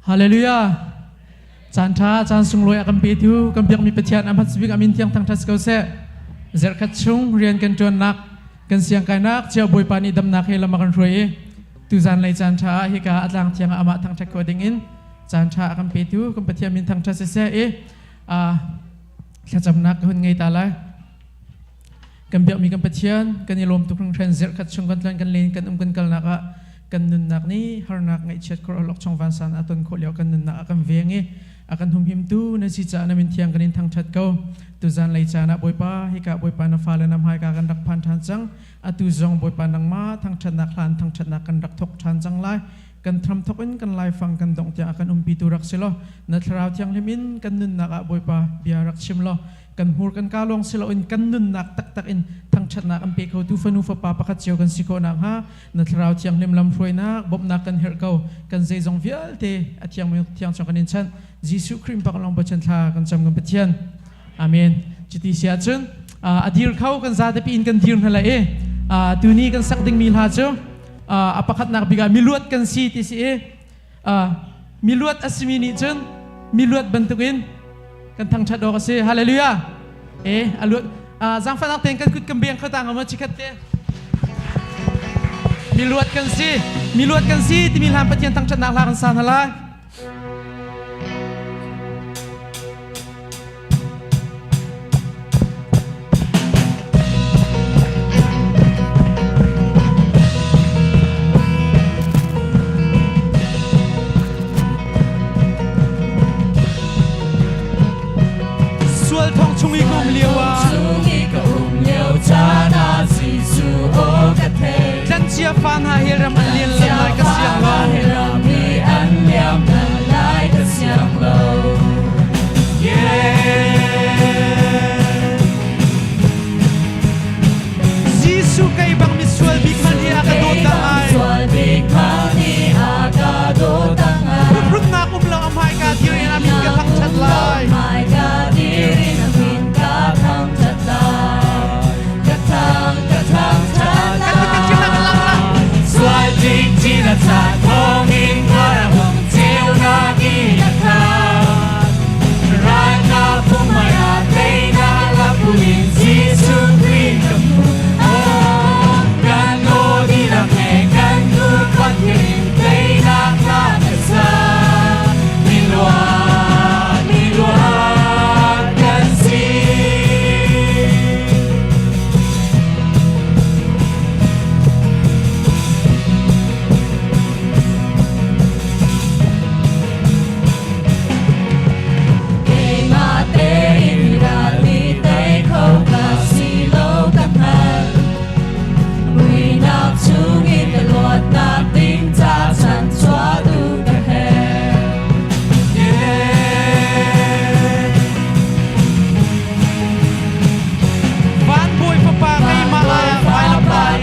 Hallelujah. Caan ṭha, caan sunglawi a kan petu, kan biakmi Pathian a hmasbik amin thiang thangṭhat ko seh. Zarhkhat chung rian kan ṭuannak, kan siangkainak cio Bawipa nih damnak he lam a kan hruai i tuzan lei caan ṭha ah hika a tlang thiang ah amah thangṭhat khawh ding in caan ṭha a kan petu kan Pathian min thangṭhat siseh i thlacamnak ka hun ngei ta lai. Kan biakmi kan Pathian, kan i lawm tuk hringhran zirhkhat chung kan tlan kan len kan um kan kalnak ah kan nunnak nih harnak ngaihchiat khor awlokchong vansan a ton khawh lio kan nunnak a kan veng i a kan humhimtu na si caah na min thiang kan in thangṭhat ko. Tuzan lei caan ah Bawipa, hika Bawipa na fale na hmaika kan rak phan ṭhan cang. Atu zong Bawipa nangmah thangṭhatnak hlan thangṭhatnak kan rak thawk ṭhan cang lai. Kan thramthok in kan laifang kan dongh tiang a kan umpitu rak si law na thlarau thianghlim in kan nunnak ah Bawipa bia rak chim law kan hmur kan kaa lawng si loin kan nunnak taktak in thangṭhatnak an pe khotu fanu fapa pakhat cio kan si khawh nakhnga na thlarau thianghlim lamhruainak bawmhnak kan herh ko. Kan zeizong vialte a thiangmi thiang chung kan in chanh. Jesuh Khrih bak lawng Pathian thla kan cam kan Pathian. Amen. Cuti si ahcun a dir kho kan zatepi in kan dir hna lai i tuni kan sak dingmi hla cu a pakhatnak bik ah miluat kan si ti si i miluat a simi nih cun miluat bantukin kan thangṭhat awk a si. Hallelujah. E a luat zaangfahnak tein kan kut kan beng kho ta hnga maw chikhat te. Miluat kan si, miluat kan si timi hlan Pathian thangṭhatnak hla kan sa hna lai. Sual thong chung i ka um lio ah Tlancia fa hna he ram an lian lam lai ka siang lo. Jesuh kei bang misual bik hmanh hi a ka dawt dah ngai. Phuhrunnak um lo a hmaika dir in a min ka thangṭhat lai. Sual cing cin a caan thawngin khuaram ceunak in a khat. Ralkap pumai ah teinak lapuin Jesuh Khrih ka hmuh. Oh, kan aw dihlak he kan kut pathian teinak hla kan sa. Miluat, miluat kan si. Keimah tein ral nih tei kho ka si lo ka hngalh. Muihnak chungin ka luatnak ding ca chan chuahtu ka herh. Van Bawi Fapa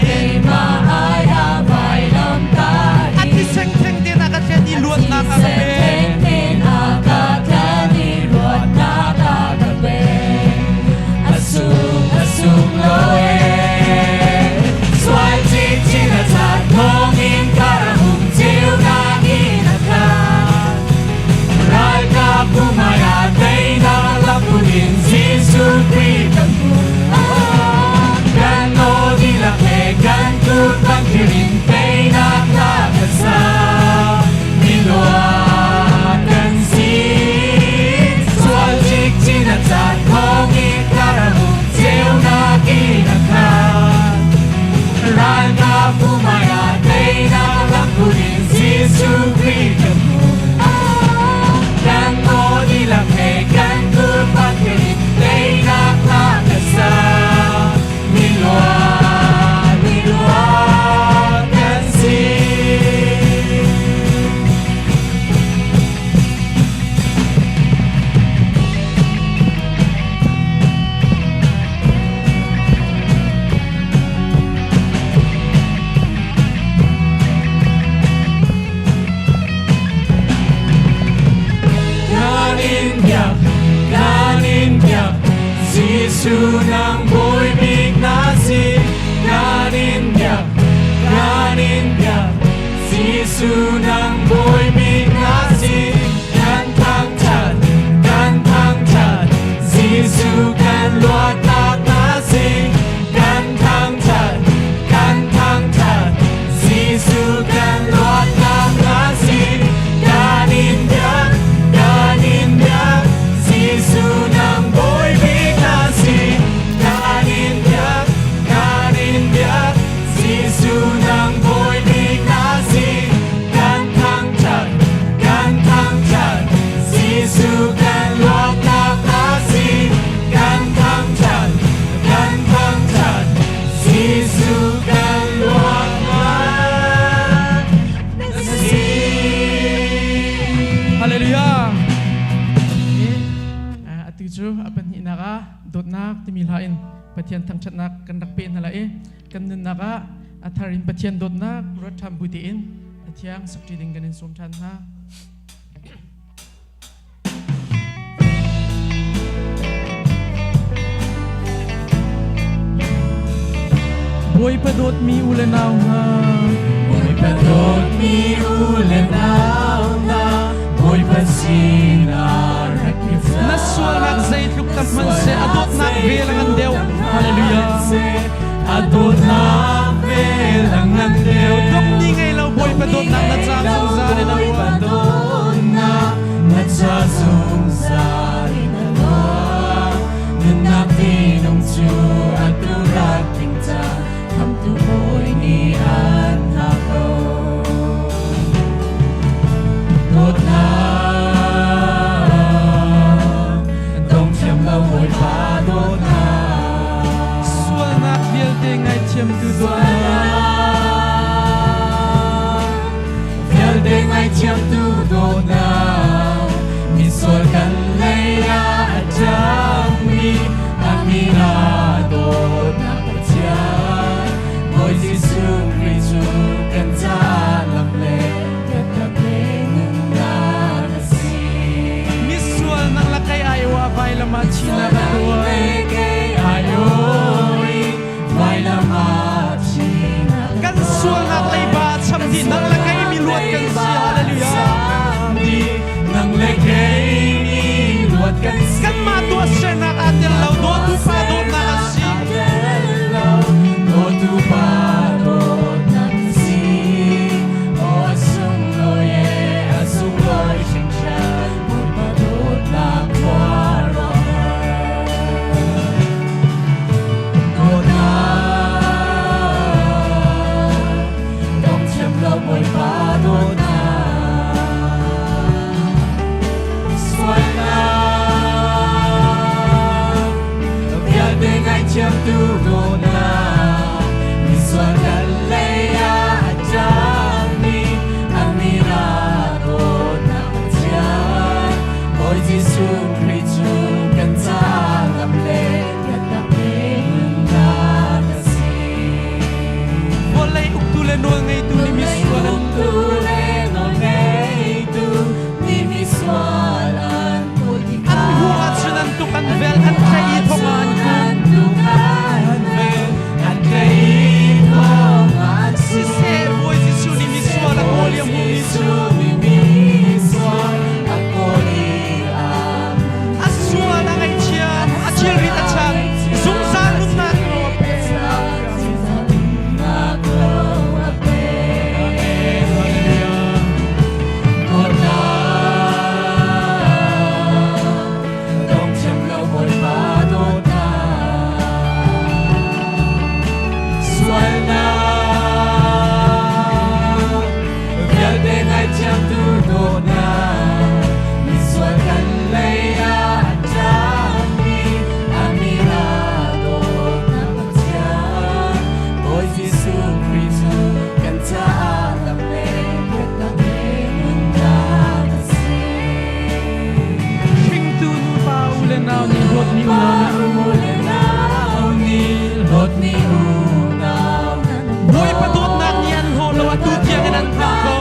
keimah ai ah vailam ta in a thisen theng tein a ka thlen i luatnak a ka pe. Ralkap pumai ah teinak lamhun in Jesuh Khrih kan hmuh. Kan aw dihlak he kan kut bangkir in teinak hla kan sa. Miluat kan si. Sual cikcin a caan thawng in karamu ceunak in a khat. Ralkap pumai ah teinak lamhun in Jesuh Khrih kan hmuh. Kan aw dihlak he kan kut bangkir in teinak hla kan sa. Miluat, miluat kan si. Kan in biak, kan in biak, Jesuh nang Bawi bik na si. Kan in biak, kan in biak, Jesuh nang Bawi bik na si. Pathian thangṭhatnak kan rak pe hna lai i kan nunnak ah a thar in Pathian dawtnak ruat ṭhan bu tein a thiang sakṭi ding kan in sawm ṭhan hna. Bawipa dawtmi u le nau hna, Bawipa dawtmi u le nau hna, Bawipa sinah rak i na sualnak zeitluk tam hmanhseh a dawtnak vel a ngan deuh. Hallelujah. A dawtnak vel a ngan deuh. Dongni ngei lo Bawipa dawtnak na ca zungzal in a Bawipa dawtnak na ca zungzal in a luang. Nunnak tinung cu atu rak ding ca khamtu Bawi nih an hngak ko. Dawtnak dong thiam lo Bawipa dawtnak. Sualnak vialte ngaithiamtu dawtnak. Vialte ngaithiamtu dawtnak misual kan lei ah a ṭangmi a min ah dawtnak Pathian Bawi Jesuh Khrih cu kan caah lam le biatak le nunnak a si. Misual nang la kai ai wa vailam ah chinak a tuah. Kan sualnak leiba a cham dih nang le kei mi luat kan si. Hallelujah. Nang le kei mi luat kan si. Kanmah tuahsernak aa tel lo dawtu pa dawtnak a si. Dawtu pa dawtnak a si. Aw a sunglawi e, a sunglawi hringhran. Bawipa dawtnak khuaruahhar. Dawtnak, dong thiam lo Bawipa dawtnak. Sualnak vialte ngaihthiamtu dawtnak, misual kan lei ah a ṭangmi a min ah dawtnak Pathian. Bawi Jesuh Khrih cu kan caah lam le biatak le nunnak a si. Vawlei uktu le nawl ngeitu nih misual an Uktu le nawlngeitu nih misual an kawl tikah An hu ahcun an tuk an vel an tlaih i thong ah an kun. An tuk an vel an tlaih i thong ah an kun. Siseh Bawi Jesuh nih misual a kawl i a hmuhmi cu Misual a kawl i a a sual a ngaihchiam, a thilrit a cham, zungzal nunnak nawl a pek. Nunnak nawl a pek. Dawtnak, dong thiam lo Bawipa dawtnak. Sualnak vialte ngaihthiamtu dawtnak, misual kan lei ah a ṭangmi a min ah dawtnak Pathian. Bawi Jesuh Khrih cu kan caah lam le biatak le nunnak a si. Hringtu nupa u le nau nih dawtmi unau na U le nau nih dawtmi unau nan Bawipa dawtnak nih an hlaw lo atu tiangin an hngak ko.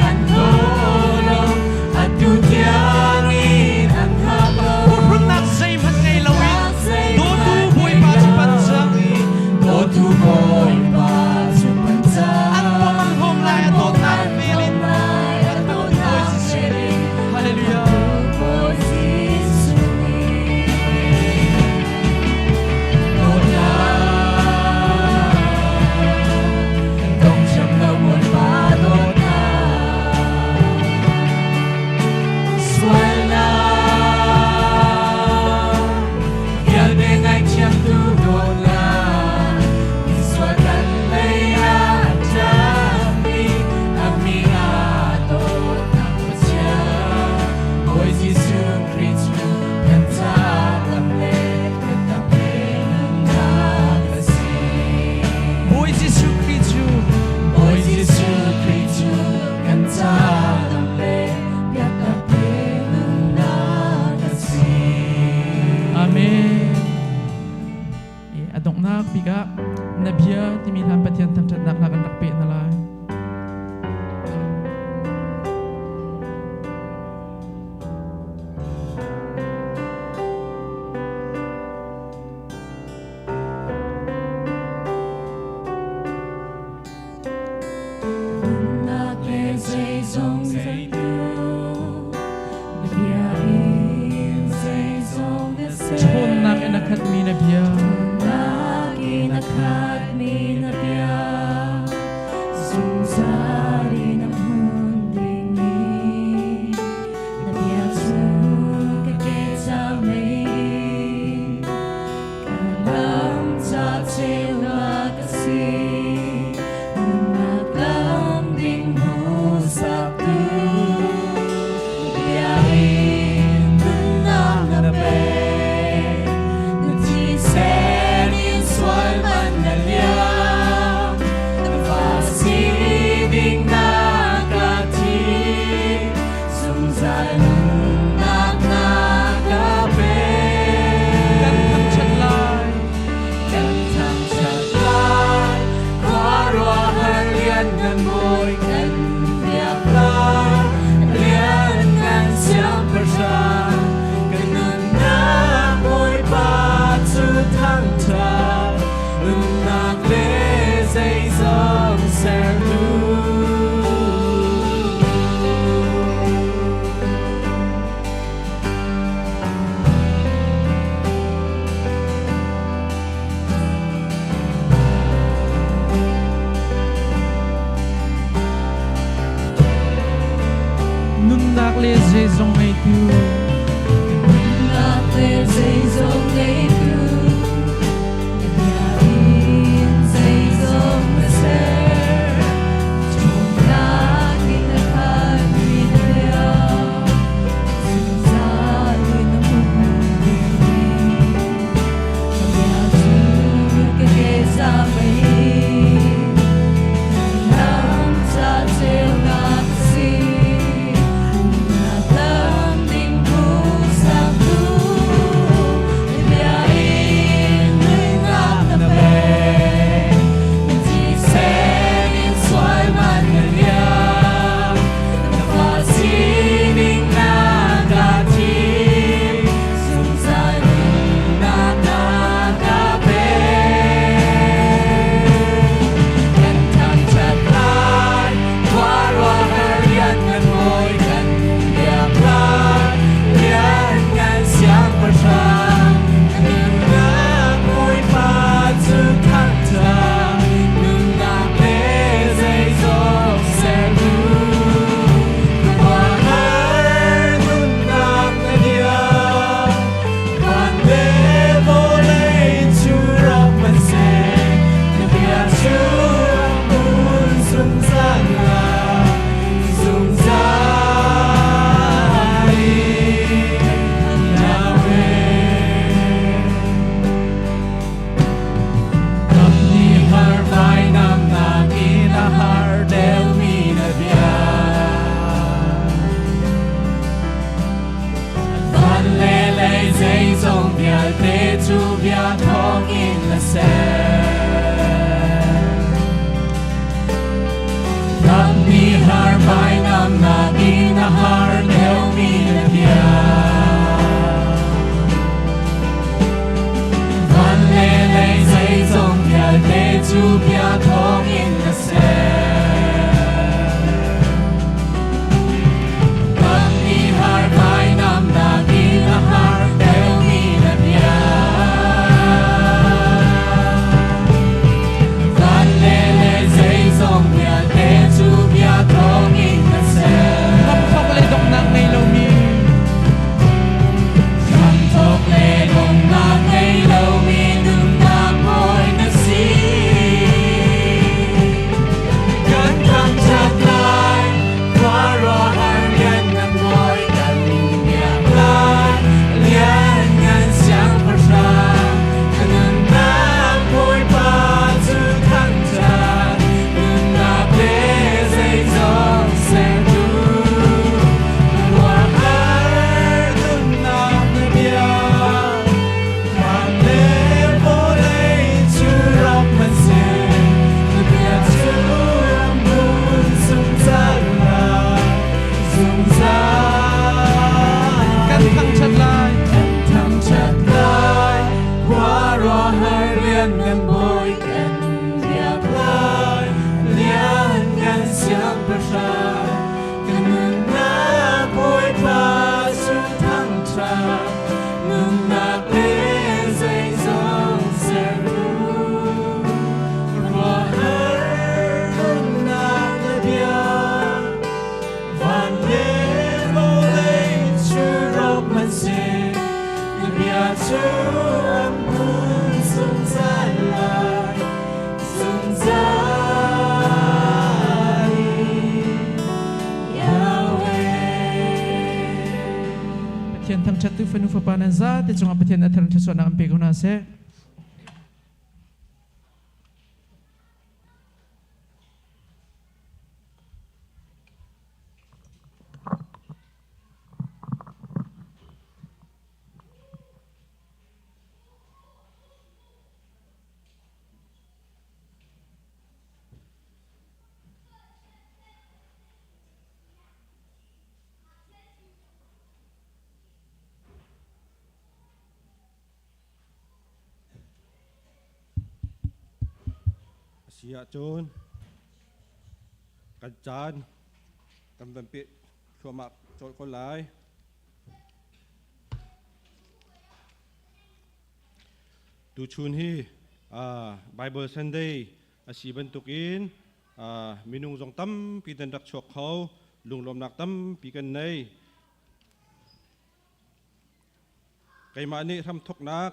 An hlaw lo atu tiangin an hngak ko. Phuhrunnak zeihmanh ngei loin dawtu Bawipa cu pan cang. Dawtu Bawipa cu pan cang. An pom an hlawm lai a dawtnak vel in. A dawtnak vel in. Hallelujah. Bawi Jesuh nih. Dawtnak. A donghnak bik ah na bia timi hlan Pathian thangṭhatnak hla kan rak peh hna lai. Nunnak le zeizong zeitu na bia in zeizong na ser. Ṭhawnnak in a khatmi na bia. Ṭhawnnak in a khatmi na bia. Zungzal in a hmun dingmi na bia cu ka ke mei Ka lam ca ceunak a si. Nunnak lam ding hmuhsaktu bia in nunnak na pek. Na thisen in sual man na liam. Na fa si ding na ka thim. Zungzal nunnak na ka pek. Kan thangṭhat lai. Kan thangṭhat lai. Khuaruahhar lianngan Bawi kan biak lai. Lianngan Siangpahrang kan nunnak Bawipa cu thangṭhat. Nunnak le zeizong sertu. Nunnak le zeizong ngeitu. Nunnak le zeizong ngeitu. Na bia in zeizong na ser. Ṭhawnnak in a khatmi na bia. Zungzal in a hmun dingmi. Na bia cu ka ke mei. Lam ca ceunak a si. Nunnak lam ding. Lianngan Bawi kan biak lai, Lianngan Siangpahrang, kan nunnak Bawipa cu thangṭhat, nunnak le zeizong ser u. Ruahar nunnak na bia, van le vawlei cu rawk hmanhseh, na bia cu an hmun zungzal lai, zungzal in Yahweh. Pathian thangṭhat tu fanu fapa nan zate cungah Pathian a thar thluachuahnak an pe ko hna seh. A si ahcun kan caan kan van peh thluahmah colh ko lai. Tuchun hi Bible Sunday a si bantukin minung zong tampi nan rak chuak kho, lunglawmnak tampi kan nei. Keimah nih hramthawknak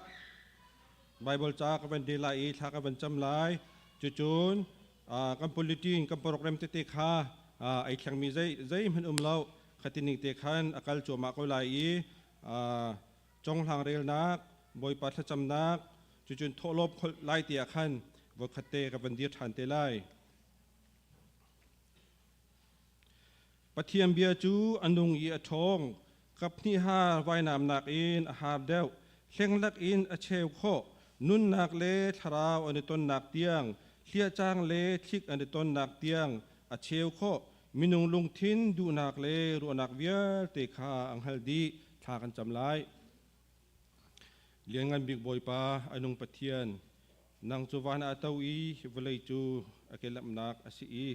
Baibal ca ka van rel lai i thla ka van cam lai. Cucun kan politin kan program tete kha ei thlengmi zeihmanh um lo. Khatining te khan a kal cuahmah ko lai i conghlang relnak, Bawipa thlacamnak, cucun thawhlawm kholh lai tiah khan voikhat te ka van dir ṭhan te lai. Pathian bia cu a nung i a ṭhawng, kaphnih har vainamnak in a har deuh, hlenglak in a cheu khawh, nunnak le thlarau an i tonnak tiang, hliahcang le thlik an i tonnak tiang a cheu khawh, minung lungthin duhnak le ruahnak vialte kha a hngalh dih. Thla kan cam lai. Lianngan bik Bawipa, a nung Pathian, nang cu van ah a to i vawlei cu a kelamhnak a si i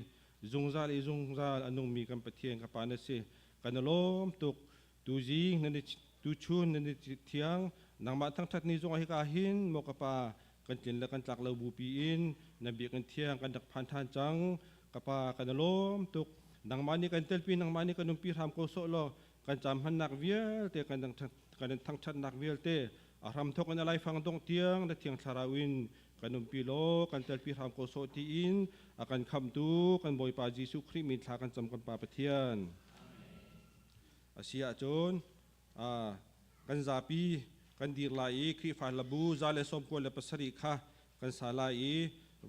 zungzal i zungzal a nungmi kan Pathian ka Pa na si. Kan i lawm tuk. Tuzing nan i tuchun nan i thiang nangmah thangṭhat ni zongah hika hin maw ka Pa kan tlin le kan tlak lo bupi in na biakinn thiang kan rak phan ṭhan cang. Ka Pa kan i lawm tuk. Nangmah nih kan telpi nangmah nih kan umpi hram ko sawh law kan caam hmannak vialte kan kan in thangṭhatnak vialte a hramthawk in a laifang dongh tiang na thiang thlarau in kan umpi law kan telpi hram ko sawh tiin a kan khamhtu kan Bawipa Jesuh Khrih min thla kan cam kan Pa Pathian. A si ahcun kan zapi kan dir lai i Khrihfa hlabu 197 kha kan sa lai i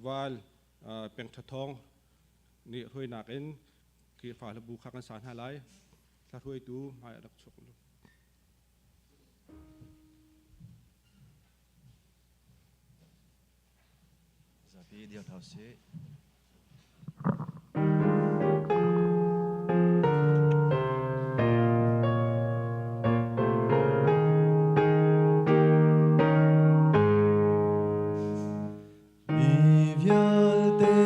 val pengṭha thawng nih hruainak in Khrihfa hlabu kha kan sa hna lai. Thla hruaitu hmai rak chuak lu. Zapi dir hna usih. Mi vialte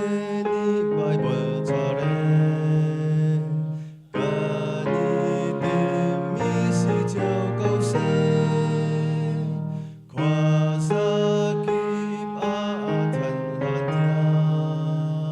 nih Baibal ca rel kan i timmi si cio ko seh. Khuaza kip ah a thanh hlan tiang.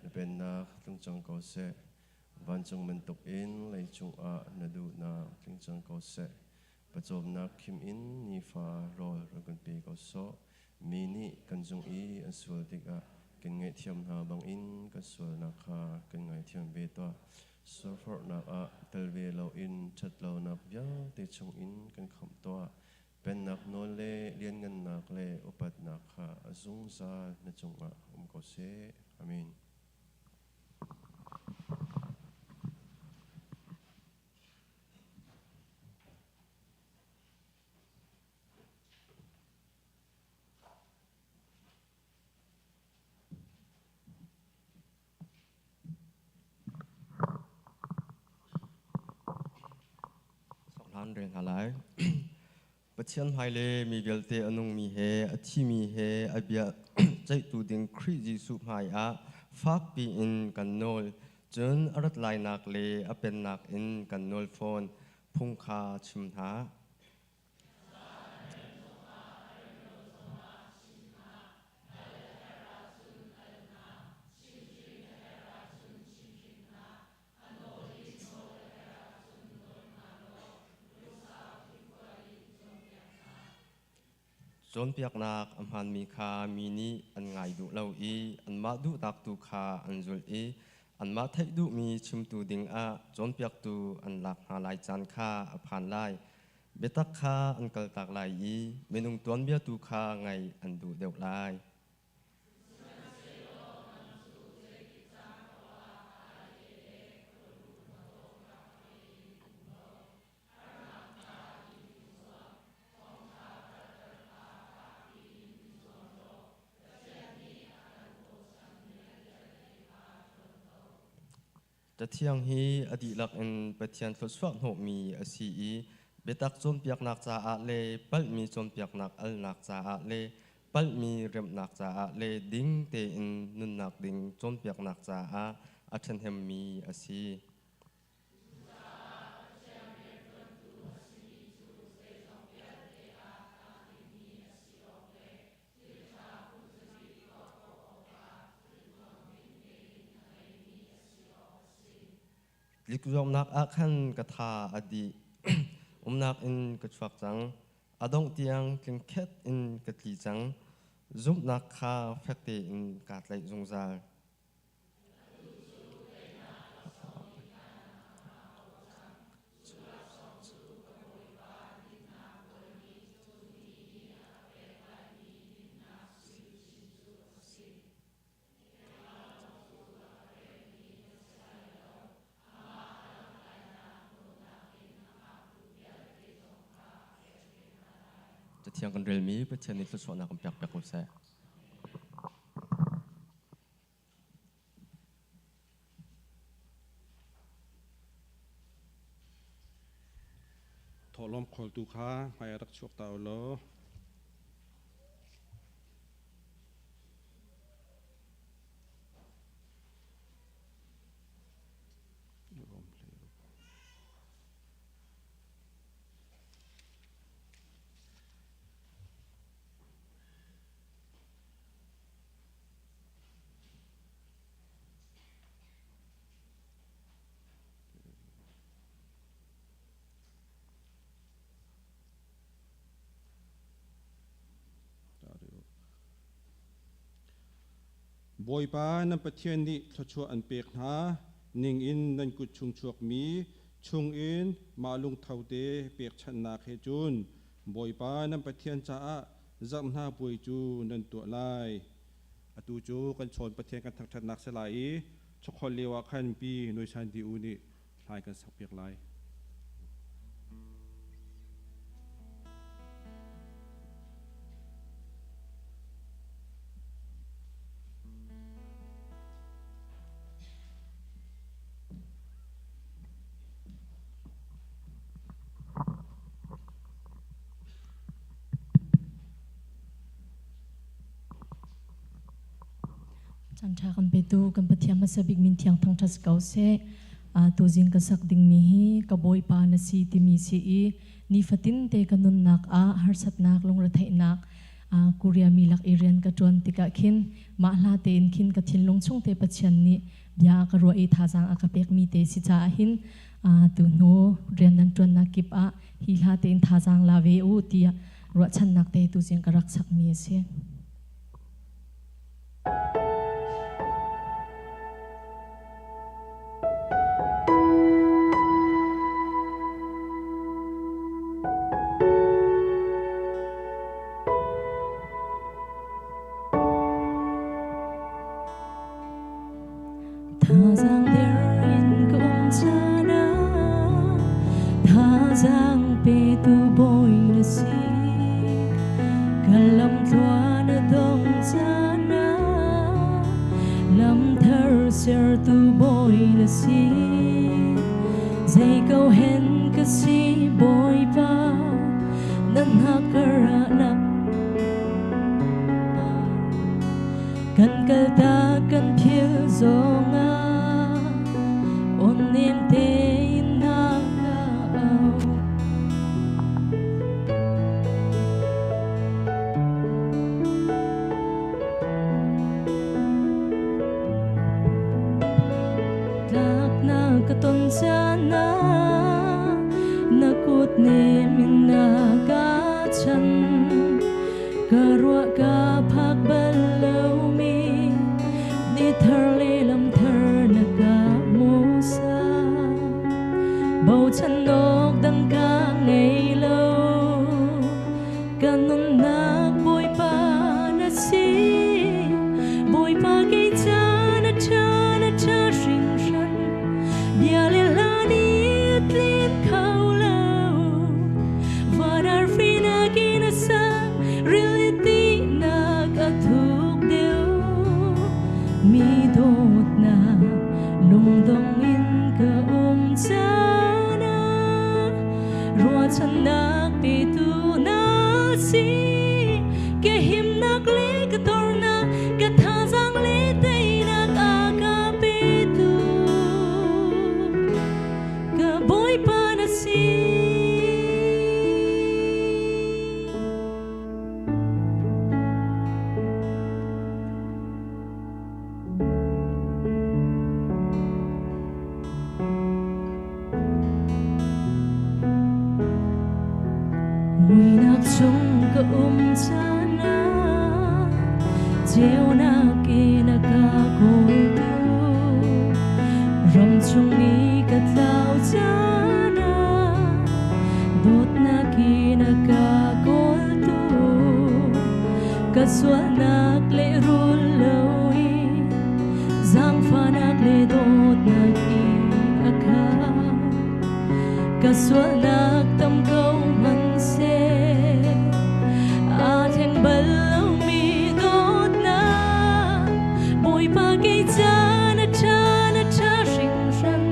Na pennak tlung cang ko seh. Vancung bantuk in leicung ah na duhnak tling cang ko seh. Pawcawmnak khim in nifa rawl rak kan pe ko sawh. Mi nih kan cung i an sual tikah kan ngaihthiam hna bangin kan sualnak kha kan ngaithiam ve tuah. Sualforhnak ah tel ve loin ṭhatlonak vialte chungin kan khamh tuah. Pennak nawl le lianngannak le upatnak kha a zungzal na cungah um ko seh. Amen. Hlan rel hna lai. Pathian hmai le mi vialte a nungmi he a thimi he a bia ceihtu ding Khrih Jesuh hmai ah fakpi in kan nawl. Cun a rat lainak le a pennak in kan nawl fawn. Phung kha chim hna. Cawnpiaknak a hmaanmi kha mi nih an ngai duh lo i anmah duhnak tu kha an zulh i anmah theih duhmi chimtu dingah cawnpiaktu an lak hna lai caan kha a phan lai. Biatak kha an kaltak lai i minung tuanbia tu kha ngaih an duh deuh lai. Cathiang hi a dihlak in Pathian thluachuah hnawhmi a si i biatak cawnpiaknak caah le palhmi cawnpiaknak alnak caah le palhmi remhnak caah le ding tein nunnak ding cawnpiaknak caah a ṭhahnemmi a si. Tlikzuamnak ah khan ka tha a dih. Umnak in ka chuak cang. A dongh tiang tlingkhet in ka tli cang. Zumhnak kha fek tein kaa tlaih zungzal. Cathiang kan relmi Pathian nih thluachuahnak kan pek piak ko seh. Thawhlawm khawltu kha hmai ah rak chuak ta u law. Bawipa nan Pathian nih thluachuah an pek hna ningin nan kut chung chuakmi chungin mah lungtho te pekchanhnak he cun Bawipa nan Pathian caah zarh hna puai cu nan tuah lai. Atu cu kan chawn Pathian kan thangṭhatnak si lai i chawkholh lio ah khan pi Nuisan Di U nih hlai kan sakpiak lai. Chan ṭha kan petu kan Pathian hmasa bik min thiang thangṭhat si ko seh. Tuzing ka sak dingmi hi ka Bawipa na si timi si i nifatin te ka nunnak ah harsatnak lungretheihnak Korea mi lak i rian ka ṭuan tikah khin mah hla tein khin ka thinlung chung te Pathian nih bia a ka ruah i thazaang a ka pekmi te si caah hin tu hnu rian nan ṭuannak kip ah hi hla tein thazaang la ve u tiah ruahchannak te tuzing ka rak sakmi a si. Thazaang der in ka um caan ah thazaang petu bawi na si. Ka lamtluan a dong caan ah lamthar sertu bawi na si. Zei ko hen ka si Bawipa, nan hnakkar ah na Kan kaltak kan phil zongah aw-nem tein na ka auh. Tlaknak ka ton caan ah na kut nem in na ka chan. Ka ruah ka phak bal lomi ni thar le lam thar na ka musa. Bochan awk dang ka ngei lo. Ka nunnak Bawipa na si. Bawipa kei ca na ṭha na ṭha hringhran. Bia le hla nih a tlin kho lo. Van arfi nakin a sang, rili tinak a thuk deuh. Mi dawtnak lungdong in ka um caan ah ruahchannak petu na si. Ka himnak le ka dornak, ka thazaang le teinak a ka petu. Ka Bawipa na si. Muinak chung ka um caan ah ceunak in a ka kawltu ram chung i ka tlau caan ah dawtnak in a ka kawltu ka sualnak lehrul loin zaangfahnak le dawtnak in a khat ka sualnak tam ko hmanhseh aa thleng bal lomi dawtnak Bawipa kei ca na ṭha na ṭha hringhran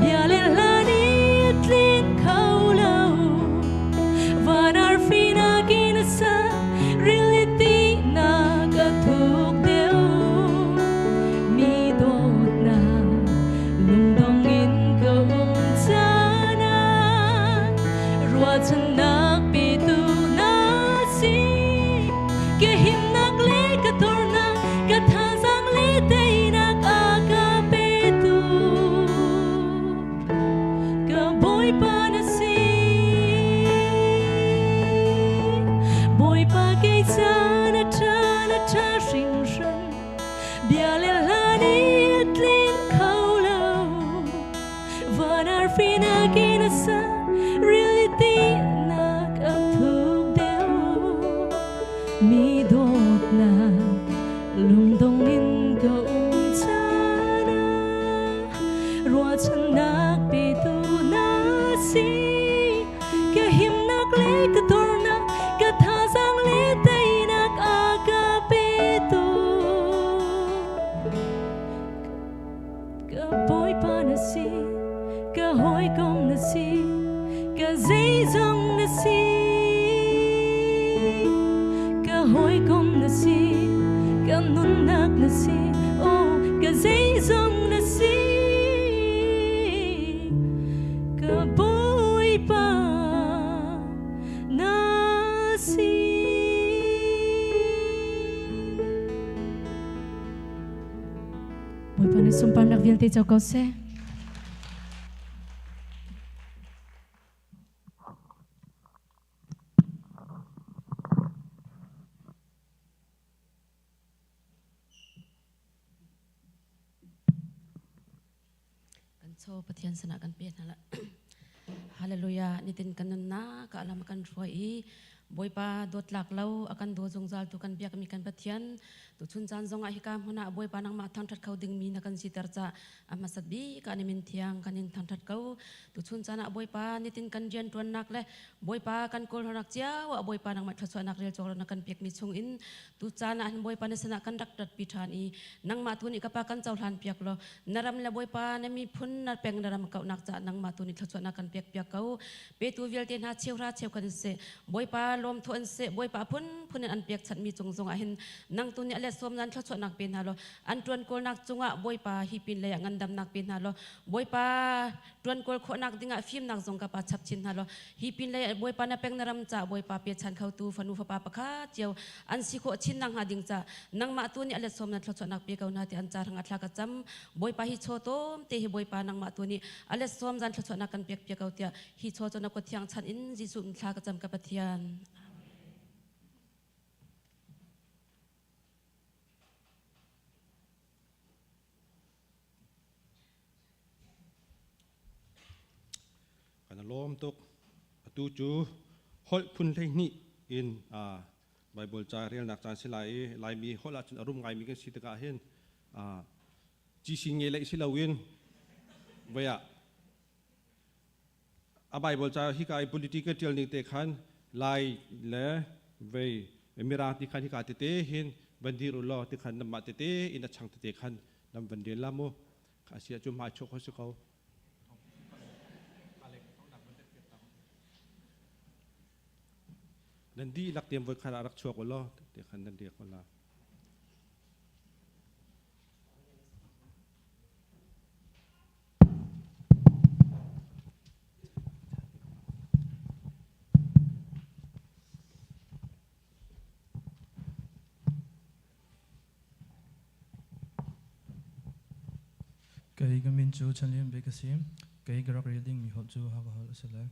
bia le hla nih a tlin kho lo van arfi nakin a sang rili tinak a thuk deuh mi dawtnak lungdong in ka um caan ah ruahchannak petu na si ka himnak le ka dornak ka thazaang le teinak a ka petu ka Bawipa na si Bawipa kei ca na ṭha na ṭha hringhran bia le hla nih a tlin kho lo van arfi nakin a sang rili tinak a thuk deuh mi dawtnak lungdong in ka um caan ah ruahchannak petu na si ka himnak le ka dornak ka thazaang le teinak a ka petu ka Bawipa na si ka hawikom na si ka zeizong na si ka hawikom na si ka nunnak na si oh ka zeizong na si ka Bawipa na si. Bawipa nih sunparnak vialte co ko seh. Kan chaw Pathian sinah kan pe hna la. Hallelujah. Nitin kan nunnak ah lam kan hruai i Bawipa dawtlak lo a kan daw zungzal tu kan biakmi kan Pathian tu chun caan zong ah hika hmun ah Bawipa nangmah thangthat kho dingmi na kan siter ca a hmasat bik ah na min thiang kan in thangthat ko tu chun caan ah Bawipa nitin kan rian tuannak le Bawipa kan kawlhawnak cio ah Bawipa nangmah thluachuahnak rel cawk na kan pekmi chung in tu caan ah hin Bawipa na sinah kan rak rat pi ṭhan i nangmah tu nih ka pa kan cohlan piak law na ram le Bawipa na miphun na peng na ram kauhnak caah nangmah tu nih thluachuahnak kan pek piak ko. Petu vialte hna cheuhra cheukhat in seh Bawipa lawmthu an seh Bawipa phunphun in an pekchanhmi cung zongah hin nang tu nih a let sawm nan thluachuahnak pe hna law an ṭuan kawlnak cungah Bawipa hi pin lei ah ngandamnak pe hna law Bawipa ṭuan kawl khawhnak dingah fimnak zong ka pa chap chin hna law hi pin lei Bawipa na peng na ram ca Bawipa pechan khotu fanu fapa pakhat cio an si khawh chin nak hnga ding ca nangmah tu nih a let sawm na thluachuahnak pe ko hna ti an ca rang thla ka cam. Bawipa hi chaw tom te hi Bawipa nangmah tu nih a let sawm zan thluachuahnak kan pek pia ko tiah hi chaw cu na kut thiang chan in Jesuh thla ka cam ka Pathian. Kan lawm tuk. Atu cu holh phun 12 in Bible ca relnak caan si lai i Laimi holh ahcun a rum ngaimi kan si tikah hin GC nge leih si loin voi ah a Bible ca hika i political tial ning te khan Lai le vei Mirang ti khan hika tete hin van dir u law ti khan namah tete in a chang tete khan nam van rel la mu. Asia cu hmai chuak si ko. Nan dihlak tiam voi khat ah rak chuak u law ti khan nan riak ko la. Kei ka min cu Chanlian Bik a si. Kei ka rak rel dingmi holh cu Hakha holh a si lai.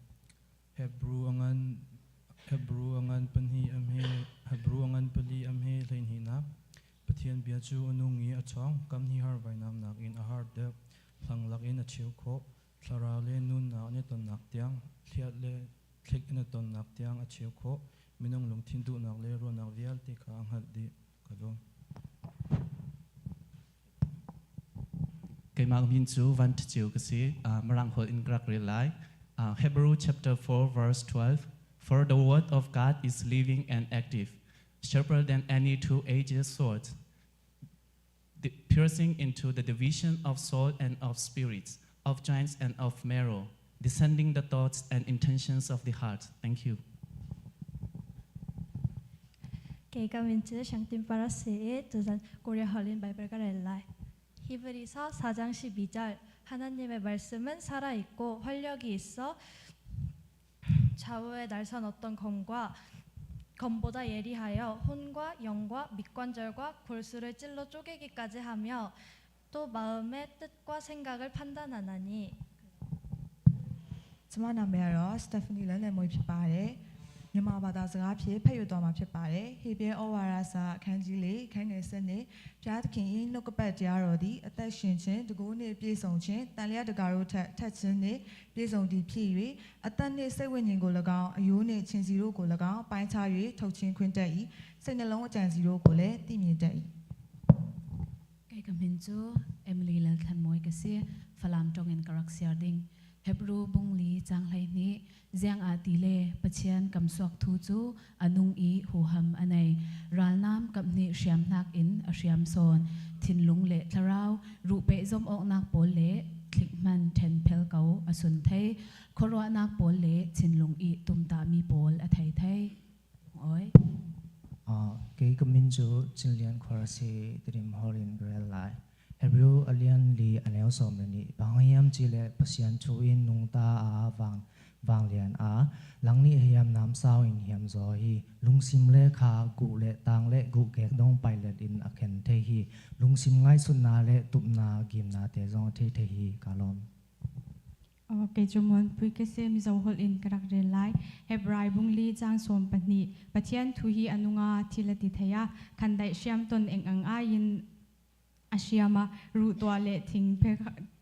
Hebru a ngan Hebru a ngan pahnih a hme Hebru a ngan pali a hme 12nak. Pathian bia cu a nung i a ṭhawng, kam hnih har vainam nakin a har deuh, hlang lakin a cheu khawh. Thlarau le nunnak an i tonnak tiang, thliat le thlik an i tonnak tiang a cheu khawh. Minung lungthin duhnak le ruahnak vialte kha a hngalh dih. Ka lawm. Keimah min cu Van Ṭha ka si. Mirang holh in ka rak rel lai. Hebrew chapter 4 verse 12. For the word of God is living and active, sharper than any two-edged sword, piercing into the division of soul and of spirits, of joints and of marrow, discerning the thoughts and intentions of the heart. Thank you. Kei ka min cu Shangtin Para si i tuzan Korea holh in Bible ka rel lai. 히브리서 4장 12절 하나님의 말씀은 살아있고 활력이 있어 좌우의 날선 어떤 검과 검보다 예리하여 혼과 영과 밑관절과 골수를 찔러 쪼개기까지 하며 또 마음의 뜻과 생각을 판단하나니. ကျမနာမည်ကတော့ Stephanie လန်းလန်းမွေးဖြစ်ပါတယ်မြန်မာဘာသာစကားဖြင့်ဖတ်ယူသွားမှာဖြစ်ပါတယ်ဟေဘဲဩဝါဒစာအခန်းကြီး၄ခန်းငယ်7နှစ်ဘုရားသခင်၏နှုတ်ကပတ်တရားတော်သည်အသက်ရှင်ခြင်းတကိုးနှင့်ပြည့်စုံခြင်းတန်လျက်တကာတို့ထက်ထက်ခြင်းနှင့်ပြည့်စုံသည်ဖြစ်၍အသက်နှင့်စိတ်ဝိညာဉ်ကို၎င်းအယိုးနှင့်ချင်းစီတို့ကို၎င်းပိုင်းခြား၍ထုတ်ချင်းခွင့်တတ်၏စိတ်နှလုံးအကြံစီတို့ကိုလည်းသိမြင်တတ်၏ Kei ka min cu Emily Lalthlanmawi ka si. Falam tong in ka rak siar ding. Hebrew bung li cang 12 ziang ah ti le Pathian kam suak thu cu a nung i huham a nei. Ralnam kamhnih hriamnak in a hriam sawn. Thinlung le thlarau ruhpeh zom awknak pawl le thlik hman then phel ko a sun thei. Khuaruahnak pawl le thinlung i tumtami pawl a thei thei. Oi. Kei ka min cu Chinlian Khuar si tirim horin rel lai. Hebrew alian li aneu som ni bangyam chi le pasian chu in nung ta a wang Vanglian a langni hiam nam sau in hiam zo hi lungsim le kha gu le tang le gu kek dong pilot in a khen the hi lungsim ngai sun na le tup na gim na te zong the the hi ka lom. Kei cu Muanpui ka si, Mizo holh in ka rak rel lai. Hebrai bungli caang 12. Pathian thu hi a nung a, thil a ti thei a, khandaih hriam ton eng ang ai in a hriam a, ruh tuah le thing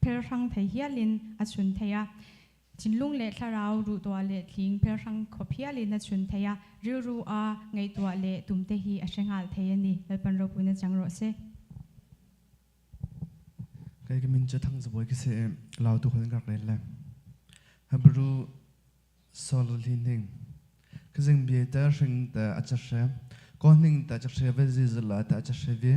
phelhrang thei hial in a chun thei a. Thinlung le thlarau ruh tuah le thling phelhrang khop hial in a chun thei a, rilru a ngaihtuah le tumte hi a hre ngal thei a ni. Lalpan ropui na chang rawh seh. Kei ka min cu Thang Zabawi ka si i Lautu holh in ka rak rel le. Hebrew sol li ning. Ka zing bia te hring te a cha hre. Ko ning te cha hre ve zi zila te a cha hre vi.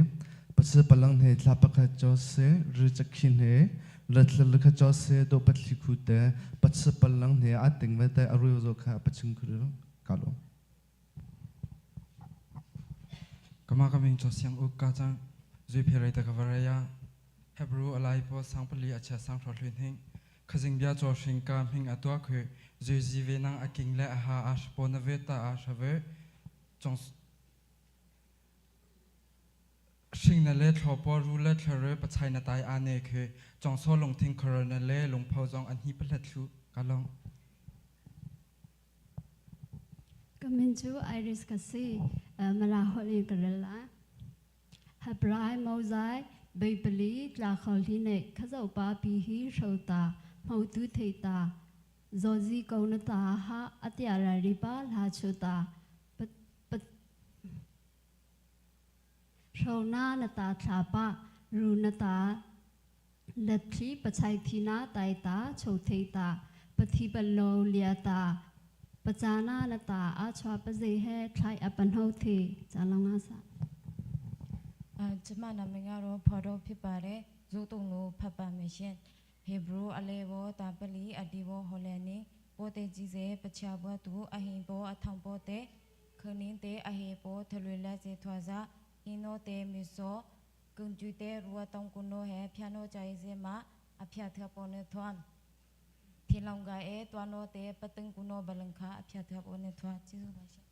Pasal palang he thla pakhat cho se ri cha khin he ratla kha cho se do pathli khu te pasal palang he a ting ve te aru zo kha paching khu ka lo. Kama ka ming cho siang uk ka chang zui phe ta ka varaya Hebrew alai po sang pali acha sang thro hlin hing khazing bia cho hring ka hming atua khwe zui zi ve nang aking le aha a po na ve ta a shave chong hring na le thlo po ru le thlare pachai na tai a ne khe chong so lung thing khor na le lung phau zong an hi pahlat thlu ka long. Ka min cu Iris ka si. Mara holh in ka rel lai. Hebrai mozai beipali tla kho hli nei khazo pa pi hi hro ta hmotu thei ta zozi ko na ta ha atia ra ri pa hla chu ta hro na na ta thla pa ru na ta Lathli pachai thina tai ta cho thei ta pathi palo lia ta pachana na ta a chwa paze he thlai a panho the chalanga sa. ကျမနာမည်ကတော့ဖော်တော့ဖြစ်ပါတယ်ဇုတုံကိုဖတ်ပါမယ်ရှင်ဟေဘရူအလေဘောတာပလီအဒီဘောဟောလန်နီပိုတေကြီးစေပချာဘွတ်တူအဟင်ဘောအထောင်ဘောတေခနင်းတေအဟေဘောထလွေလက်စေထွာစာအင်းနောတေမီဆောကွန်ကျူတေရူတောင်ကုနိုဟေဖြာနောချိုင်စေမအဖြာထပေါ်နေထွမ်ထီလောင်ကအဲတွာနောတေပတန်ကုနောဘလန်ခအဖြာထပေါ်နေထွာကျေးဇူးပါရှင်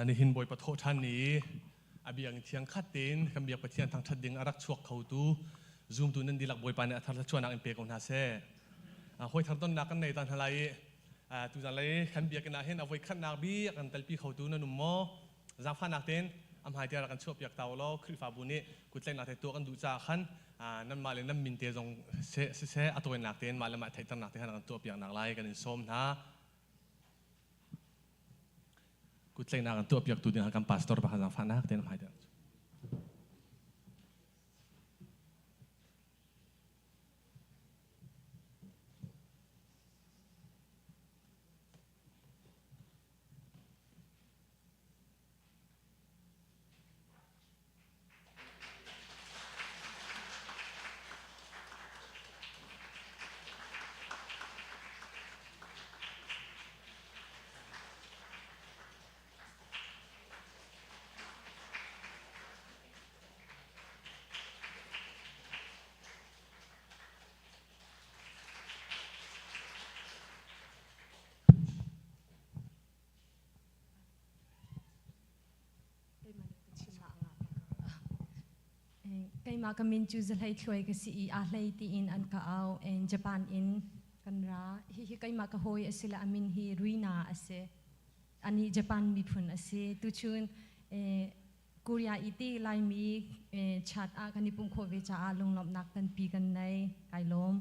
Nihin Bawipa thawhṭhan ni a biang thiang khat tein kan biak Pathian thangṭhat ding a rak chuak khotu zumtu nan dihlak Bawipa nih a thar thluachuahnak in pe ko hna seh. Hawi thar tonnak kan nei ta hna lai i tuzan lei kan biakinn ah hin a voi khatnak bik kan telpi khotu nan um maw? Zaangfahnak tein a hmai tiah rak kan chuahpiak ta u law Khrihfabu nih kuttlaihnak te tuah kan duh caah khan nanmah le nan min te zong siseh a tawinak tein mah le mah theihternak te khan kan tuahpiak nak lai kan in sawm hna. Kuttlaihnak kan tuahpiaktu ding kan pastor pakhat zaangfahnak tein a hmai tiah. Keimah ka min cu Zahlei Thluai ka si i aa hlei tiin an ka au. Japan in kan ra. Hihi keimah ka hawi a si le a min hi Ruina a si. Anih Japan miphun a si. Tuchun Korea i ti Laimi chat ah kan i pumh khawh ve caah lunglawmhnak tampi kan nei. Kai lawm.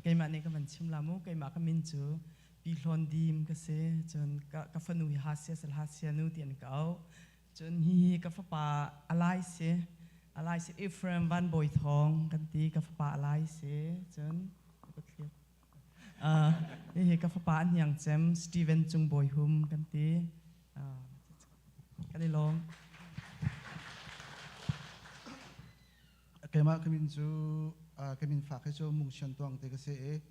Keimah nih ka van chim la mu. Keimah ka min cu Pi Hlawn Dim ka si. Cun ka fanu hi Hasia sal Hasia nu ti an ka auh. Cun hihi ka fapa Alai si. Alai si Ephraim Van Bawi Thawng kan ti. Ka fapa Alai si. Cun ka thliak. Hihi ka fapa an hiang cem Steven Cung Bawi Hum kan ti. Kan i lawm. Keimah ka min cu ka min fak hi cu Mung Sian Tuang te ka si i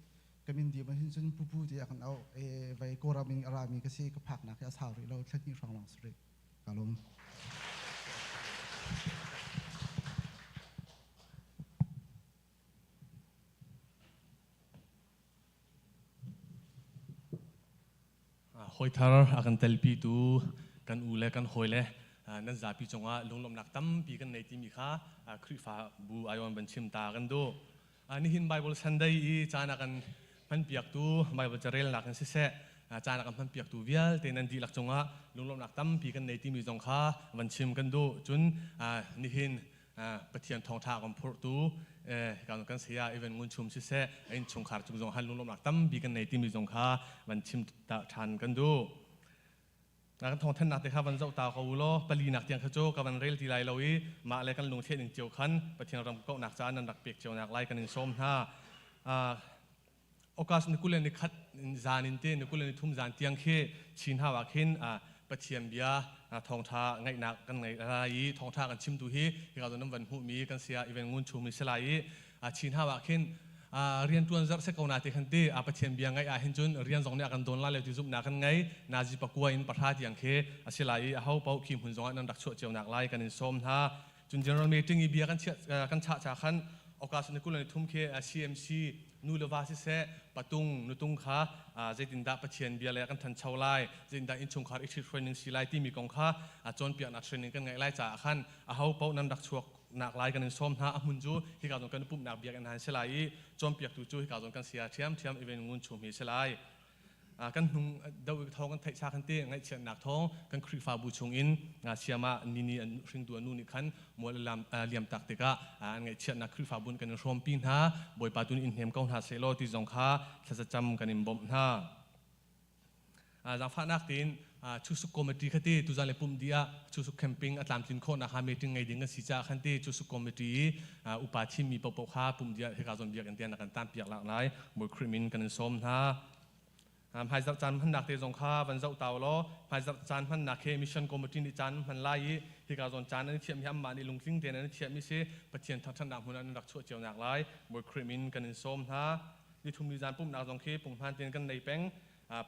ka min di hin cun Pupu tiah kan auh i vei Kawlram in a rami ka si ka phaknak hi a sau rih lo thla hnih hrawng lawng si rih ka lawm. Hawithar a kan telpitu kan u le kan hawi le nan zapi cungah lunglawmhnak tampi kan nei timi kha Khrihfabu aiawn van chim ta kan duh. Nihin Bible Sunday i caan a kan hmanpiaktu Bible carelnak in siseh caan a kan hmanpiaktu vialte nan dihlak cungah lunglawmhnak tampi kan nei timi zong kha van chim kan duh. Cun nihin Pathian thawngṭha kan phurhtu kan kan saya even ngun chum siseh a innchungkhar cung zong han lunglawmhnak tampi kan nei timi zong kha van chim ta ṭhan kan duh. Kan thawngthanhnak te kha van zoh ta ko u law palinak tiang kha cu ka van rel ti lai lo i mah le kan lungthlen ning cio khan Pathian ram kauhnak caah nan rak pek cio nak lai kan in sawm hna. August ni 21 zan in te ni 23 zan tiang khi Chin hau ah khin Pathian bia thawngtha ngaihnak kan ngei lai i thawngtha kan chimtu hi hika zawn nan van hmuhmi kan sia even ngun chumi si lai i Chin hau ah khin rian tuan zarh se ko na te khan ti a Pathian bia ngaih ah hin cun rian zong nih a kan dawn lai lo ti zumhnak kan ngei nazi pakua in pahra tiang khi a si lai i a ho paoh khi hmun zong ah nan rak chuah cio nak lai kan in sawm hna. Cun general meeting i bia kan chiah kan chah cha khan August ni 23 khi CMC nu le va siseh patung nutung kha zeitindah Pathian bia le kan thancho lai, zeitindah innchungkhar i ṭhithruai ning si lai timi kong kha cawnpiaknak training kan ngeih lai caah khan aho paoh nan rak chuak nak lai kan in sawm hna. A hmun cu hika zawn kan pumhnak biakinn han si lai i cawnpiaktu cu hika zawn kan sia ṭhiamṭhiam even ngun chum hi si lai. Kan hnung do thawng kan theih cha kan ti ngaihchiatnak thawng kan Khrihfabu chung in siama nini an hringtu anu nih khan mual liam tak tikah an ngaihchiatnak Khrihfabu kan in hrawmpi hna. Bawipa tu nih in hnem ko hna sehlaw ti zong kha thlacam kan in bawmh hna. Zaangfahnak tein Chusuk committee kha ti tuzan le pumh dih ah Chusuk camping a tlamtlin khawh nakhnga meeting ngei ding kan si caah khan ti Chusuk committee i upa thimmi paohpaoh kha pumh dih ah hika zawn biakinn tiang na kan tanpiak lak lai Bawi Khrih min kan in sawm hna. Hmaizarh caan hmannak te zong kha van zoh ta law hmaizarh caan hmannak khi mission committee nih caan hman lai i hika zawn caan an i thiam hi anmah nih lungtling tein an i thiammi si Pathian thangṭhatnak hmun ah nan rak chuah cio nak lai Bawi Khrih min kan in sawm hna. Nithum ni zan pumhnak zong khi punghman tein kan nei peng.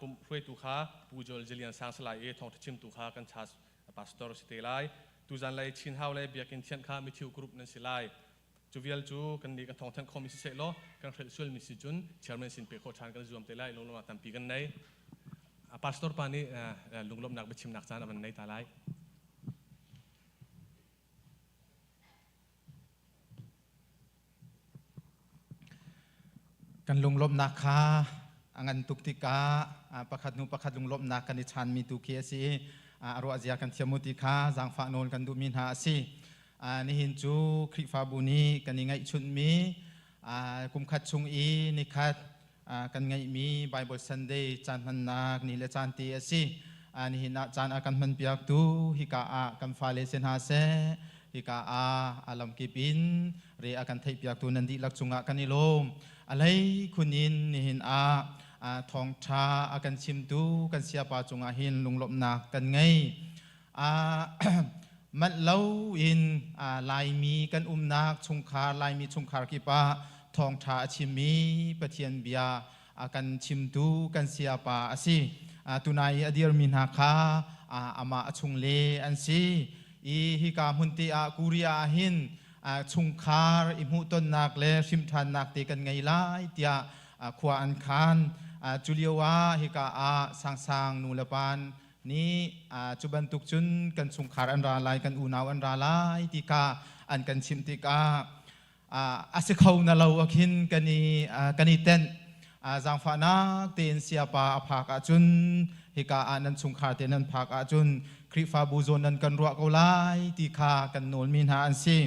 Pumh hruaitu kha Pu Joel Zilian Sang si lai i thawngṭha chimtu kha kan cha pastor si te lai. Tuzan lei Chin Hau le Biakinn thianh kha Matthew group nan si lai. Cu vial cu kan nih kan thawngthanh khomi si seh law kan hrelh sualmi si cun chairman sin pe khawh ṭhan kan zuam te lai. Lunglawmhnak tampi kan nei. Pastor pa nih lunglawmhnak biachimnak caan a van nei ta lai. Kan lunglawmhnak kha a ngan tuk tikah pakhat hnu pakhat lunglawmhnak kan i chanmi tu khi a si i a ruahzia kan thiam u ti kha zaangfah nawl kan duhmi hna a si. Nihin cu Khrihfabu nih kan i ngaihchunhmi kumkhat chung i nikhat kan ngeihmi Bible Sunday caan hmannak ni le caan te a si. Nihin ah caan a kan hmanpiaktu hika ah kan fale si hna seh, hika ah a lamkip in re a kan theihpiaktu nan dihlak cungah kan i lawm. A hlei khun in nihin ah thawngṭha a kan chimtu kan siapa cungah hin lunglawmhnak kan ngei. Manh lo in Laimi kan umnak chungkhar, Laimi chungkhar kip ah thawngṭha a chimmi Pathian bia a kan chimtu kan siapa a si. Tunai i a dirmi hna kha amah a chungle an si. I hika hmunte ah Korea ah hin chungkhar i hmuhtonnak le hrimṭhannak te kan ngei lai tiah khua an khan. Cu lio ah hika ah sangsang nu le pa nih cu bantuk cun kan chungkhar an ra lai, kan unau an ra lai ti kha an kan chimh tikah a si kho na lo ah khin kan i tenh. Zaangfahnak tein siapa a phak ahcun hika ah nan chungkhar te nan phak ahcun Khrihfabu zawn nan kan ruah ko lai ti kha kan nawlmi hna an si.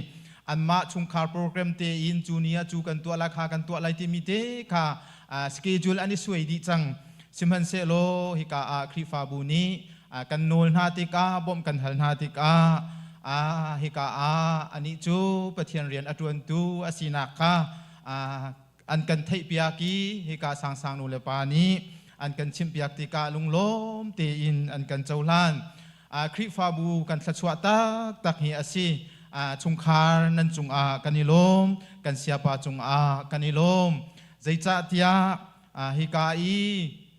Anmah chungkhar program te in cu ni ah cu kan tuah lai kha kan tuah lai timi te kha schedule an i suai dih cang. Sihmanhsehlaw hika ah Khrihfabu nih kan nawl hna tikah bawmh kan hal hna tikah hika ah anih cu Pathian rian a ṭuantu a sinak kha An kan theihpiak i hika sangsang nu le pa nih an kan chimhpiak tikah lunglawm tein an kan cohlan. Khrihfabu kan thluachuah taktak hi a si. Chungkhar nan cungah kan i lawm, kan siapa cungah kan i lawm. Zeicahtiah hika i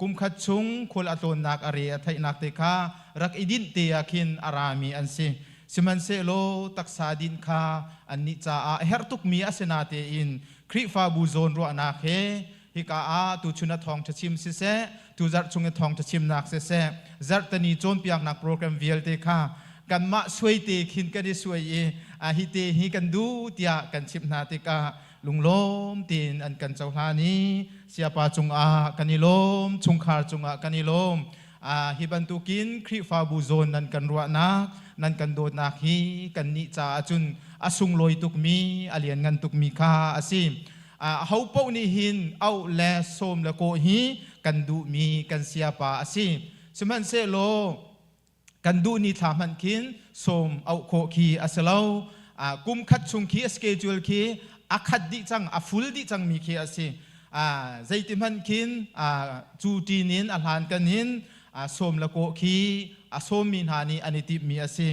kumkhat chung khul a tlawnnak a re a theihnak te kha rak i dinh te ah khin a rami an si. Sihmanhsehlaw taksa dinh kha annih caah a herh tukmi a si natein Khrihfabu zawnruahnak he hika ah tuchun a thawngṭha chim siseh, tuzarh chung i thawngṭha chimnak siseh, zarhteni cawnpiaknak program vialte kha kanmah suaite khin kan i suai i hi te hi kan duh tiah kan chimh hna tikah lunglawm tein an kan cohlan i siapa cungah kan i lawm, chungkhar cungah kan i lawm. Hi bantukin Khrihfabu zawn nan kan ruahnak, nan kan dawtnak hi kannih caah cun a sunglawi tukmi, a lianngan tukmi kha a si. Aho paoh nih hin auh le sawm le kawh hi kan duhmi kan siapa a si. Sihmanhsehlaw kan duh ni thla hmanh khin sawm auh khawh khi a si lo. Kum khat chung khi a schedule khi a khat dih cang, a full dih cangmi khi a si. Zeiti hmanh khin cu ṭin in a hlan kan in sawm le kawh khi a sawmmi hna nih an i timhmi a si.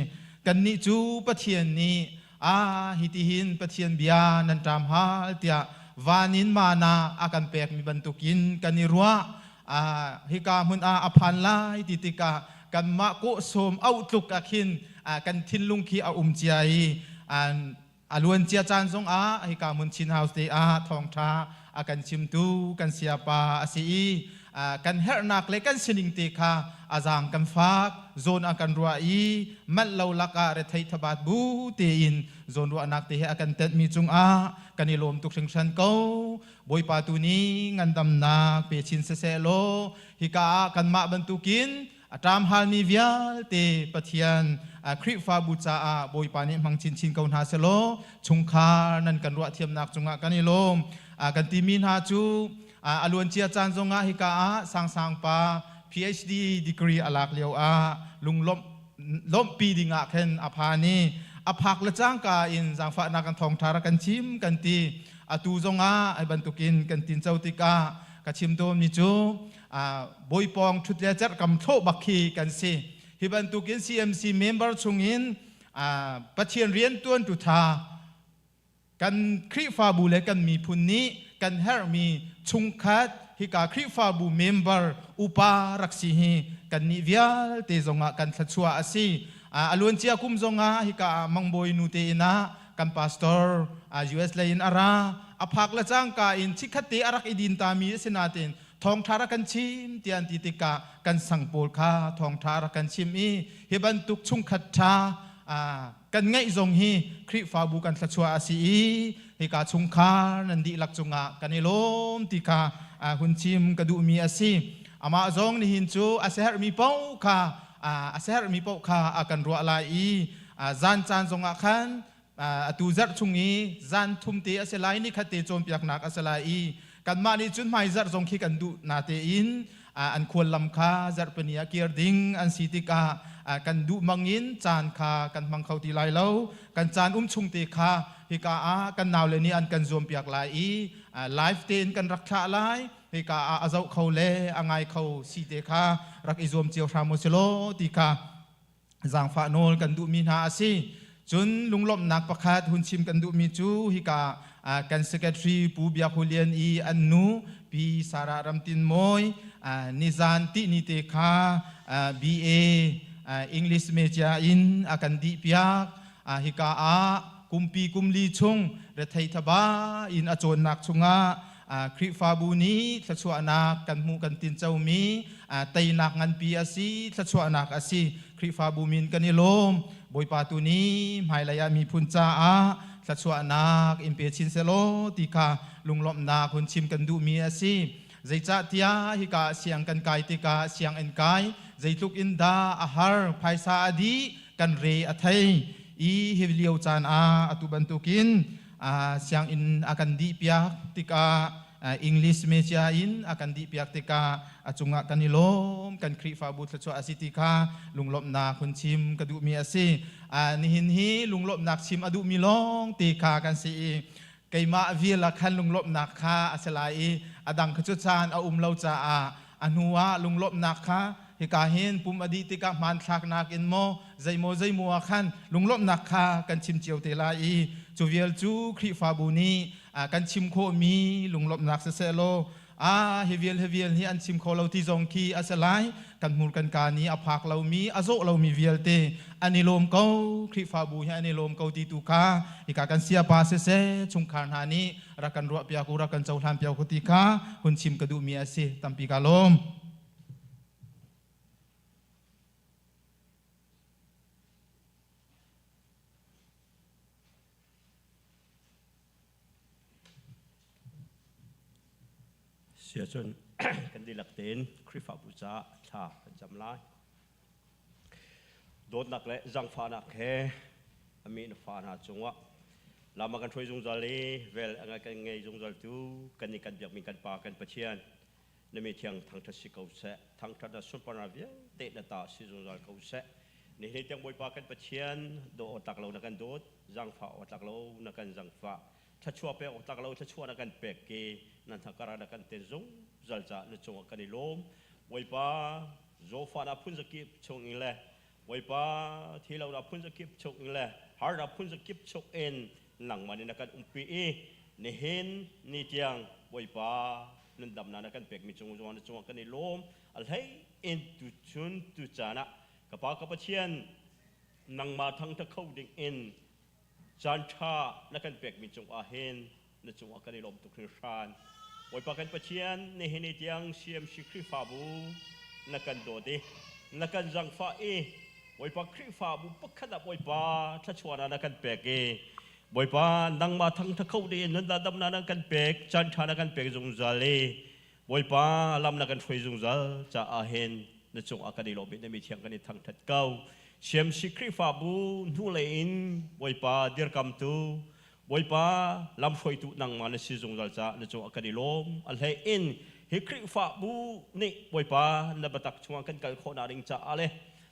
Kannih cu Pathian nih a hitihin Pathian bia nan ṭam hal tiah van in mana a kan pekmi bantukin kan i ruah. Hika hmun ah a phan lai ti tikah kanmah kawh sawm auh tluk ah khin kan thinlung khi a um cia i a luancia caan zongah hika hmun Chin House te ah thawngṭha a kan chimtu kan siapa a si i kan herhnak le kan sining te kha a zaang kan fak, zawn a kan ruah i manh lo lakah rethei thabat bu tein zawnruahnak te he a kan tenhmi cungah kan i lawm tuk hringhran ko. Bawipa tu nih ngandamnak pe chin siseh law hika ah kanmah bantukin a ṭam halmi vialte Pathian Khrihfabu caah Bawipa nih hmang chinchin ko hna selaw chungkhar nan kan ruahthiamnak cungah kan i lawm. Kan timi hna cu a luancia caan zongah hika ah sangsang pa PhD degree a lak lio ah lunglawmh lawmhpi dingah khin a phan i a phak le cangka in zaangfahnak kan thawngṭha rak kan chim kan ti. Atu zongah ai bantukin kan tinco tikah ka chim tawnmi cu bawipawng ṭhut le cerhkam thlawh bak khi kan si. Hi bantukin CMC member chungin Pathian riantuantu ṭha kan Khrihfabu le kan miphun nih kan herhmi chungkhat hika Khrihfabu member upa rak si hi kannih vialte zongah kan thluachuah a si. A luancia kum zongah hika ah Mangbawi nu te inn ah kan pastor US lei in a ra. A phak le cangka in chikkhat te a rak i din tami a si nain thawngṭha rak kan chim tiah an ti tikah kan sang pawl kha thawngṭha rak kan chim i hi bantuk chungkhat ṭha kan ngeih zong hi Khrihfabu kan thluachuah a si i hika chungkhar nan dihlak cungah kan i lawm ti kha hun chim ka duhmi a si. Amah zong nihin cu a siaherhmi paoh kha a siaherhmi paoh kha a kan ruah lai i zan caan zongah khan atu zarh chung i zan thum te a si lai, ni khat te cawnpiaknak a si lai i kanmah nih cun hmai zarh zong khi kan duh natein an khuallam kha zarhpini ah kir ding an si tikah kan duh mangin caan kha kan hmang kho ti lai lo. Kan caan um chung te kha hika ah kan naule nih an kan zuampiak lai i live tein kan rak thlah lai. Hika ah a zoh kho le a ngai kho si te kha rak i zuam cio hram u si law ti kha zaangfah nawl kan duhmi hna a si. Cun lunglawmhnak pakhat hun chim kan duhmi cu hika kan secretary Pu Biak Hu Lian i an nu Pi Sarah Ramtin Mawi nizan tihni te kha BA English major in a kan dih piak. Hika ah kumpi kumli chung rethei thaba in a cawnnak chungah Khrihfabu nih thluachuahnak kan hmuh kan tincomi teinak nganpi a si, thluachuahnak a si. Khrihfabu min kan i lawm. Bawipa tu nih hmailei ah miphun caah thluachuahnak in pe chin selaw ti kha lunglawmhnak hun chim kan duhmi a si. Zeicahtiah hika siang kan kai tikah sianginn kai zeitluk in dah a har, phaisa a dih, kan re a thei i hi lio caan ah atu bantukin sianginn a kan dihpiak tikah, English media in a kan dihpiak tikah a cungah kan i lawm, kan Khrihfabu thluachuah a si ti kha lunglawmhnak hun chim ka duhmi a si. Nihin hi lunglawmhnak chim a duhmi lawng te kha kan si i Keimah vial ah khan lunglawmhnak kha a si lai i a dang kha cu caan a um lo caah a hnu ah lunglawmhnak kha hika hin pum a dih tikah hmanthlaknak in maw zeimaw zeimaw ah khan lunglawmhnak kha kan chim cio te lai i cu vial cu Khrihfabu nih kan chim khawhmi lunglawmhnak siseh law a hi vial hi vial hi an chim kho lo ti zong khi a si lai. Kan hmur kan ka nih a phak lomi, a zawh lomi vialte an i lawm ko, Khrihfabu hi an i lawm ko ti tu kha hika kan siapa siseh chungkhar hna nih rak kan ruah piak u, rak kan cohlan piak u ti kha hun chim ka duhmi a si. Tampi ka lawm. Siacun kan dihlak tein Khrihfabu caah thla kan cam lai. Dawtnak le zangfahnak he a mi na fa hna cungah lam a kan hruai zungzal i vel a kan ngei zungzal tu kan i kan biakmi kan Pa kan Pathian na mi thiang thangṭhat si ko seh. Thangṭhat na sunparnak vialte na ta si zungzal ko seh. Nihin tiang Bawipa kan Pathian daw awk tlak lo na kan dawt, zangfah awk tlak lo na kan zangfah. Thluachuah pek awk tlak lo thluachuah na kan pek i nan thakar na kan ten zungzal caah na cungah kan i lawm. Bawipa zawfahnak phunzakip chung in le Bawipa thilonak phunzakip chung in le harnak phunzakip chung in nangmah nih na kan umpi i nihin ni tiang Bawipa nundamnak na kan pekmi cung zongah na cungah kan i lawm. A hlei in tuchun tucaan ah ka Pa ka Pathian nangmah thangṭha kho ding in caan ṭha na kan pekmi cungah hin na cungah kan i lawm tuk hringhran. Bawipa kan Pathian, nihin ni tiang CMC Khrihfabu na kan dawt i na kan zangfah i Bawipa Khrihfabu pakhat ah Bawipa thluachuahnak na kan pek i Bawipa nangmah thangṭha kho ding in nunnak damnak na kan pek, caan ṭha na kan pek zungzal i Bawipa lam na kan hruai zungzal caah hin na cungah kan i lawm i na mi thiang kan i thangṭhat ko. CMC Khrihfabu hnulei in Bawipa dirkamtu, Bawipa lamhruaitu nangmah na si zungzal caah na cungah kan i lawm. A hlei in hi Khrihfabu nih Bawipa na biatak chungah kan kal khawhnak ding caah le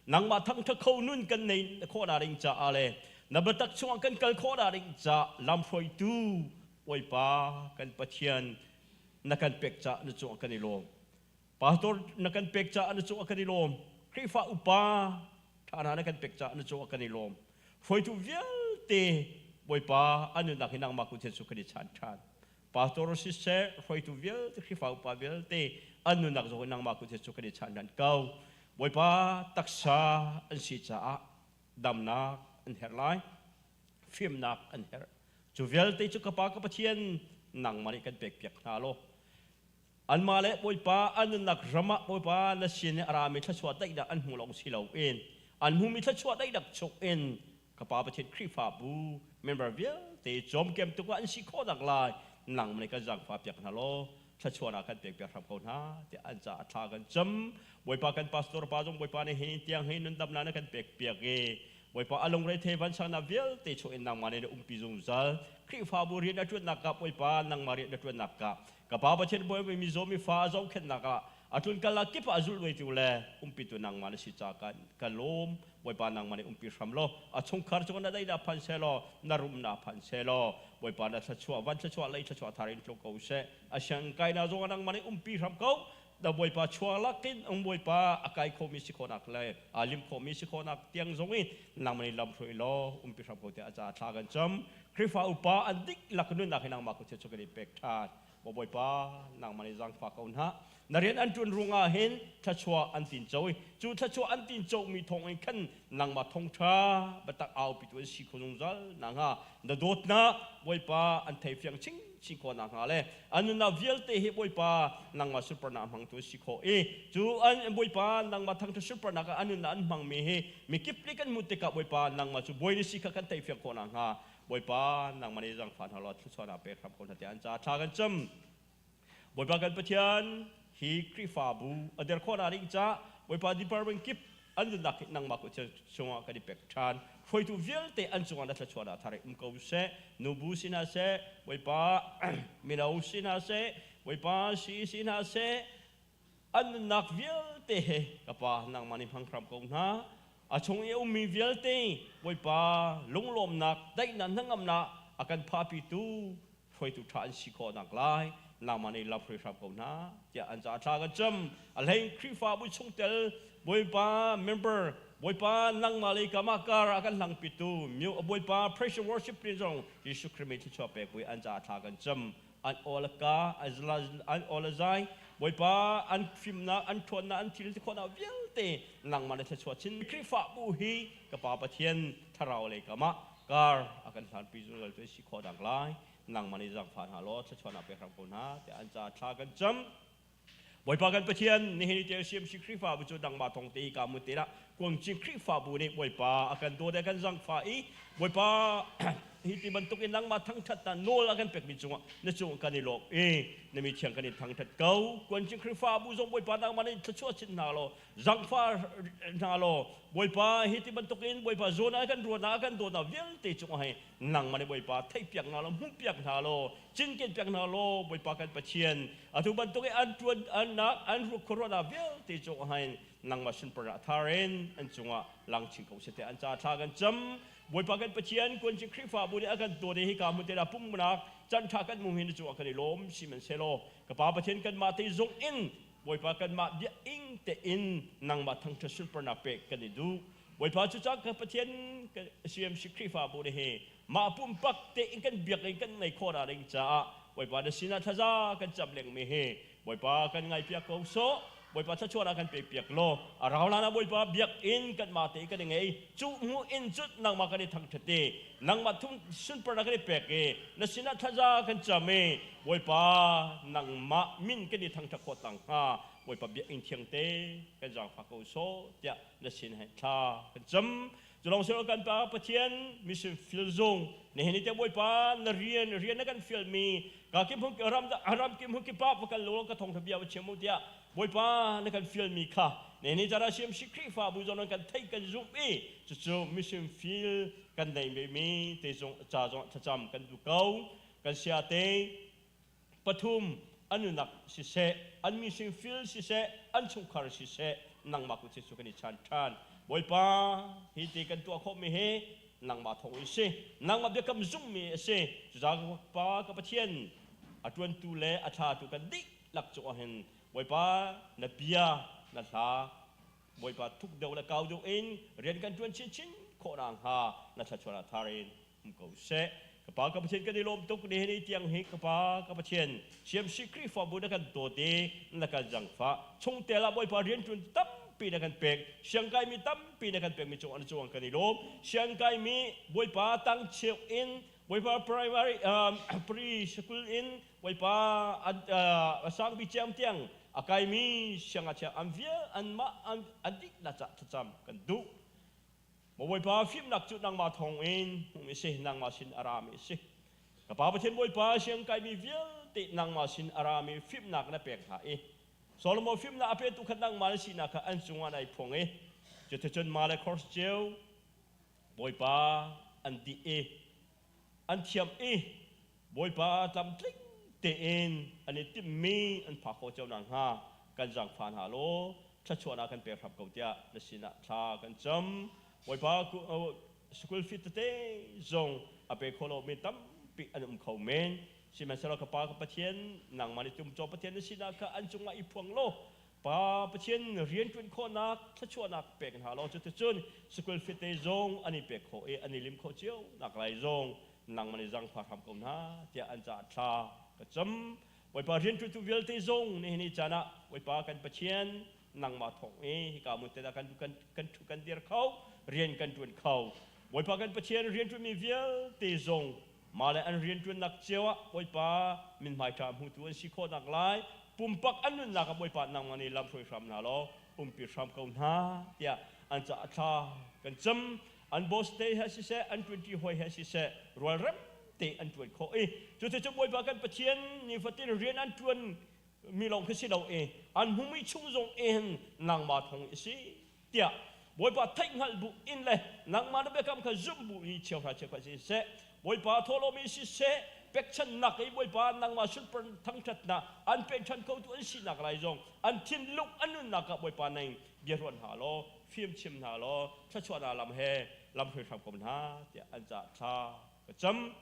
nangmah thangṭhat kho nun kan nei khawhnak ding caah le na biatak chungah kan kal khawhnak ding caah lamhruaitu Bawipa kan Pathian na kan pek caah na cungah kan i lawm. Pastor na kan pek caah na cungah kan i lawm. Khrihfa upa ṭha hna na kan pek caah na cungah kan i lawm. Hruaitu vialte Bawipa an nunnak hi nangmah kut hin su kan i chan ṭhan. Pastor siseh, hruaitu vialte, Khrihfa upa vialte an nunnak zong hi nangmah kut hin su kan i chan ṭhan ko. Bawipa taksa an si caah damnak an herh lai, fimnak an herh. Cu vialte cu ka Pa ka Pathian nangmah nih kan pekpiak hna law anmah le Bawipa an nunnak ram ah Bawipa na sin i a rami thluachuah daihnak an hmu lawng si loin an hmumi thluachuah daihnak chung in ka Pa Pathian Khrihfabu member vialte cawmkem tuk ah an si khawh naklai nangmah nih kan zaangfah piak hna law thluachuahnak kan pekpiak hram ko hna tiah an caah thla kan cam. Bawipa kan pastor pa zong Bawipa nih hi tiang hi nundamnak na kan pekpiak i Bawipa a lungre thei vansangnak vialte chung in nangmah nih na umpi zungzal. Khrihfabu rian a ṭuannak ah Bawipa nangmah rian na ṭuannak ah ka Pa Pathian Bawipa mizaw mifa a zohkhenhnak ah a tlun kal ah kip ah a zulh le umpitu nangmah na si caah ka lawm. Bawipa nangmah nih umpi hram law a chungkhar cung na daihnak phan seh law na rumnak phan seh law Bawipa na thluachuah van thluachuah lei thluachuah thar in tlung ko seh. A sianginn kainak zong ah nangmah nih umpi hram ko. Da Bawipa chuak lakin ang Bawipa a kai khomi si khawhnak le aa lim khomi si khawhnak tiang zong in nangmah nih lam hruai law umpi hram ko tiah a caah thla kan cam. Khrihfa upa an diklak nunnak hi nangmah kut cu kan i pek ṭhan. Maw Bawipa, nangmah nih zaangfah ko hna. Na rian an ṭuan ruangah hin thluachuah an tinco i cu thluachuah an tincomi thawng in khan nangmah thawngṭha biatak aupitu an si kho zungzal nakhnga na dawtnak Bawipa an theifiang chinchin khawh nakhnga le an nunnak vialte hi Bawipa nangmah sunparnak hmangtu si khawh i cu an Bawipa nangmah thangṭhat sunparnak ah an nunnak an hmangmi hi mikip nih kan hmuh tikah Bawipa nangmah cu Bawi na si kha kan theihfiang khawh nakhnga Bawipa nangmah nih zaangfah hna law thluachuahnak pek hram ko hna tiah an caah thla kan cam. Bawipa kan Pathian hi Khrihfabu a der khawhnak ding caah Bawipa department kip an nunnak hi nangmah kut chungah kan i pek ṭhan. Hruaitu vialte an cungah na thluachuahnak thar um ko seh. Nubu si hna seh, Bawipa mino si hna seh, Bawipa si si hna seh, an nunnak vialte he ka Pa nangmah nih hmang hram ko hna. A chung i a ummi vialte Bawipa lunglawmnak, daihnak, hnangamnak a kan phahpitu Hruaitu ṭha an si khawh naklai nangmah nih lam hruai hram ko hna tiah an caah thla kan cam. A hlei Khrihfabu chungtel Bawipa member Bawipa nangmah lei kam ah kar a kan hlangpitu Bawipa praise and worship ni zong Jesuh Khrih min thluachuah pek pui an caah thla kan cam. An aw le ka an aw le zai Bawipa an fimnak an ṭhawnnak an thil ti khawhnak vialte nangmah le thluachuah chin Khrihfabu hi ka Pa Pathian thlarau lei kam ah kar a kan hlanpi zungzal tu si khawh nak lai nangmah nih zaangfah hna law thluachuahnak pek hram ko hna tiah an caah thla kan cam. Bawipa kan Pathian, nihin ni te CMC Khrihfabu cu dangmah thong te ka mun te lah Kuangcing Khrihfabu nih Bawipa a kan dawt kan zangfah i Bawipa hi ti bantuk in nangmah thangthat na nawl a kan pekmi cungah na cung kan i lawm i na mi thiang kan in thangthat ko. Kuangcing Khrihfabu zong Bawipa nangmah nih thluachuah chin hna law zangfah hna law Bawipa hi ti bantuk in Bawipa zawn ah kan ruahnak kan dawtnak vialte cungah hi nangmah nih Bawipa theihpiak hna law hmuhpiak hna law cinken piak hna law Bawipa kan Pathian atu bantuk in an tuan an nak an khuaruahnak vialte cungah hin nangmah sunparnak thar in an cungah lang chin ko seh an ca thla kan cam. Bawipa kan Pathian, kuancing Khrihfabu nih a kan dawt i hika hmun te dah pumnak can tha kan hmu hi na cungah kan i lawm. Sihmanhsehlaw ka Pa Pathian, kanmah te zong in Bawipa kanmah bia ing tein nangmah thangṭhat sunparnak pek kan i duh. Bawipa cucaah ka Pathian CMC Khrihfabu nih hi mah pumpak tein kan biakinn kan ngei khawh nak ding caah Bawipa na sinah thlaza kan cam lengmi hi Bawipa kan ngaipiak ko sawh. Bawipa thluachuahnak kan pekpiak law a rau hlan ah Bawipa biakinn kanmah te kan i ngei cu hmu in cut nangmah kan i thangṭhat i nangmah thung sunparnak kan i pek i na sinah thlaza kan cam i Bawipa nangmah min kan i thangṭhat khawh tang hnga Bawipa biakinn thiang te kan zaangfah ko sawh tiah na sin he thla kan cam. Culong silo kan Pa Pathian, mission field zung nihin ni te Bawipa na rian rian na kan fial mi ka kim hung ram ram kim hung kipa va kal lo ka thong bia va chim mu tiah Bawipa na kan fial mi kha nihin ni tara CMC Khrihfabu zong kan theih kan zumh i cucu mission field kan nei ve mi te zong ca zong thlacam kan duh ko. Kan sia te pathum an nunak siseh, an mission field siseh, an chungkhar siseh, nangmah kut cu kan i chan ṭhan. Bawipa, hi ti kan tuah khawhmi hi nangmah thawng in si, nangmah biakam zumhmi a si. Cucaah Pa ka Pathian, a ṭuantu le a thlatu kan dihlak cungah hin Bawipa na bia na hla Bawipa thuk deuh le kau deuh in rian kan ṭuan chinchin khawh nakhnga na thluachuah thar in um ko seh. Ka Pa ka Pathian, kan i lawm tuk nihin i tiang hi. Ka Pa ka Pathian, CMC Khrihfabu na kan dawt i na kan zangfah. Chungtel ah Bawipa rianṭuan tampi na kan pek, siangkaimi tampi na kan pekmi cung an cung kan i lawm. Siangkaimi Bawipa tang cheu in Bawipa primary pre school in Bawipa sangpi ciam tiang a kaimi siangngakchia an vial anmah an dik na cah thlacam kan duh. Maw Bawipa, fimnak cu nangmah thawngin hmuhmi a si, nangmah sin a rami a si. Ka Pa Pathian Bawipa, siangkaimi vialte nangmah sin a rami fimnak na pek hna i Solomon fimnak a petu kha nangmah na sinak kha an cungah nai phuang i cuticun mah le course cio Bawipa an dih i an thiam i Bawipa tlamtling tein an i timhmi an phak khawh cio nakhnga kan zaangfah hna law thluachuahnak kan pek hram ko tiah na sinah thla kan cam. Bawipa, school fee tete zong a pe kho lomi tampi an um kho men. Sihmanhsehlaw ka Pa ka Pathian, nangmah nih tumcaw Pathian na sinak kha an cungah i phuang law Pa Pathian rianṭuan khawhnak thluachuahnak pek hna law cuticun school fee te zong an i pek khawh i an i lim khawh cio nak lai zong nangmah nih zaangfah hram ko hna tiah an caah thla ka cam. Bawipa rianṭuantu vialte zong nihin ni caan ah Bawipa kan Pathian nangmah thawng i hika hmun te kan kan kan ṭhu kan dir kho, rian kan ṭuan kho. Bawipa kan Pathian, rianṭuanmi vialte zong mah le an rianṭuannak cio ah Bawipa mithmai ṭha hmutu an si khawh naklai pumpak an nunnak ah Bawipa nangmah nih lamhruai hram hna law umpi hram ko hna tiah an caah thla kan cam. An boss te he siseh, an ṭuanṭi hawi he siseh, rualrem te an ṭuan khawh i cuticun Bawipa kan Pathian, nifatin rian an ṭuan mi lawng khi si lo i an hmumi chung zong in nangmah thawng i si tiah Bawipa theihhngalh bu in le nangmah na biakam kha zumh bu i cheuhra cheukhat siseh, Bawipa thawhlawm i siseh, pekchanhnak i Bawipa nangmah sunpar thangṭhatnak an pekchanh khotu an sinak lai zong an thinlung an nunnak ah Bawipa nang bia ruat hna law fim chim hna law thluachuahnak lam he lam hruai hram ko hna tiah an caah thla ka cam.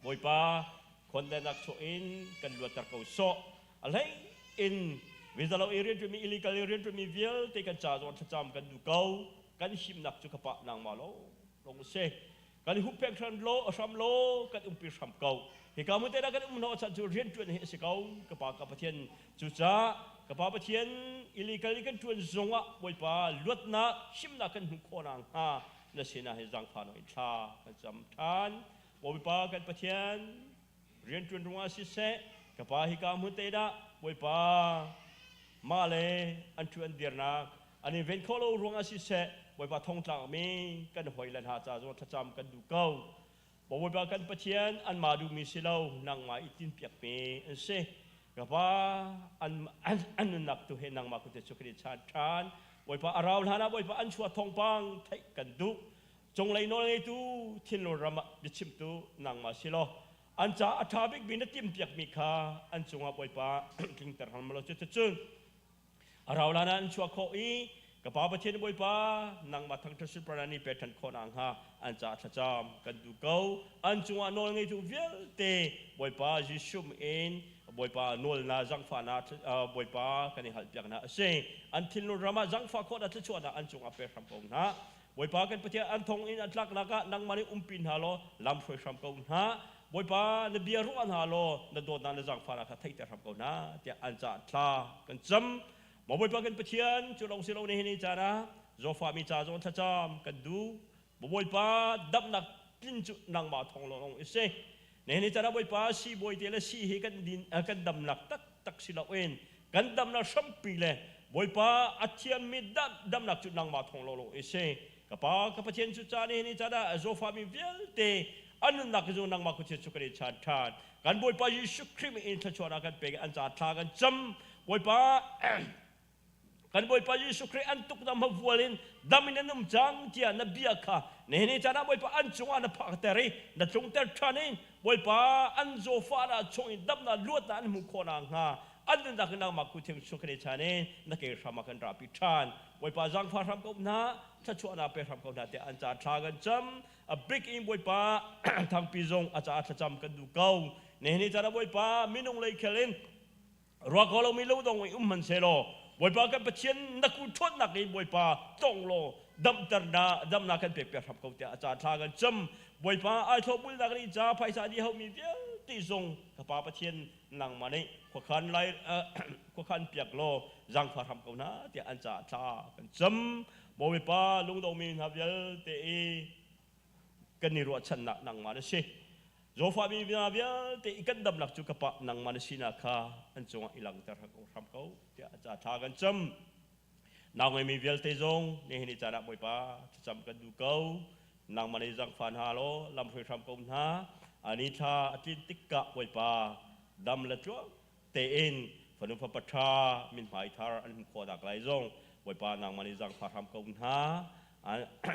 Bawipa. Khondenak chuah in kan luatter ko sawh. A hlei in visa lo i rianṭuanmi illegal i rianṭuanmi vialte kan ca zong thlacam kan duh ko. Kan himnak cu ka pah nangmah lo long si. Kan huppek hram lo hram lo kan umpi hram ko. Hika hmun te kan um hnawh chan cu rianṭuan hi a si ko. Ka pa ka Pathian cucaah ka pa Pathian illegal i kan ṭuan zongah Bawipa luatnak himnak kan hmuh khawh nakhnga na sinah hin zaangfah in thla kan cam ṭhan. Bawipa kan Pathian rianṭuan ruangah siseh ka pa hika hmun te dah Bawipa mah le an ṭhu an dirnak an in ven khawh lo ruangah siseh Bawipa thongtlak mi kan hoi le hna ca zong thlacam kan duh ko. Bawipa kan Pathian anmah duhmi si lo nangmah i tinpiak mi an si. Ka pa an an nunnak tu he nangmah kut cu kan i chan ṭhan. Bawipa a rau hlan ah Bawipa an chuah thawngpang theih kan duh. Cunglei nawl ngeitu thinlung ram ah biachimtu nangmah si law an ca a ṭha bikmi na timhpiakmi kha an cungah Bawipa tlingter hram law cuticun a rau hlan ah an chuah khawh i ka Pa Pathian Bawipa nangmah thangṭhat sunparnak ni pek ṭhan khawh nakhnga an ca thlacam kan duh ko. An cungah nawl ngeitu vialte Bawipa Jesuh in Bawipa nawlnak zangfahnak Bawipa kan i halpiak hna a si. An thinlung ram ah zangfah khawhnak thluachuahnak an cungah pek hram ko hna. Bawipa kan Pathian an thong in an tlaknak ah nangmah nih umpi hna law lam hruai hram ko hna. Bawipa na bia ruah hna law na dawtnak na zaangfahnak kha theihter hram ko hna tiah an caah thla kan cam. Maw Bawipa kan Pathian cu lawng si lo nihin ni caan ah zawfahmi ca zong thlacam kan duh. Bawipa damnak tlin cu nangmah thawng lawng i si. Nihin ni caan ah Bawipa siibawi te le sii hi kan din kan damnak taktak si loin kan damnak hrampi le Bawipa a thiammi damnak cu nangmah thawng lawlaw i si. Ka Pa ka Pathian cu ca nihin ni caan ah zawfahmi vialte an nunnak cu nangmah khuachia cu kan i chan ṭhan. Kan Bawipa Jesuh Khrih in thluachuahnak kan pek i an ca thla kan cam. Bawipa kan Bawipa Jesuh Khrih an tuk dam vual in dam in an um cang tiah na bia kha nihin ni caan ah Bawipa an cungah na phakter i na tlungter ṭhan i Bawipa an zawfahnak chung in damnak luatnak an hmuh khawh nakhnga an nunnak in nangmah kuthiang chung kan i chan i na ke hram ah kan rahpi ṭhan. Bawipa zaangfah hram ko hna, thluachuahnak pe hram ko hna tiah an ca thla kan cam. A bik in Bawipa thangpi zong a caah thlacam kan duh ko. Nihin ni caan ah Bawipa minung lei khel in ruah ko lomi lodong i um hmanhsehlaw Bawipa kan Pathian na ku ṭhawnnak in Bawipa tong law damter na damnak kan pek piak hram ko tiah a ca thla kan cam. Bawipa ai thlopbulnak nih ca phaisa di haumi vialte zong ka Pa Pathian nangmah nih khuakhan lai khuakhan piak law zaangfah hram ko hna tiah an ca thla kan cam. Bawipa lungdomi hna vialte i kan i ruahchannak nangmah na si. Zawfahmi hna vialte i kan damnak cu ka pa nangmah na sinak kha an cungah i langhter hram ko tiah a ca thla kan cam. Nau ngeimi vialte zong nihin ni caan ah Bawipa thlacam kan duh ko. Nangmah nih zaangfah hna law lamhruai hram ko hna. Ani thla a tlin tikah Bawipa dam le tluang tein fanu fapa ṭha mithmai thar an hmuh khawh nak lai zong Bawipa nangmah nih zaangfah hram ko hna.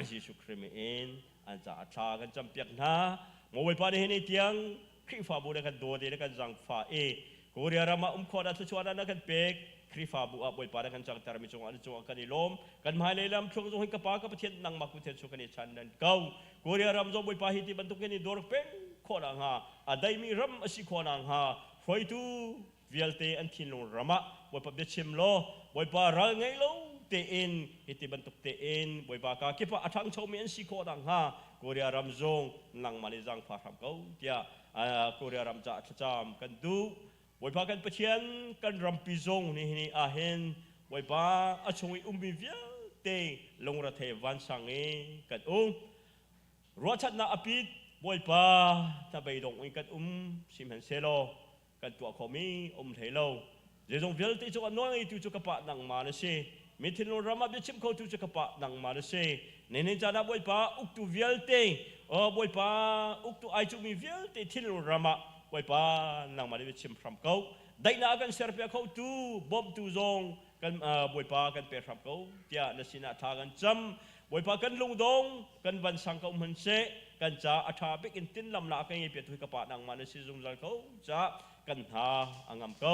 Jesuh Khrih in an caah thla kan campiak hna. Maw Bawipa nih hin tiang Khrihfabu na kan dawt i na kan zaangfah i Korea ram ah um khawh na thluachuah na kan pek. Khrihfabu ah Bawipa na kan cangtermi cungah na cungah kan i lawm. Kan hmailei lam thlung zong hi ka Pa ka Pathian nangmah kut chu kan i chan nan ko. Korea ram zong Bawipa hi ti bantuk in i dawr peng khawh nakhnga a daimi ram a si khawh nakhnga hruaitu vialte an thinlung ram ah Bawipa biachim law Bawipa ral ngei lo tein hiti bantuk tein Bawipa ka kip ah a ṭhangchomi an si khawh nakhnga Korea ram zong nangmah nih zaangfah hram ko tiah Korea ram caah thlacam kan duh. Bawipa kan Pathian kan rampi zong nihin ahhin Bawipa a chung i ummi vialte lungrethei vansang i kan um. Ruahchannak a pit Bawipa hnabeidong in kan um sihmanhsehlaw kan tuah khawhmi um hlei lo. Zeizong vialte cu a nawl ngeitu cu ka pa nangmah na si. Mi thinlung ram ah biachim khotu cu ka pa nangmah na si. Nihin caan ah Bawipa uktu vialte, aw Bawipa uktu ai cuhmi vialte thinlung ram ah Bawipa nangmah nih biachim hram ko. Daihnak a kan serpiak khotu, bawmtu zong kan Bawipa kan pe hram ko tiah na sinah thla kan cam. Bawipa kan lungdong kan van sang ko hmanhseh kan ca a ṭha bik in tinlamnak a kan ngei piatu hi ka pa nangmah na si zungzal ko caah kan hna a ngam ko.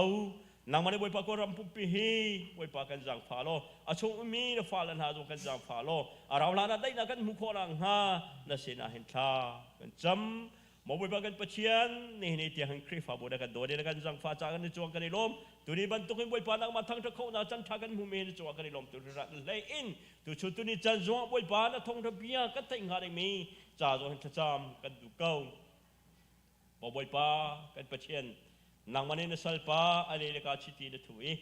Nangmah nih Bawipa Kawlram pumpi hi Bawipa kan zaangfah law a chung ummi na fale hna zong kan zaangfah law a rau hlan ah daihnak kan hmuh khawh nakhnga na sinah hin thla kan cam. Maw Bawipa kan Pathian, nihin ni tiang hin Khrihfabu na kan dawt i na kan zangfah caah kan i cuang kan i lawm. Tuni bantukin Bawipa nangmah thangṭhat khawhnak can ṭha kan hmumi na cungah kan i lawm tu hrirat hlei in tuchun tuni can zongah Bawipa na thawngṭha bia kan theih hnga dingmi ca zong hin thlacam kan duh ko. Maw Bawipa kan Pathian, nangmah nih na salpa a le le ka chiti na thu i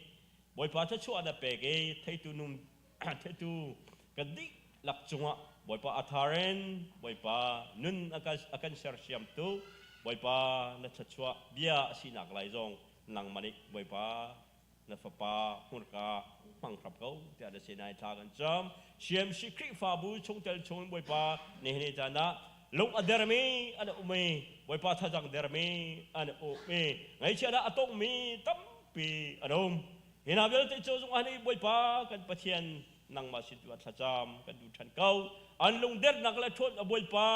Bawipa thluachuah na pek i theitu num theitu kan dihlak cungah Bawipa a thar in Bawipa nun a kan sersiamtu Bawipa na thluachuah bia a sinak lai zong nangmah nih Bawipa na fapa hmurka hmang hram ko tiah na sinai thla kan cam. CMC Khrihfabu chungtel chung Bawipa nihin ni caan ah lung a dermi an um i Bawipa thazang dermi an um i ngaihchiat ah a tongmi tampi an um. Hi hna vialte cu zungah nih Bawipa kan Pathian nangmah sin tu ah thlacam kan duh ṭhan ko. An lungdernak le ṭhawn a Bawipa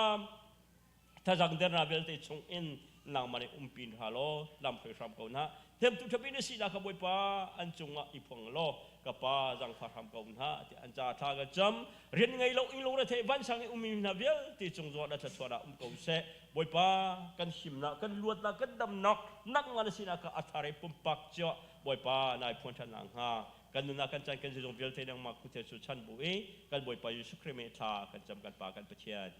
thazang dernak vialte chung in nangmah nih umpi hna law lam hruai hram ko hna. Hnemtu ṭhapi na sinak kha Bawipa an cungah i phuang law ka pa zangfah hram ko hna ti an ca thla ka cam. Rian ngei lo ing lungre vansang i ummi hna vialte cung zong na thluachuah ah um ko seh. Bawipa kan himnak, kan luatnak, kan damnak nangmah na sinak kha a thar i pumpak cio Bawipa nai phuan ṭhan nakhnga kan nunnak kan caan kan zeizong vialte nangmah kut cu chan bu i kan Bawipa Jesuh Khrih min thla kan cam kan Pa kan Pathian.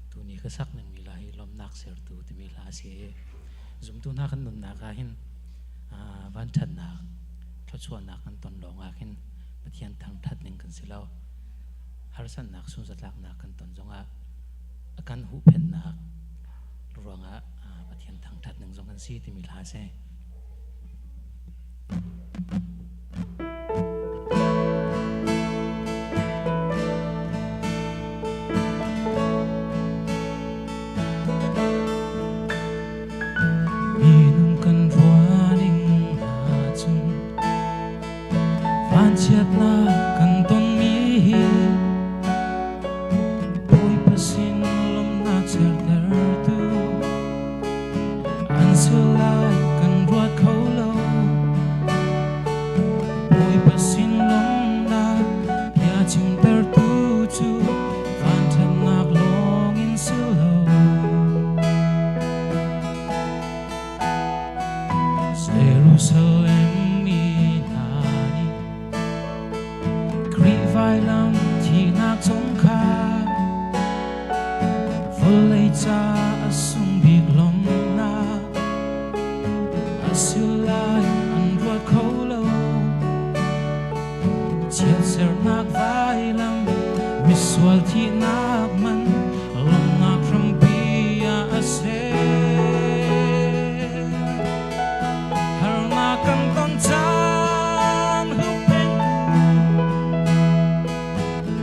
Tuni ka sak ning hla hi lawmhnak sertu timi hla a si i zumtu hna kan nunnak ah hin vanṭhatnak thluachuahnak kan ton lawng ah khin Pathian thangṭhat ning kan si lo. Harsatnak sunzatlaknak kan ton zongah a kan huhphenhnak ruangah Pathian thangṭhat ning zong kan si timi hla a si. Minung kan ruahning ahcun vanchiatnak kan tonmi hi Bawipa sin lawmhnak sertertu An si lai kan ruat kho lo. Bawipa sin lawmhnak bia chimtertu cu vanṭhatnak lawngin si lo. Jerusalem mi hna nih Khrih vailam thihnak cung kha vawlei ca a sung bik lawmhnak a si lai an ruat kho lo. Chiatsernak vailam misual thihnak man lawmhnak hrampi ah a ser. Harnak kan ton caan huhphenh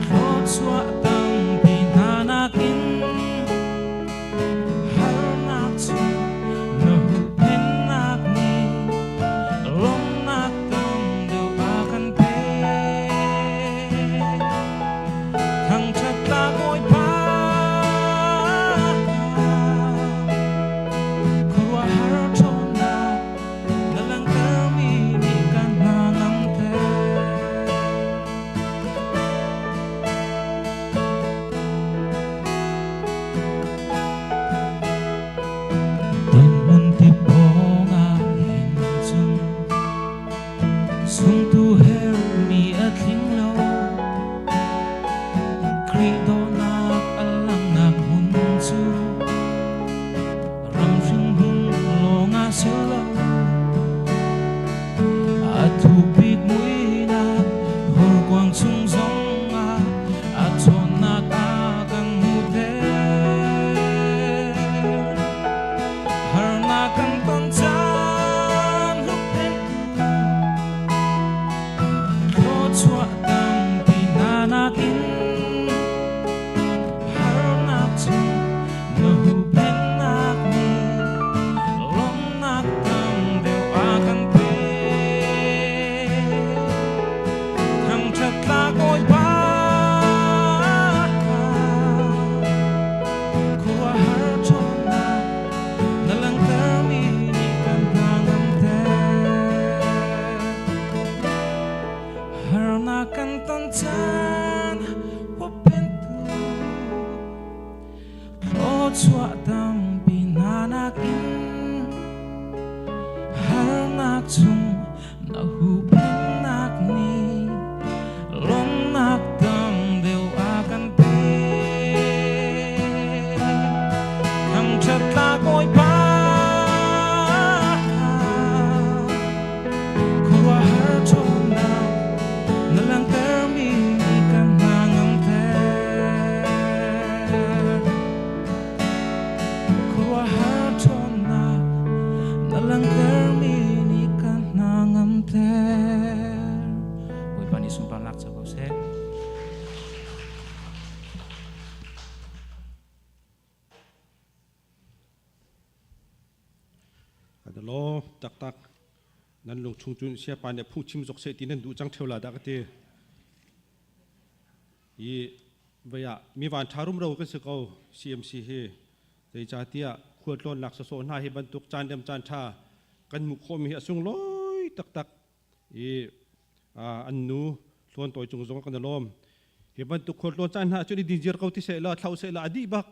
thluachuah tampi hna nakin harnak cu na huhphenhnak nih lawmhnak tam deuh a kan pek. Thangṭhat hla Bawipa. Khuaruahhar ṭhawnnak na langhtermi nih kan hna ngamter. Dinhmun tipawng ah hin cun zumtu herhmi a tling lo. Khrih dawtnak a langhnak hmun cu ramhring hmun lawng ah si lo. A thuk bik muihnak horkuang chung zongah a ṭhawnnak a kan hmuhter. Harnak kan ton caan huphentu Harnak kan ton caan hupphentu thluachuah tampi hna nakin harnak chung na huhphennak nih lawmhnak tam deuh a kan pek. Thangṭhat tlak Bawipa, khuaruahhar ṭhawnnak na langhtermi kan hna ngamter. Khuaruahhar ṭhawnnak na langhtermi nih kan hna ngamter. Bawipa nih sunparnak co ko seh. Adalo taktak nan lung chung cun siapa nih phungchim zok seh ti nan duh cang theo la dah ka ti. I vaya mi van tha rumro kan si ko CMC hi zeicahtiah khualtlawnnak sawsawh hna hi bantuk caan rem caan tha kan hmuh khawhmi hi a sunglawi taktak i an nu thlawn tawi cung zong kan i lawm. Hi bantuk khualtlawn caan hna cun i dinzir ko ti seh law thlo seh law a dih bak.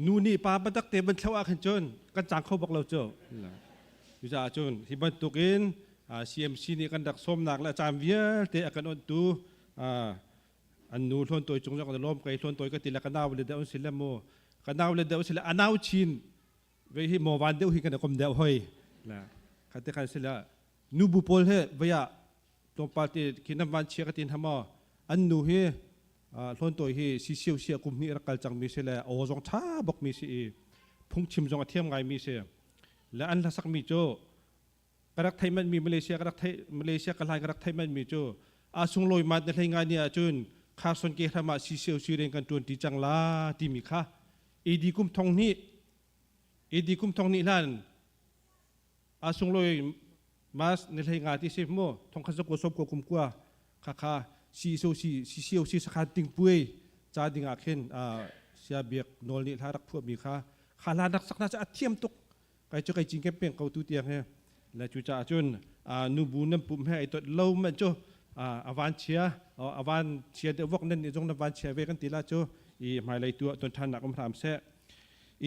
Nu nih pa batak te ban thlo ah khin cun kan cang kho bak lo cu. Cucaah cun hi bantukin CMC nih kan rak sawmnak le caan vialte a kan onhtu an nu hlawn tawi cung zong kan lawm kei hlawn tawi ka ti le ka nau le deuh an si le mu ka nau le deuh si le a nau chin ve hi maw van deuh hi kan kom deuh hoi la khate khan si la nu bu pawl he vaya tlawmpal te khi nam van chia ka tin hama an nu hi hlawn tawi hi si siu sia kum hnih rak kal cang mi si le aw zong tha bok mi si i phungchim zong a thiam ngai mi si le an hlasak mi cu ka rak thei manh mi Malaysia ka rak thei Malaysia ka hlai ka rak thei manh mi cu a sunglawi mat na hlei ngai ni ahcun Carson ke hram ah CCOC rian kan tuan ti cang la timi kha AD kum thong hnih AD kum thong hnih hlan a sunglawi mas ni hlei nga ti si mu thong khat ko som ko kum kua kha kha CCOC CCOC sakhan ting puai ca ding ah khin sia biak nawl nih hla rak phuah mi kha kha hla rak sak na cha a thiam tuk kai cu kai cingkem peng ko tu tiang he le cu caah cun nubu nan pum he ai tot lo man cu avan chia avan chia deuh vok nan nih zong nan van chia ve kan ti la cu i hmailei tu ah ton ṭhan nak um hram seh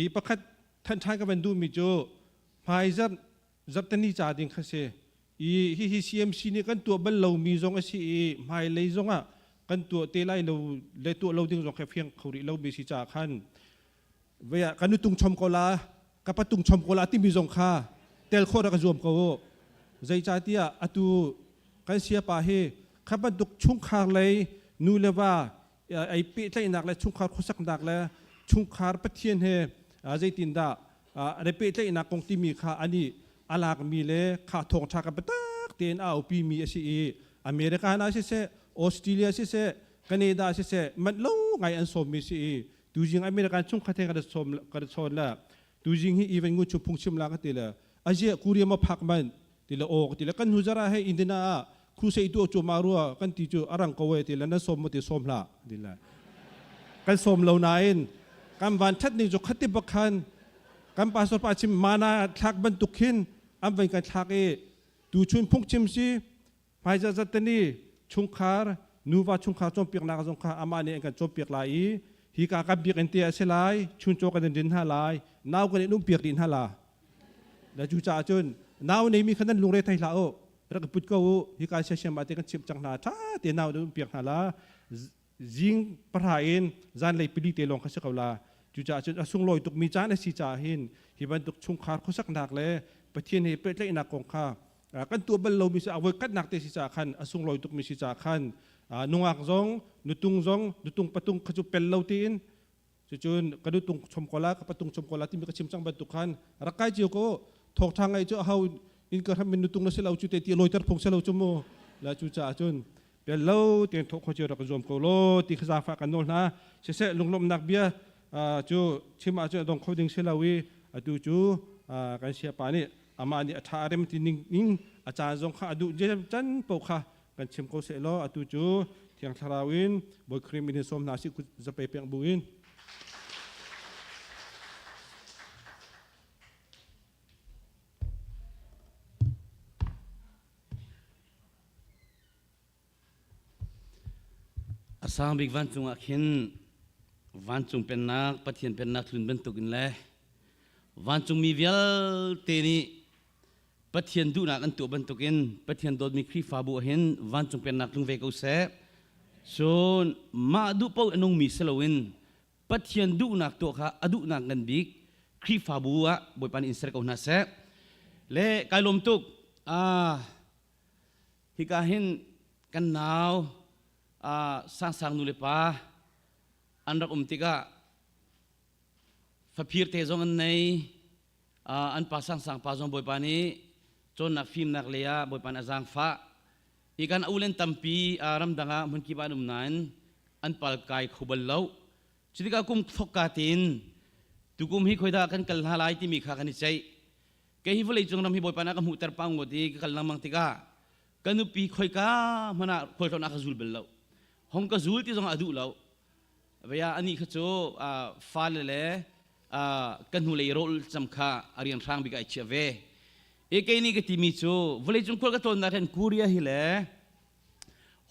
i pakhat than ṭhan ka van duh mi cu hmai zarh zarhtani ca ding kha si i hihi CMC nih kan tuah bal lo mi zong a si i hmailei zong ah kan tuah te lai lo le tuah lo ding zong kha fiang kho rih lo mi si caah khan vei ah kan tung chom ko la ka patung chom ko la timi zong kha tel khawh rak zuam ko u. Zeicahtiah atu kan siapa hi kha bantuk chungkhar lei nu le va ei pehtlaihnak le chungkhar khuasaknak le chungkhar Pathian he zeitindah an i pehtlaihnak kong timi kha ani a lakmi le kha thawngṭha ka biatak tein a aupi mi a si i America na siseh Australia siseh Canada siseh manh lo ngai an sawmmi si i tuzing American chungkhat he kan sawm kan chawn la tuzing hi even ngu chu phungchim la ka ti le azia Korea ma phak man ti le o ti le kan hnu zara he Indiana ah crusade tu chu ma rua kan ti chu arang ko we ti le na som mo ti som hla ti le kan som lo nain kan van that ni chu khati bakhan kan pastor pa chim mana thlak bantuk khin an van kan thlak i tu chun phungchim si Hmaizarh zarhteni chungkhar nuva chungkhar cawnpiaknak zong kha amah nih an kan cawnpiak lai i hika kan biakinn te a si lai chuncaw kan in rin hna lai nau kan in umpiak dih hna la le cu caah cun nau neimi kha nan lungre thei hlah u rak i put ko u hika siasiam ah te kan chimh cang hna ṭha te nau nan umpiak hna la zing pahra in zanlei pili te lawng kha si ko la cucaah cun a sunglawi tukmi caan a si caah hin hi bantuk chungkhar khuasaknak le Pathian he pehtlaihnak kong kha kan tuah bal lomi si a voikhatnak te si caah khan a sunglawi tukmi si caah khan nungak zong nutung zong nutung patung kha cu pel lo tiin cucun ka nutung chom ko la ka patung chom ko la timi ka chim cang bantuk khan rak kai cio ko thawngtha ngai cu ho in ka hram in nutung na si lo cu te ti lawiter phung si lo cu mu la cu caah cun pel lo tiang thawh kho cio rak zuam ko law ti kha zaangfah kan nawl hna siseh lunglawmhnak bia cu chim ah cun a dong kho ding si lo i atu cu kan siapa nih amah nih a ṭha a rem ti ning in a caan zong kha a duh can paoh kha kan chim ko seh law atu cu Thiang Thlarau in Bawi Khrih min in sawm hna sih zapei peng bu in. A sang bik vancung ah khin vancung pennak Pathian pennak tlun bantukin le vancungmi vialte nih Pathian duhnak an tuah bantukin Pathian dawtmi Khrihfabu ah hin vancung pennak tlung ve ko seh. Cun mah duh paoh a nungmi si loin Pathian duhnak tuah kha a duhnak ngan bik Khrihfabu ah Bawipa nih in ser ko hna seh. Le kai lawm tuk. Ah, hika hin kan nau ah, sangsang nu le pa an rak um tikah faphir te zong an nei ah, an pa sangsang pa zong Bawipa nih cawnnak fimnak lei ah Bawipa nih a zaangfah Hi kan ulen tampi ramdang ah hmunkip ah an um nain an pal kai kho bal lo. Cutikah kum thokka tein tukum hi khoidah kan kal hna lai timi kha kan i ceih. Kei hi vawlei cung ram hi Bawipa nih a ka hmuhter pah ngawt i ka kal lengmang tikah ka nupi khoika hmanh ah khualtlawn a ka zul bal lo. Hong ka zul ti zong a duh lo. Vaya anih kha cu fale le ka hnulei rawl cam kha a rianhrang bik ai chia ve. E kei nih ka timi cu vawleicung khual ka tlawnnak hin Korea hi le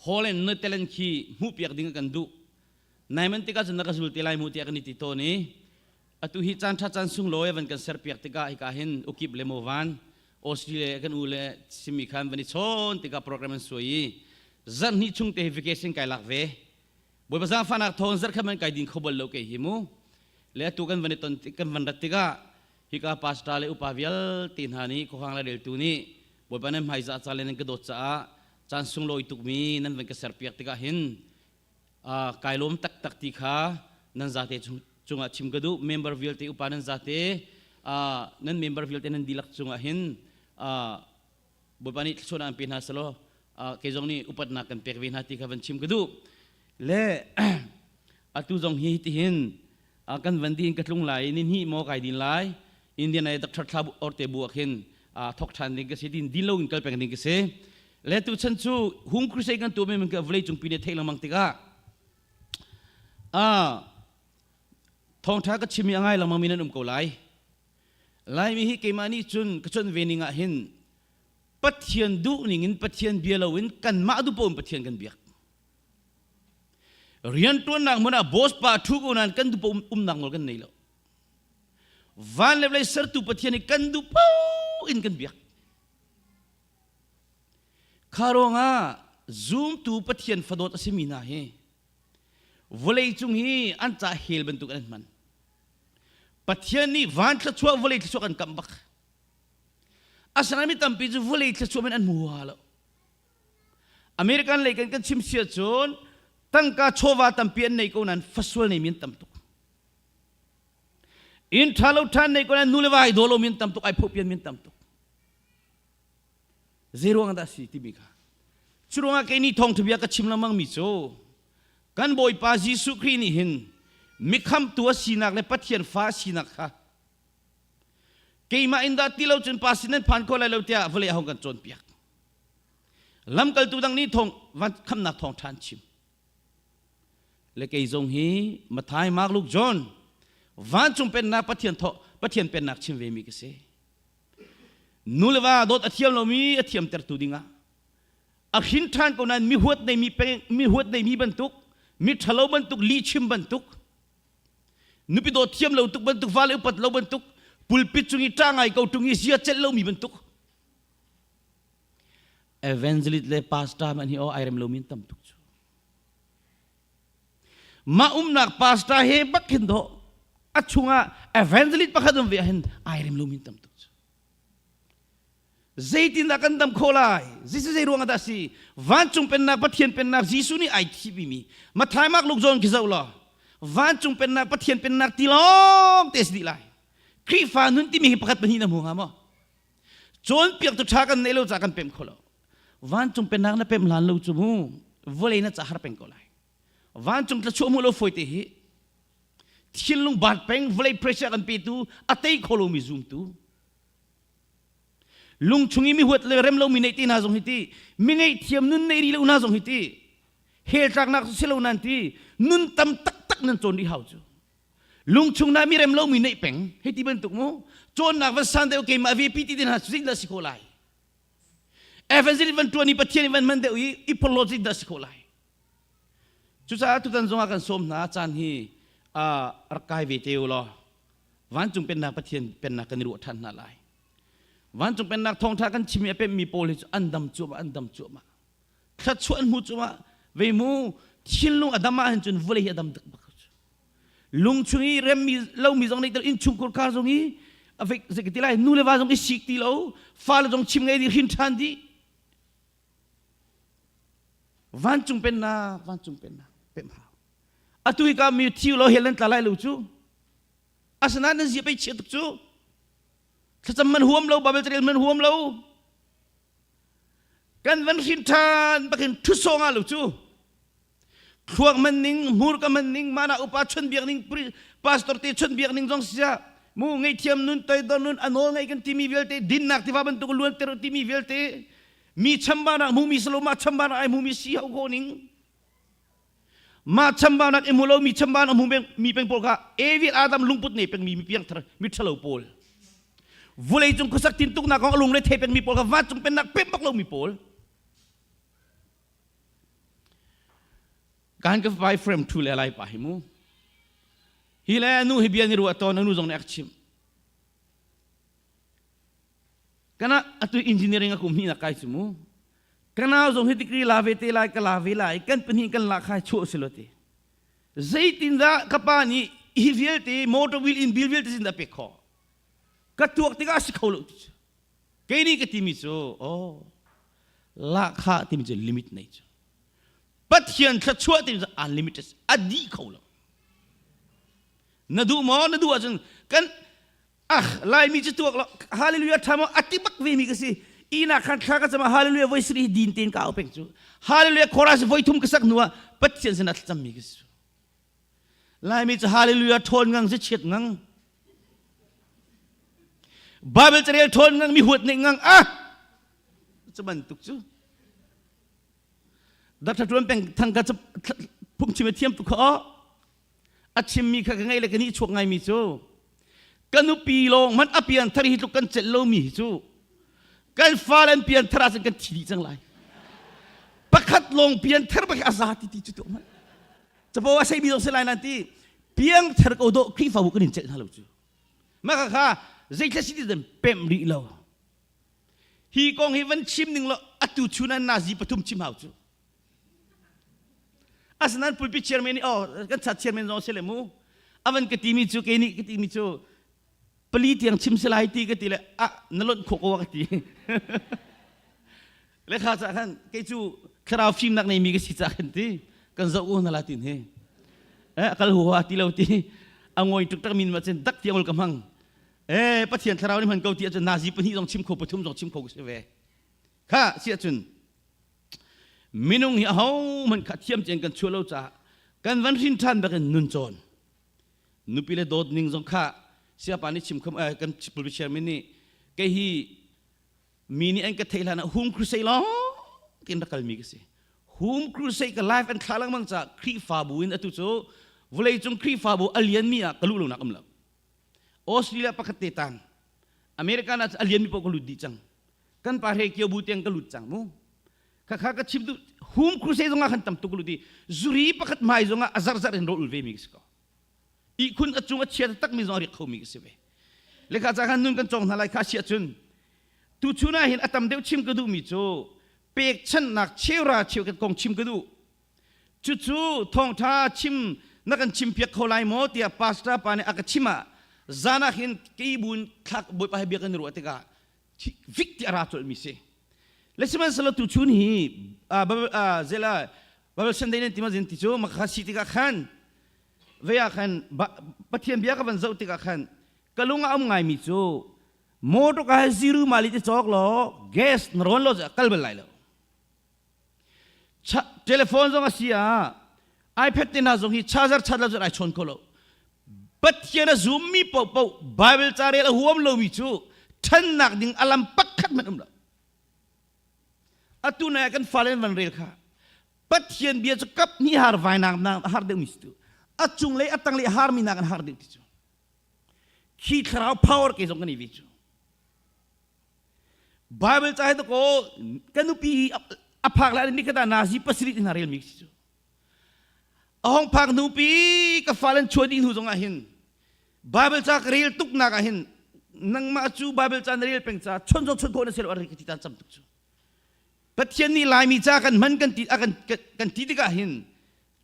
Holland Netherlands khi hmuhpiak ding kan duh. Naiman tikah cun na ka zul te lai mu tiah kan i ti tawn i atu hi caan ṭha caan sunglawi van kan serpiak tikah hika hin ukip le movan Australia kan u le simi khan van i chawn tikah program an suai i zarh hnih chung te hi vacation kai lak ve. Bawipa zaangfahnak thawng zarh khat man kai din kho bal lo kei hi mu. Le atu kan van i ton kan van rat tikah hika pastor le upa vialte hna nih khuakhang le reltu nih Bawipa nan hmaizah ca le nan ka dawt caah caan sunglawi tukmi nan van ka serpiak tikah hin kai lawm taktak ti kha nan zate cungah chim ka duh. Member vialte upa nan zate nan member vialte nan dihlak cungah hin Bawipa nih thluachuahnak an pe hna selaw kei zong nih upatnak kan pek ve hna ti kha van chim ka duh. Le atu zong hi tihin kan van din ka tlung lai ni hnih maw kai din lai Indian ai doctor thla orte bu ah khin thok than ding ka si din din lo in kal peng ding ka si. Le tu chan cu hung crusade kan tu mi ka vawlei cung pi ne thei lengmang tikah thawngtha ka chim i a ngai lengmang mi nan um ko lai. Laimi hi keimah nih cun ka chawnh ve ning ah hin Pathian duh ning in Pathian bia loin kanmah duh paoh in Pathian kan biak. Rianṭuannak hmun ah boss pa ṭhu ko nain kan duh paoh umnak nawl kan nei lo. Van le vawlei sertu Pathian hi kan duh paoh in kan biak. Kha ruangah zumtu Pathian fadawt a simi hna hi vawlei cung hi an ca hel bantuk an hman. Pathian nih van thluachuah vawlei thluachuah kan kamh bak. Asinain mi tampi cu vawlei thluachuah men an hmu huaha lo. American lei kan kan chim sia cun tangka chawva tampi an nei ko nain fasual nei mi an tam tuk. Inn ṭha lo ṭhan nei ko nain nu le va ai daw lo mi an tam tuk, ai phopian mi an tam tuk. Zei ruang dah si timi kha. Cu ruangah kei nih thawngṭha bia ka chim lengmang mi cu kan Bawipa Jesuh Khrih nih hin mikhamtu a sinak le Pathian fa a sinak kha keimah in dah ti lo cun pa sin nan phan kho lai lo tiah vawlei a hung kan cawnpiak. Lamkaltu dang nih thawng van khamnak thawng ṭha an chim. Le kei zong hi Mathai, Mark, Luke, John vancung pennak Pathian thaw Pathian pennak chim ve mi ka si. Nu le va dawt a thiam lomi a thiamtertu dingah a hrin ṭhan ko nain mi huat neimi peng mi huat neimi bantuk mi ṭhalo bantuk lihchim bantuk nupi dawt thiam lo tuk bantuk vale upat lo bantuk pulpit cung i ṭa ngai ko ṭung i zia celh lomi bantuk evangelist le pastor man hi aw ai rem lomi an tam tuk cu mah umnak pastor he bak khin dawh a chungah evangelist pakhat um ve ahhin ai rem lomi an tam tuk cu Zeitindah kan dam khawh lai? Jesuh zei ruangah dah si? Vancung pennak Pathian pennak Jesuh nih ai thihpimi Mathai Mark Luke John khi zoh law vancung pennak Pathian pennak ti lawng te si dih lai. Khrihfa nun timi hi pakhat pahnih na hmu hnga maw? Cawnpiaktu ṭha kan neih lo caah kan pem kho lo. Vancung pennak na pem hlan lo cu mu vawlei na ca har peng ko lai. Vancung tlachuah hmuh lo fawi te hi thinlung baat peng vawlei pressure kan petu a tei kho lomi zumtu Lungchung i mi huat le rem lomi neih ti hna zong hi ti, mi ngaihthiam nun neih rih lo hna zong hi ti, hell tlaknak cu si lo nan ti, nun tam taktak nan cawn rih hau cu. Lungchung na mi rem lomi neih peng, hei ti bantuk mu, cawnnak van san deuh keimah VP ti te hna cu zeidah si khawh lai? Evangelist van ṭuan i Pathian i van hman deuh i i phorhlawt zeidah si khawh lai? Cucaah tutan zongah kan sawm hna caan hi rak kai ve te u law vancung pennak Pathian pennak kan i ruah ṭhan hna lai. Vancung pennak thawngṭha kan chim i a pemmi pawl hi cu an dam cuahmah an dam cuahmah. Thluachuah an hmu cuahmah. Ve mu thinlung a dam ahhin cun vawlei hi a dam bak cu. Lung chung i remmi lomi zong nih innchungkhur kar zong i a fek zei ti lai nu le va zong i sik ti lo fale zong chim ngei dih hrin ṭhan dih. Vancung pennak vancung pennak pemh hau. Atu hi ka mi thi lo hel nan tla lai lo cu. Asinain nan zia pei chia tuk cu. Thlacam man huam lo, Bible carel man huam lo. Kan van hrin ṭhan bakin ṭhusawng ah lo cu. Thluak man ning, hmurka man ning, mana upa chon biak ning, pastor te chon biak ning zong sia mu ngeihthiam nun toidor nun a nawl ngei kan timi vialte dinnak tiva bantuk luan ter timi vialte mi chambaunak hmumi salo mah chambaunak ai hmumi si ho ko ning mah chambaunak i hmu lo mi chambaunak hmu mi peng pawl kha Evil Adam lungput nei peng mi mi piangthar mi ṭhalo pawl vulei cung khuasak tintuknak kong a lung le thei peng mi pawl kha vancung pennak pem bak lo mi pawl kan ka fai frame thu le lai pa hi mu hi le nu hi bia ni ruah tawn nu zong nih a chim kana atu engineering a kum hnih nak kai chu mu Ka nau zong hi degree la ve te lai ka la ve lai kan pahnih kan la khai chuah si lo ti. Zeitindah ka pa nih hi vialte motor wheel in bil vialte sin dah pek khawh? Ka tuak tikah si kho lo ti cu. Kei nih ka timi cu oh lahkhah timi cu limit nei cu. Pathian thluachuah timi cu unlimited a dih kho lo. Na duh maw? Na duh ahcun kan ah Laimi cu tuak lo hallelujah tha maw ati bak ve mi ka si ina khan thla ka cama hallelujah voi sri din ten ka au peng cu hallelujah chorus voi thum ka sak hnu ah Pathian sin ah thlacam mi ka si Laimi cu hallelujah thawn ngang si chiat ngang Bible carel thawn ngang mi huat nih ngang ah cu bantuk cu Dr. Tuan Peng thang ka phungchim a thiam tuk kha a chimmi kha ka ngaih le ka nih chuak ngaimi cu ka nupi lawng hmanh a pianthar hi tluk kan celh lomi hi cu kan fale an pianthar ahcun kan thi dih cang lai pakhat lawng pianthar bak a za ti ti cu tuah hmanh capo a seimi zong si lai nan ti piangthar ko dawh Khrihfabu kan in celh hna lo cu mah kha kha zeithla si ti pemh rih lo hi kong hi van chim ning lo atu chun an nazi pathum chim hau cu Asinain pulpit chairman nih oh kan chat chairman zong si le mu avan ka timi cu kei nih ka timi cu pali tiang chim si lai ti ka ti le ah na lonh khawh ko ka ti le kha ca khan kei cu thlarau fimnak nei mi ka si ca khan ti kan zoh u na la tin he eh kal hu ha ti lo ti a ngoi tuk tak min ma cun dak tiang ul ka hmang eh pathian thlarau nih hman ko ti ahcun nazi pahnih zong chim kho pathum zong chim kho ka si ve kha si ahcun Minung hi ahohmanh kha thiam tein kan chuah lo caah kan van hrin ṭhan bakin nun cawn. Nupi le dawt ning zong kha siapa nih chim khom eh, kan pulpit chairman nih kei hi mi nih an ka theih hlan ah home crusade lawng tiin rak kalmi ka si. Home crusade ka life an thlah lengmang caah Khrihfabu in atu cu vawleicung Khrihfabu a lianmi ah ka luh lonak um lo. Australia pakhat te tang America na a lianmi paoh ka lut dih cang. Kan pa he kio bu tiang ka lut cang mu khakha ka chim du hum crusade zongah khan tam tuk lut i zuri pakhat hmai zongah a zarh zarh in rawh ul ve mi ka si ko ihkhun a cung a chia tak mi zong a riak kho mi ka si ve lekha ca khan nun kan cawng hna lai kha sia cun tu chun ah hin a tam deuh chim ka duh mi cu pekchanhnak cheura cheu kan kong chim ka duh cucu thawngtha chim na kan chim piak kho lai maw tiah pastor pa nih a ka chim ah zan ah hin kei bun thlak bawipa he bia kan i ruah tikah vik ti a ra colh mi si le sihmanhsehlaw tu chun hi zela Bible Sunday nan ti ma zin ti cu makha si tikah khan ve ah khan Pathian bia ka van zoh tikah khan ka lung a um ngai mi cu motor ka ziru mali te cawk lo gas na rawn lo kal bal lai lo telephone zong a si ah iPad te hna zong hi charger chat lo cun ai chawn kho lo Pathian a zummi paohpaoh Bible ca rel a huam lomi cu ṭhannak ding a lam pakhat hmanh um lo atu na kan fale van rel kha Pathian bia cu kap hnih har vai nak har deuh mi si tu a cunglei a tanglei har mi nak an har deuh ti cu khi thlarau power ke zong kan i ve cu Bible ca he ko ka nupi a phak lai ni kata nazi pasarih hna rel mi si cu. A hong phak hnu pi ka fale an chuah dih hnu zongah hin Bible ca ka rel tuk nak ah hin nangmah cu Bible ca na rel peng ca chon zong chon khawh na si lo a ka ti tan cam tuk cu. Pathian nih Laimi ca kan hman kan ti a kan kan ti tikah hin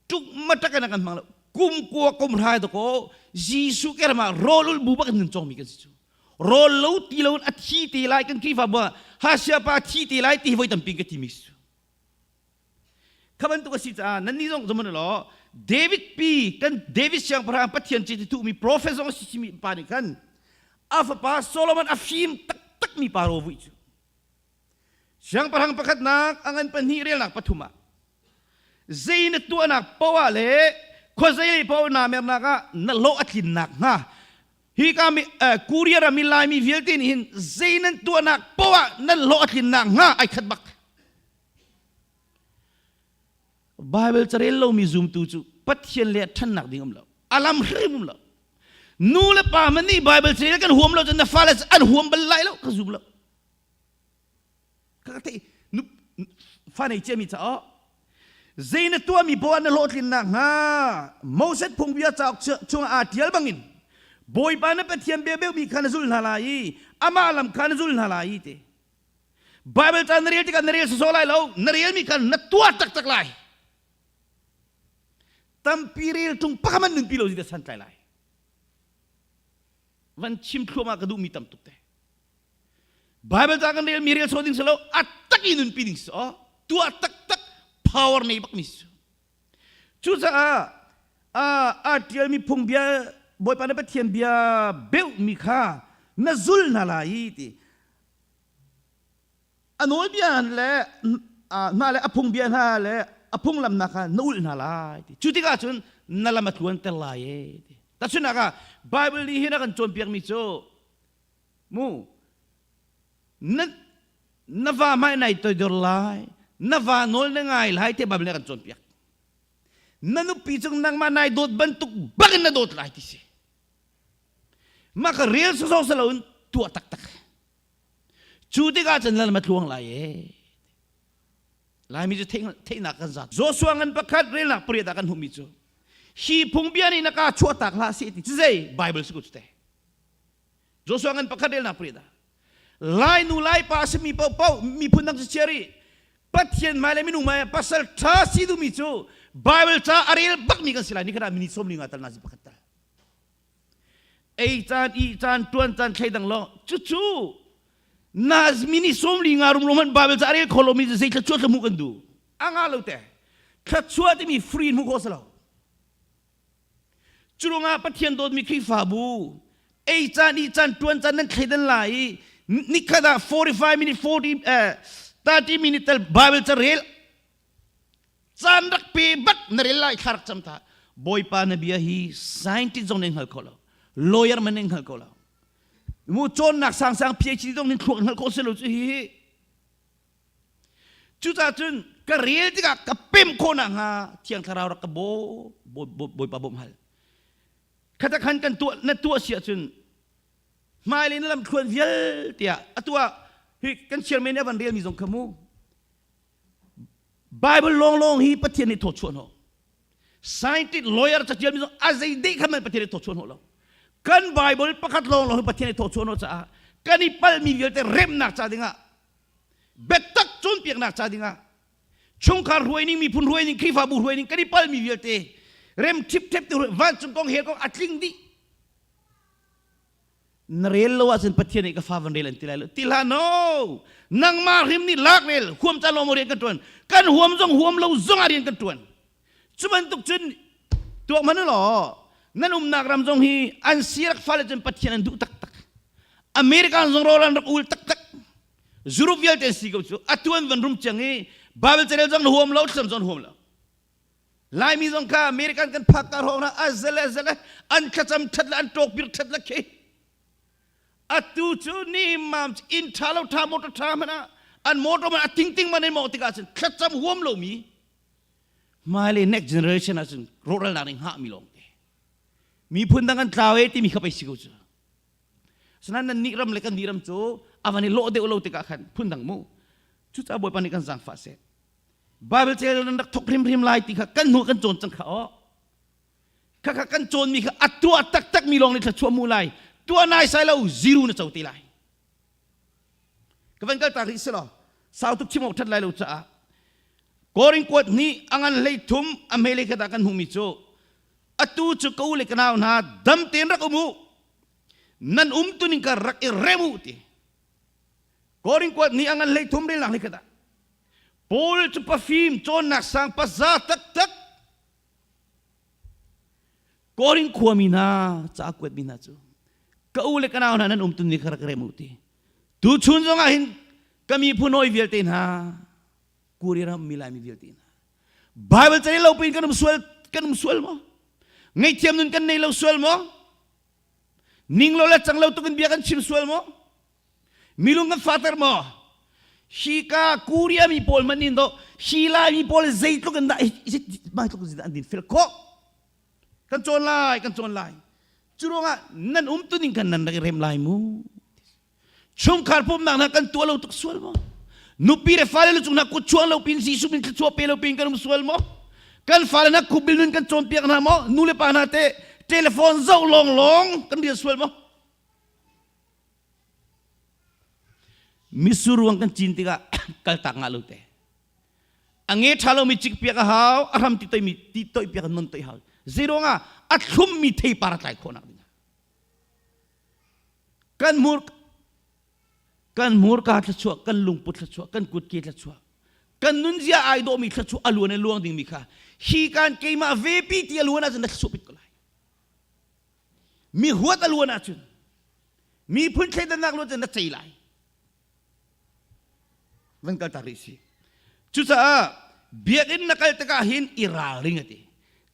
tuk matak in a kan hmang lo. Kum kua kum hrai to ko Jesuh kerama rawl ul bu bak in nun cong mi kan si cu. Rawl lo ti lo in a thi te lai kan Khrihfa bu ah hasia pa thi te lai ti voi tampi ka ti mi si cu. Kha bantuk a si caah nannih zong zohhmanh law David pi kan David siangpahrang Pathian ci ti mi prophet zong a si mi pa nih khan a fapa Solomon a fim taktak mi pa ro vui cu siangpahrang pakhatnak a ngan pahnih relnak pathum ah zei na tuahnak poah le khuazei lei poah naa mernak ah na hlawh a tlinnak hnga hi ka mi Korea ram i Laimi vialte nih hin zei nan tuahnak poah nan hlawh a tlinnak hnga ai khat bak. Bible carel lomi zumtu cu Pathian le ṭhannak ding um lo. Alam hrim um lo. Nu le pa man nih Bible carel kan huam lo cun na fale an huam bal lai lo ka zum lo. Ka thei nu fa nei ciami caah zei na tuahmi poah na hlawhtlinnak hnga Moses phungbia cauk chungah aa ṭial bangin Bawipa na Pathian bia beumi kha na zul hna lai i amah lam kha na zul hna lai i ti. Bible ca na rel tikah na rel sawsawh lai lo, na relmi kha na tuah taktak lai. Tampi rel ṭung pakhat man nunpi lo zi san tlai lai. Van chim thluahmah ka duhmi tam tuk te. Bible ca kan rel mi rel sawh ding si lo, a tak i nunpi ding si oh, tuah taktak power nei bak mi si. Cucaah aa ṭialmi phungbia Bawipa na Pathian bia beuhmi kha na zul hna lai i ti. A nawlbia le hna le a phungbia hna le a phunglam hna kha na ulh hna lai ti. Cu tikah cun na lam a tluanter lai e ti. Tahchunhnak ah Bible nih hin a kan cawnpiakmi cu mu na na va hmai nai toidor lai na va nawl na ngai lai te Bible nih a kan cawnpiak. Na nupi cung nangmah nai dawt bantuk bakin na dawt lai ti si. Mah ka rel sawsawh si loin tuah taktak. Cu tikah cun lal ma tluang lai e. Laimi cu theihnak kan zat. Joshua ngan pakhat relnak pariat ah kan hmuhmi cu hi phungbia nih na ka chuahtak hlah seh ti cu zei Bible si ko cu te. Joshua ngan pakhat relnak pariat ah Lai nu lai pa simi paohpaoh miphun dang cu chiari Pathian hmai le minung hmai pasal ṭha si duhmi cu Bible ca a rel bakmi kan si lai ni khat ah minute 15 tal na si pakhat tal. Ei caan ih caan ṭuan caan thleidang law cucu na mini 45 rumro hmanh Bible ca a rel kho lomi cu zei thluachuah thla hmuh kan duh a nga lo te thluachuah timi free in hmuh khawh si lo cu ruangah Pathian dawtmi Khrihfabu ei caan ih caan ṭuan caan nan thleidan lai i nikhat ah 45 minute 40 30 minute tal Bible ca rel Caan rak pe bak na rel lai thla rak cam ta. Bawipa na bia hi scientist zong nih hngal kho lo. Lawyer man nih hngal kho lo. Mu cawnnak sangsang PhD zong nih thluak hngal kho si lo cu hi. Cucaah cun ka rel tikah ka pem khawh nakhnga Thiang Thlarau rak ka baw Bawipa bawmh hal. Khata khan kan tuah na tuah si ahcun hmailei na lamthluan vialte ah atu ah hi kan chairman nih a van relmi zong kha mu Bible lawnglawng hi Pathian nih thawchuah hnawh. Scientist lawyer catial mi zong a zei deh kha man Pathian nih thawchuah hnawh lo. Kan Bible pakhat lawnglawng hi Pathian nih thawchuah hnawh caah kan i palmi vialte remnak ca dingah biatak cawnpiaknak ca dingah chungkhar hruaining miphun hruaining Khrihfabu hruaining kan i palmi vialte rem thipthep te vancung kong hell kong a tling dih Na rel lo ahcun Pathian nih ka fa van rel an ti lai lo. Ti hlah no. Nangmah hrim nih lak rel huam ca lawng rian kan tuan. Kan huam zong huam lo zong ah rian kan tuan. Cu bantuk cun tuak hmanh law nan umnak ram zong hi an sirak fale cun Pathian an duh taktak. American zong rawl an rak ul taktak. Europe vialte an si ko cu. Atu an van rum ciang i Bible carel zong na huam lo, thlacam zong na huam lo. Laimi zong kha American kan phak ka hrawng ah azale azale an thlacam that le an ṭawkpir that le khi atu cu ni mam inn ṭha lo ṭha motor ṭha hmanh ah an motor man a tingting man in mawh tikah cun thlacam huam lomi hmailei next generation ah cun rawhralnak ning hngah mi lawng te miphun dang an tlau e timi kha pei si ko cu Asinain nan nih ram le kan nih ram cu a van i lawh deuh lo tikah khan phundang mu cucaah Bawipa nih kan zaangfah seh Bible cel nan rak thok hrimhrim lai ti kha kan hnu kan cawn cang kha aw. Khakha kan cawnmi kha a tuah taktak mi lawng nih thluachuah mu lai. Tuah nai sai lo zero na co te lai. Ka van kal ta rih si law sau tuk chim awk that lai lo caah Korin kuat nih a ngan hlei thum a hmele khat ah kan hmuhmi cu atu cu ka u le ka nau hna dam tein rak um u nan um tuning ka rak i rem u ti Korin kuat nih a ngan hlei thum relnak hlei khat ah Paul cu pafim cawnnak sang paza taktak Korin khuami hna ca kuatmi hna cu ka u le ka nau hna nan um tun ni kha rak rem u ti tu chun zong ah hin ka miphun hawi vialte hna Kuri ram mi Laimi vialte hna Bible cari lo pin kan um sual kan um sual maw ngaihthiam nun kan nei lo sual maw ning lo le cang lo tuk in bia kan chim sual maw milung kan fater maw hi ka Korea mi pawl man in do hi Lai mi pawl zeitluk in dah mai tluk in an din fel khawh kan cawn lai kan cawn lai cu ruangah nan um tuning kan nan rak i rem lai mu chungkhar pumnak na kan tuah lo tuk sual maw nupi le fale lu cung na kut chuang lo pin Jesuh min thluachuah pe lo pin kan um sual maw kan fale na khubil nun kan cawnpiak hna maw nu le pa hna te telephone zoh lawng lawng kan rian sual maw Misur ruang kan cin tikah kaltak ngah lo te. A nge ṭha lomi cik piak a hau, a hram ti toimi ti toih piak non toih hau. Zeiruang ah a thlummi theipar a tlai khawh nak ding. Kan hmur kan hmurka thluachuah, kan lungput thluachuah, kan kutke thluachuah, kan nunzia ai dawhmi thluachuah a luan in luang dingmi kha hi kan keimah vepi ti a luan ahcun na thluachuah pit ko lai. Mi huat a luan ahcun miphun thleidannak luan cun na cei lai van kal tak rih si cucaah biakinn na kal tikah hin i ralring ati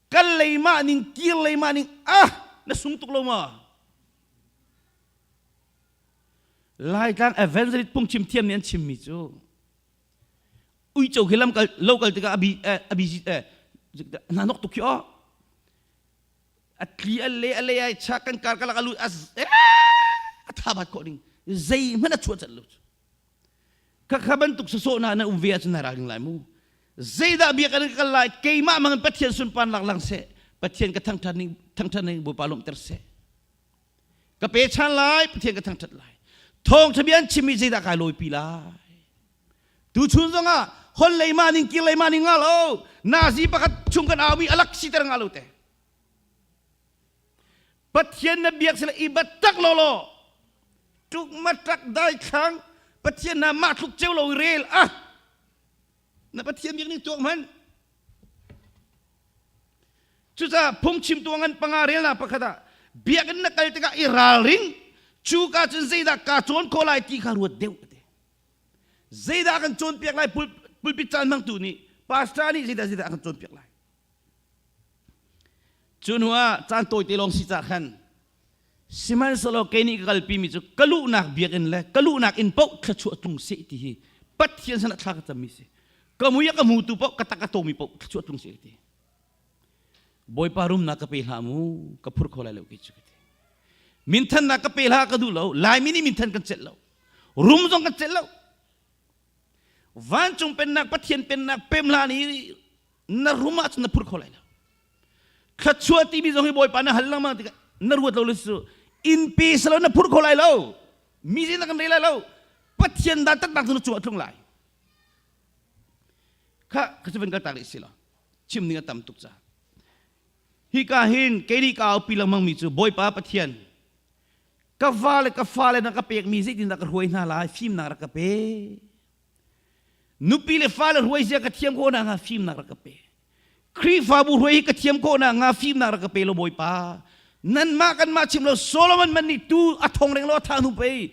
kal lei mah ning kir lei mah ning ah na sung tuk lo ma Laitlang evangelist phungchim thiam nih an chimmi cu uico khi lam kal lo kal tikah abi abi hna nok tuk khi aw a tli a le a le ai cha kan kar kalak a lut a a tha bat khawh ding zeihmanh a chuah cat lo kha kha bantuk sawsawh na na um ve ahcun na ralring lai mu zeidah bia kan kal lai keimah mang pathian sunpan lak lang seh pathian ka thangthat ning thangthat ning bawipa lawmhter seh ka pe chan lai pathian ka thangthat lai thawng tha bia an chimmi zeidah kai lawipi lai tu chun zongah hon lei ma ning kir lei ma ning nga lo nazi pakhat chung kan aumi alak siter nga lo te Pathian na biak sila i batak lo lo tuk ma tak dai thlang Pathian na mah thluk ceu lo rel ah na Pathian biak ning tuak man cucaah phungchim tu ngan panga rel na pakhat ah biakinn na kal tikah i ralring cu ka cun zeidah ka cawn khawh lai ti kha ruat deuh te zeidah kan cawnpiak lai pulpit caan hmangtu nih pastor nih zeidah zeidah kan cawnpiak lai Cu hnu ah caan tawite lawng si cah khan sihmanhsehlaw kei nih ka kalpi mi cu ka luhnak biakinn le ka luhnak inn paoh thluachuah tlung seh ti hi Pathian sinah thla ka cammi si. Ka mui a ka hmutu paoh ka tak a tomi paoh thluachuah tlung seh ti. Bawipa rumnak ka pe hlah mu ka phur kho lai lo kei cu ka ti. Minthannak ka pe hlah ka duh lo. Laimi nih minthan kan celh lo. Rum zong kan celh lo. Vancung pennak Pathian pennak pem hlan i na rum ahcun na phur kho lai lo thluachuah timi zong hi bawipa na hal lengmang tikah na ruat lo le su in pe selo na phur kho lai lo mi sin na kan rel lai lo pathian dan taktak cu na cung ah tlung lai kha ka cu van kal tak rih si lo chim ning a tam tuk ca hi ka hin kei nih ka aupi lengmang mi cu bawipa pathian ka va le ka fale na ka pek mi zeitindah ka hruai hna lai fimnak rak ka pe Nupi le fale hruai zia ka thiam khawh nakhnga fimnak rak ka pe. Khrihfabu hruai hi ka thiam khawh nakhnga fimnak rak ka pe lo Bawipa. Nanmah kanmah chim lo Solomon man nih tu a thong reng lo a thah hnu pei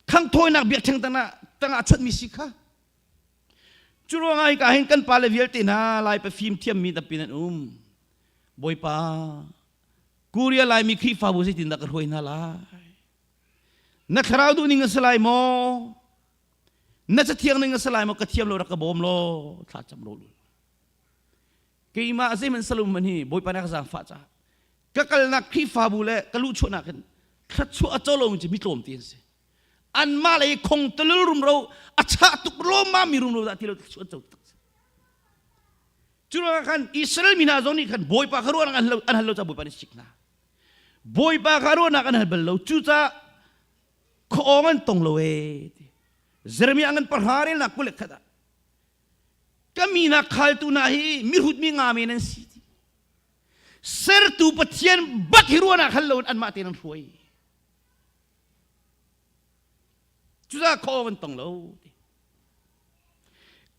khangthawinak biakṭheng tangah tangah chuatmi si kha. Cu ruangah hika hin kan pale vialte hna Lai pafim thiammi tampi nan um. Bawipa, Korea Laimi Khrihfabu zeitindah ka hruai hna lai? Na thlarau duhning a si lai maw? Na cathiang ning a si lai maw? Ka thiam lo rak ka bawm law thla cam lo lul. Keimah zeihmanh salum man hi Bawipa na ka zaangfah caah ka kalnak Khrihfabu le ka luhchuahnak hin thluachuah a co lomi cu mi tlawm ti an si. Anmah lei khong tulul rumro a chah tuk lawmmam mi rumro dah ti lo thluachuah an co tak si. Cu ruangah khan Israel mi hna zong nih khan Bawipa kha ruahnak an an hal lo caah Bawipa nih sik hna. Bawipa kha ruahnak an hal bal lo. Cucaah khuaawng an tong lo ee ti. Jeremiah ngan pahra relnak 21 ah ka mi hna khaltu hna hi mihrut mi nga men an si ti. Sertu Pathian bak hi ruahnak hal loin anmah tein an hruai. Cucaah khuaawng an tong lo ti.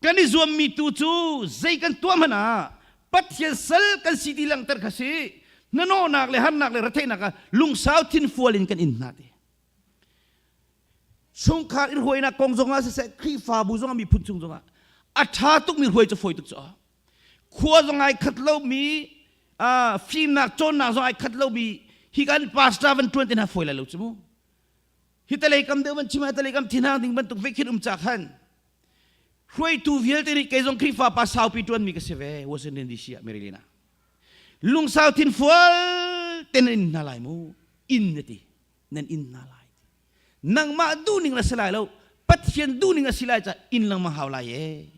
Kan i zuammi tu cu zei kan tuah hmanh ah Pathian sal kan si ti langhter kha si. Hnanawhnak le harnak le retheihnak ah lungsau thinfual in kan in hna ti. Chungkhar in hruainak kong zongah siseh, Khrihfabu zongah miphun chung zongah a ṭha tukmi hruai cu fawi tuk cu. Khua zong ai khat lomi, fimnak cawnnak zong ai khat lomi hi kan pastor van ṭuan te hna fawi lai lo cu mu. Hi talei kam deuh van chim ah talei kam thinhang ding bantuk ve khin um ca khan hruaitu vialte nih kei zong Khrihfa pa saupi ṭuanmi ka si ve Washington DC ah Maryland ah lungsau thinfual te nan in hna lai mu inn na ti nan in hna lai ti nangmah duhning na si lai lo Pathian duhning a si lai ca inn lengmang hau lai e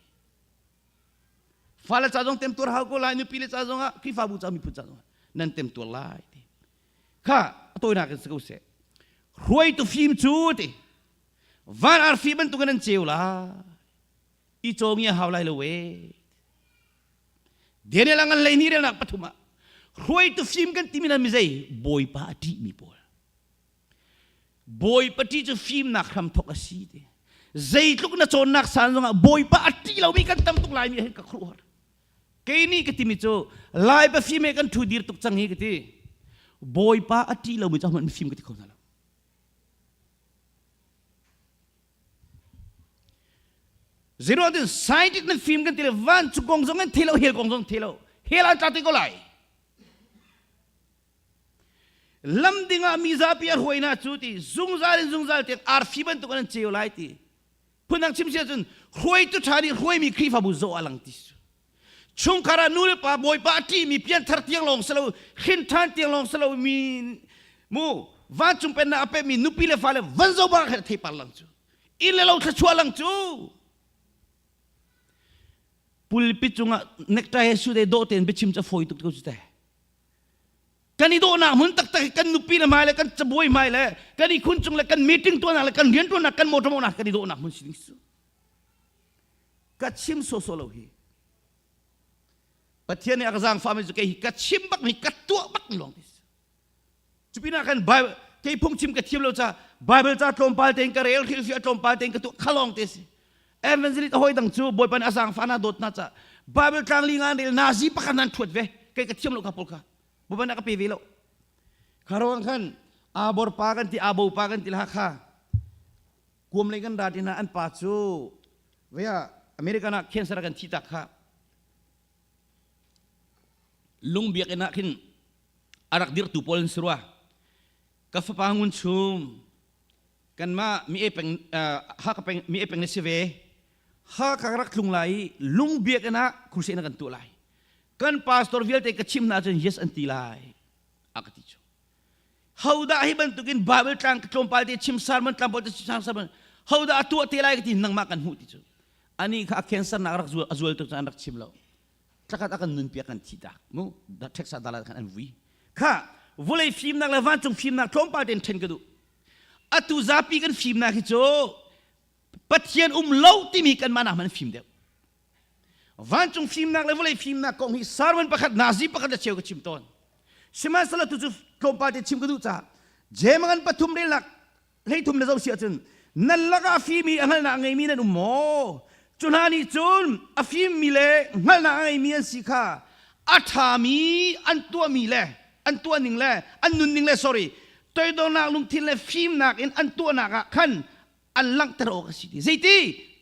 fale ca zong temtuar hau ko lai nupi le ca zong ah Khrihfabu ca miphun ca zong ah nan temtuar lai ti kha a tawinak in si ko seh hruaitu fim cu ti van arfi bantuk in an ceu lai i cawngi a hau lai lo we Daniel a ngan lei ni relnak pathum ah hruaitu fim kan timi na mizei bawipa a ṭihmi pawl bawipa ṭih cu fimnak hramthok a si ti zeitluk na cawnnak san zongah bawipa a ṭih lomi kan tam tuk lai mi hin ka khuaruahhar Kei nih ka timi cu Lai pafim he kan ṭhu dir tuk cang hi ka ti. Bawipa a ṭih lomi cu hmanh mifim ka ti kho hna lo. Zero tin scientist nan fim kan ti le van cu kong zong an thei lo hel kong zong thei lo hel an tla te ko lai. Lam ding ah mi zapi a hruai na cu ti zungzal in zungzal tiang arfi bantuk an ceu lai ti. Phundang chim si ahcun hruaitu ṭha nih hruaimi Khrihfabu zoh a lang ti cu. Chungkhar ah nu le pa Bawipa a ṭihmi pianthar tiang lawng si lo, hrin ṭhan tiang lawng si lo mi mu vancung pennak a pemi nupi le fale van zo bang khan theipar lang cu. Inn le lo thluachuah lang cu. Pulpit cungah necktie he suit he dawh tein biachim cu a fawi tuk ko cu teh. Kan i dawhnak hmun taktak hi kan nupi le hmai le kan cabuai hmai le kan ihkhun cung le kan meeting tuahnak le kan riantuannak kan motor mawnak kan i dawhnak hmun si ding su. Ka chim sawsawh lo hi. Pathian nih a ka zaangfahmi cu kei hi ka chim bak mi ka tuah bak mi lawng ti si. Cupinah kan Bible kei phungchim ka thiam lo ca Bible ca tlawmpal tein ka rel hrilhfiah tlawmpal tein ka tuah kha lawng te si. Evangelist hawi dang cu Bawipa nih a zaangfah na dawt na ca Bible tlang li nga rel nazi pakhat nan thuat ve kei ka thiam lo kha pawl kha Bawipa nih a ka pe ve lo. Kha ruang khan Abor pa kan ti Abo pa kan ti la kha kuam lei kan ra ti hna an pa cu vea American ah cancer kan thi tak kha lung biakinn ah khin a rak dirtu pawl an si rua ka fapa ngun chum kanmah mi e peng Hakha peng mi e peng na si ve Hakha rak tlung lai i lung biakinn ah crusade na kan tuah lai kan pastor vialte ka chim hna ahcun yes an ti lai a ka ti cu hodah hi bantukin Bible tlang tlawmpal te chim sermon tlangpal te chim sermon hodah a tuah te lai ka ti nangmah kan hmuh ti cu ani kha a cancer nak rak zual a zual tuk an rak chim lo tlakat a kan nun piak kan thi tak mu Texas Dallas khan an vui kha vulei fimnak le vancung fimnak tlawmpal tein then ka duh atu zapi kan fimnak hi cu Pathian um lo timi kanmah nak hmanh fim deuh vancung fimnak le vawlei fimnak kong hi sermon pakhat nazi pakhat le cheu ka chim tawn sihmanhsehlaw tu cu tlawmpal te chim ka duh caah Jemangan pathum relnak 13 le zoh si ahcun nan lakah a fimi a hngalhnak a ngeimi nan um maw cu hna nih cun a fimmi le hngalhnak a ngeimi an si kha a ṭhami an tuahmi le an tuahning le an nunning le sorry toidornak lungthin le fimnak in an tuahnak ah khan an langhter awk a si ti zeiti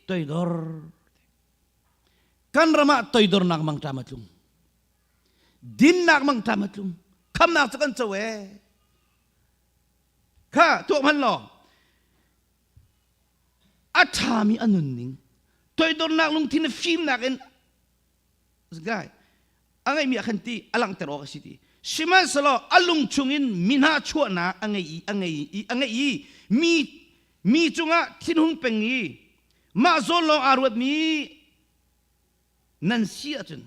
toidor kan ram ah toidornak mangṭam a tlung dinnak mangṭam a tlung khamnak cu kan co ee Kha tuah hmanh law a ṭhami a nunning toidornak lungthin fimnak in gai a ngeihmi ah khan ti a langhter awk a si ti sihmanhsehlaw a lung chungin mi hna chuahnak a ngei i a ngei i a ngei i mi mi cungah thinhung peng i mah zawn lawng aa ruatmi nan si ahcun.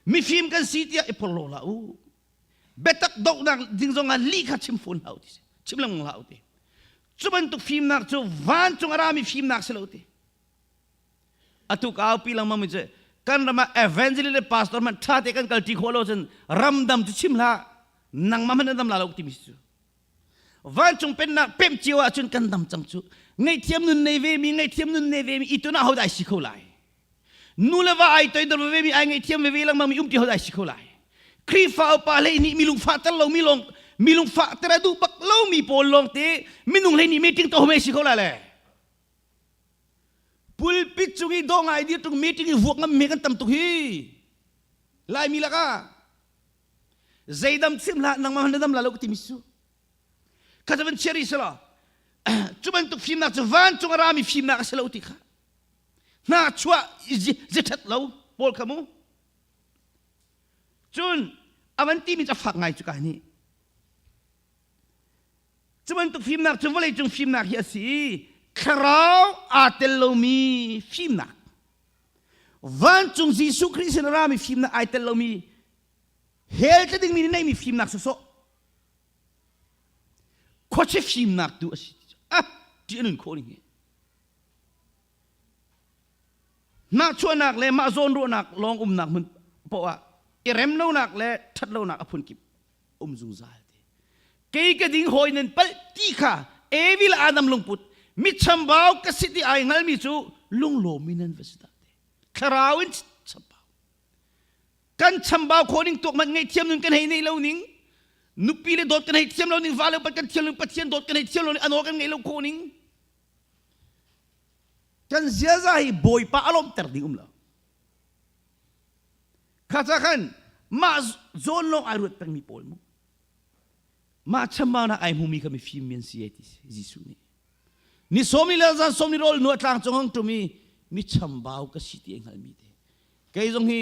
Mifim kan si tiah i porhlaw hlah u. Biatak dohnak ding zongah lih kha chim fawn hlah u ti si. Chim lengmang hlah u ti. Cu bantuk fimnak cu vancung a rami fimnak si lo ti. Atu ka aupi lengmang mi cu kan ram ah evangelist le pastor hmanh ṭha te kan kalṭi khawh lo cun ramdam cu chim hlah nangmah hmanh na dam la lo timi si cu. Vancung pennak pemh cio ahcun kan dam cang cu. Ngaihthiam nun nei ve mi, ngaihthiam nun nei ve mi i tun ah hodah ai si kho lai? Nu le va ai toidor veve mi ai ngaihthiam veve lengmang mi um ti hodah ai si kho lai? Khrihfa upa hlei nih mi lungfah ter lo mi lawng mi lungfah ter a duh bak lo mi pawl lawng te minung hlei nih meeting to home si kho lai le? Pulpit cung i dawh ngai dir tung meeting i vuak ngam me kan tam tuk hi. Laimi lakah zeidam chim hlah nangmah na dam la lo ka ti mi su kha cu van chia rih selaw cu bantuk fimnak cu vancung a rami fimnak a si lo ti kha hna chuah zithat lo pawl kha mu cun a van timi cu a fak ngai cu ka nih cu bantuk fimnak cu vawleicung fimnak hi a si i thlarau aa tel lomi fimnak Vancung Jesuh Khrih sin a rami fimnak ai tel lomi hell tla dingmi nih neihmi fimnak sawsawh khuachi fimnak tu a si. Ah, ṭih a nun khawh ning hi. Hnahchuahnak le mah zawnruahnak lawng umnak hmun poah ah i remlonak le ṭhatlonak a phunkip um zungzal ti. Kei ka ding hawi nan palh ti kha Evi le Adam lungput mitchambau ka si ti ai hngalmi cu lunglawmmi nan va si dah ti. Thlarau in chambau. Kan chambau khawh ning tuak man ngaihthiam nun kan hei nei lo ning nupi le dawt kan hei thiam lo ning va le pat kan thiam lo Pathian dawt kan hei thiam lo ning anor kan ngei lo khawh ning kan ziaza hi Bawipa a lawmhter ding um lo. Kha ca khan mah zawn lawng ai ruat pengmi pawl mu. Mah chambaunak ai hmumi kha mifim mi an si ai ti si Jesuh nih. Ni sawmi le zan sawmi rawl nu a tlang cung hong ṭum i mi chambau ka si ti ai hngalmi te. Kei zong hi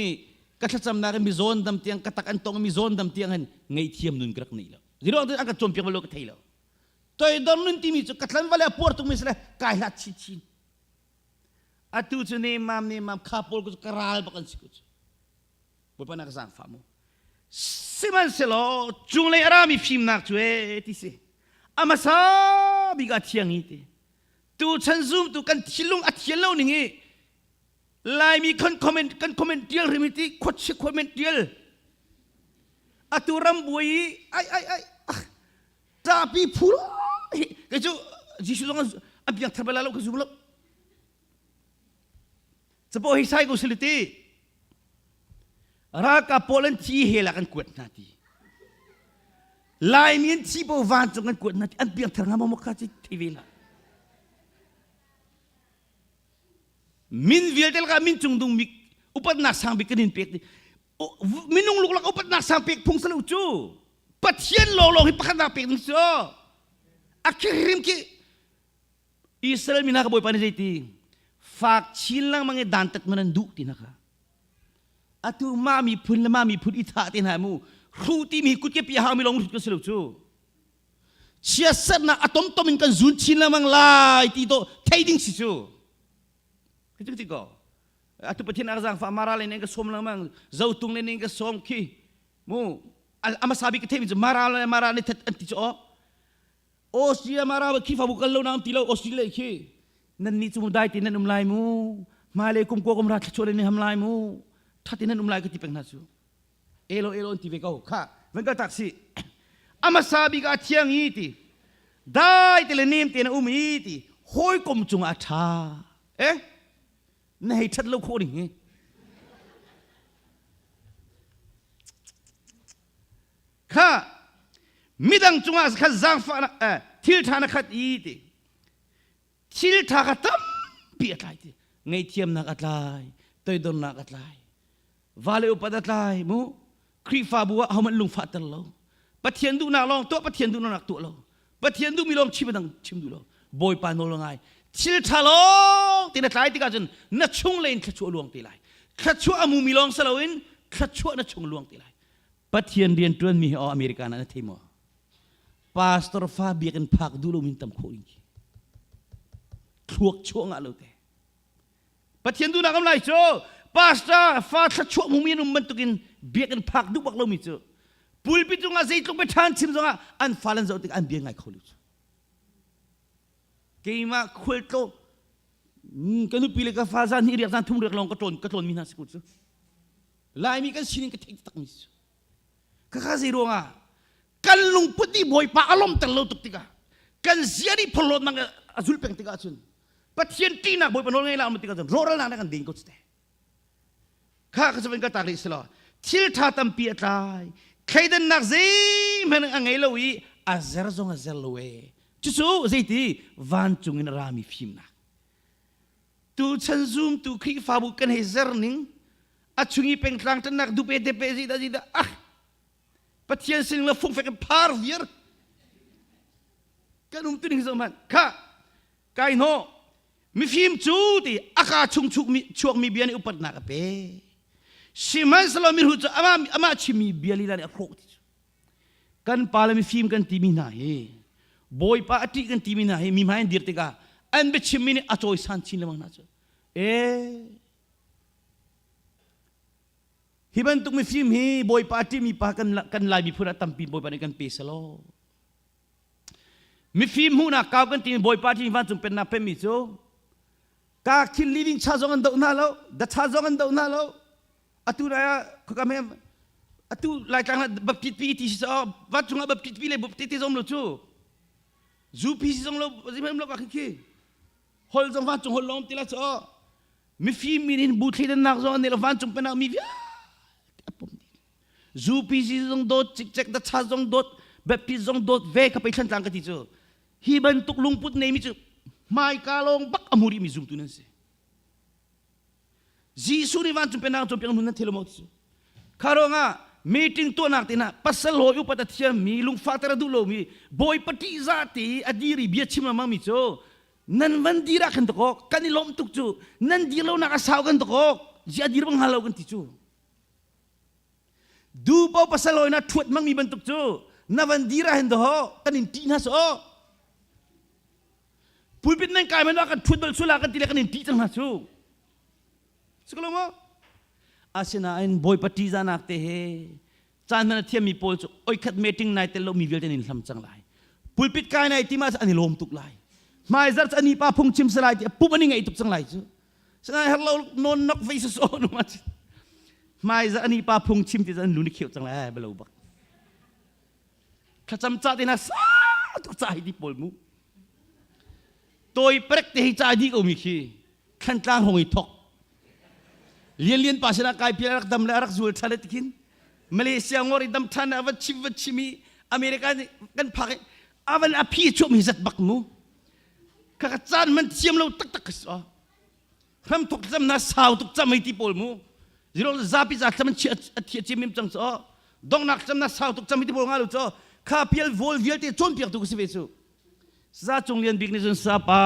ka thlacamnak in mi zawn dam tiang ka tak an tong mi zawn dam tiang hin ngaihthiam nun ka rak nei lo. Ziruang an ka cawnpiak bal lo ka thei lo. Toidor nun timi cu ka tlan vale a puar tuk mi si le kai hlat chinchin. Atu cu nemmam nemmam kha pawl cu ka ral bak an si ko cu. Bawipa na ka zaangfah mu. Sihmanhsehlaw cunglei a rami fimnak cu ee ti si. A hmasa bik ah thiang i ti. Tuchan zumtu kan thinlung a thian lo ning i Laimi kan comment kan comment tial hrim ti khuachia comment tial. Atu ram buai i ai ai ai ṭapi phu kei cu Jesuh zong an piang thar bal lo ka zum lo. Capo hi sai ko siliti ralkap pawl an thi he la kan kuat hna ti. Laimi an thi po vancung kan kuat hna ti an piang thar nga maw kha ci thei ve la. Min vialte lakah min cung dung bik upatnak sang bik kan in pek ti. Minung luklak upatnak sang pek phung salo cu. Pathian lawnglawng hi pakhatnak pek ding cu. A khirim khi Israel mi hna ka Bawipa nih zeiti fak chin lengmang i dantat man an duh ti hna kha. Atu mah miphun le mah miphun i thah te hna mu hru timi kut ke pi hau mi lawng hrut ka si lo cu. Chiatsernak a tomtom in kan zun chin lengmang lai ti to thei ding si cu. Ka ti ko. Atu Pathian a zaangfah mara le ka sawm lengmang zotung le ka sawm khi mu amasa bik ka theimi cu mara le mara ne that an ti cu aw Austria mara khi fa bu kal lo na ti lo Australia khi nan ni cu dai tin nan um lai mu hmailei kum ko kum ra thlachuah le ni ham lai mu thatin nan um lai ka ti peng hna cu elo elo an ti ve ko kha van kal tak si amasa bik a thiang i ti dai te le nem te na um i ti hawikom cungah a ṭha eh na hei ṭhat lo khawh ding hi kha midang cungah khan zaangfahnak eh, thil ṭha na khat i ti thil ṭha kha tampi a tlai ti ngaihthiamnak a tlai toidornak a tlai vale upat a tlai mu Khrihfabu ah ahohmanh lungfah ter lo Pathian duhnak lawng tuah Pathian duhnak tuah lo Pathian duhmi lawng chim dang chim duh lo Bawipa nawl ngai thil ṭha lawng ti na tlai tikah cun na chung lei in thluachuah luang te lai thluachuah a mumi lawng si loin thluachuah na chung luang te lai Pathian rian ṭuanmi hi aw America na thei maw pastor fa biakinn phak duh lo min tam khawh in khi thluak chuah ngah lo te Pathian duhnak am lai cu pastor fa thluachuah mumi an um bantukin Biakinn phak duh bak lomi cu pulpit cungah zeitluk bia ṭhan chim zongah an fale an zoh tikah an bia ngai kho lo cu. Keimah khualtlaw ka nupi le ka fa zan hi riak zan thum riak lawng ka tlawn ka tlawn mi hna si ko cu. Laimi kan sining ka theih tak mi si. Khakha zei ruangah kan lungput nih Bawipa a lawmter lo tuk tikah kan zia nih phorhlawtnak a zul peng tikah cun Pathian ṭihnak Bawipa nawl ngei la um tikah cun rawhralnak na kan ding ko cu Kha ka cu ka tak rih selaw thil ṭha tampi a tlai thleidannak zeihmanh a ngei lo i a zer zong a zer lo e cucu zeiti vancung in a rami fimnak tuchan zumtu Khrihfabu kan hei zer ning a chung i pengtlang ṭannak dupe tepe zida zida ah Pathian sining le fungfek in phar viar kan um tuning zoh hmanh kha kai hnawh mifim cu ti aka chung chuakmi bia nih upatnak a pe sihmanhsehlaw mihrut cu amah amah chimmi bia lila nih a hrawh ti cu kan pa le mifim kan timi hna hi bawipa a ṭih kan timi hna hi mi hmai an dir tikah an biachimmi nih a cawisan chin lengmang hna cu e hi bantuk mifim hi bawipa a ṭihmi pa kan kan lai miphun ah tampi bawipa nih kan pe selaw Mifim hmuhnak kau kan ti Bawipa ṭih vancung pennak pemmi cu ka khil living cha zong an doh hna lo da cha zong an doh hna lo atu lai ah khaka me atu laitlang ah baptist pi ti si so vancung ah baptist pi le baptist ti zong lo cu zu pi si zong lo zimhem lo ka khi hol zong vancung hol lawng ti la cho mifim min in bu thleidannak zong an nei lo vancung pennak mi vialte a pum dih Zupi si zong dawt, cikcek da cha zong dawt, Baptist zong dawt ve ka pei thlantlang ka ti cu. Hi bantuk lungput neimi cu hmaika lawng bak a hmu rihmi zumtu nan si. Jesuh nih vancung pennak cawnpiak nun nan thil maw ti cu. Kha ruangah meeting tuahnak te hna pasal hawi upat a thiammi lungfahter a duh lomi bawipa ṭihzah te a dir i bia chim lengmang mi cu nan van dir ah khan tawk kan i lawmh tuk cu nan dir lonak a sau kan tawk zia dir bang hnga lo kan ti cu Du po pasal hawi na ṭhuat mangmi bantuk cu na van dir ah hin daw kan in ṭih hna so pulpit nan kai man kan ṭhuat bal sula kan ti le kan in ṭih cang hna cu si ko lo maw asinain bawipa ṭihzahnak te he caan hman a thiammi pawl cu oikhat meeting nai tel lo mi vialte in hlam cang lai pulpit kai nai ti ma an i lawm tuk lai hmaizar cu ani pa phungchim salai ti pum ani ngaih tuk cang lai cu Sangai har lo non nok vei so nu ma hmai za ani pa phung chim ti an lu ni kheu cang lai balo bak thlacam cha te na sa tuk cha hi di pawl mu toi prek te hi cha di ko mi khi thlantlang hong i thok lian lian pa sina kai pial rak dam le rak zul than ti khin Malaysia ngor i dam than avan chim van chim i America kan phak avan a phi chuam hi zat bak mu Kha ka caan man thiam lo taktak ka si. Hram thok tlam na sau tuk cam hei ti pawl mu. Zero zapi za tlam an a thia cim mim cang cho. Dongnak tlam na sau tuk cam hei ti pawl nga lo cho. Kha pial vol vialte cawnpiak tu ka si ve cu. Sa cung lian bik nih cun sapa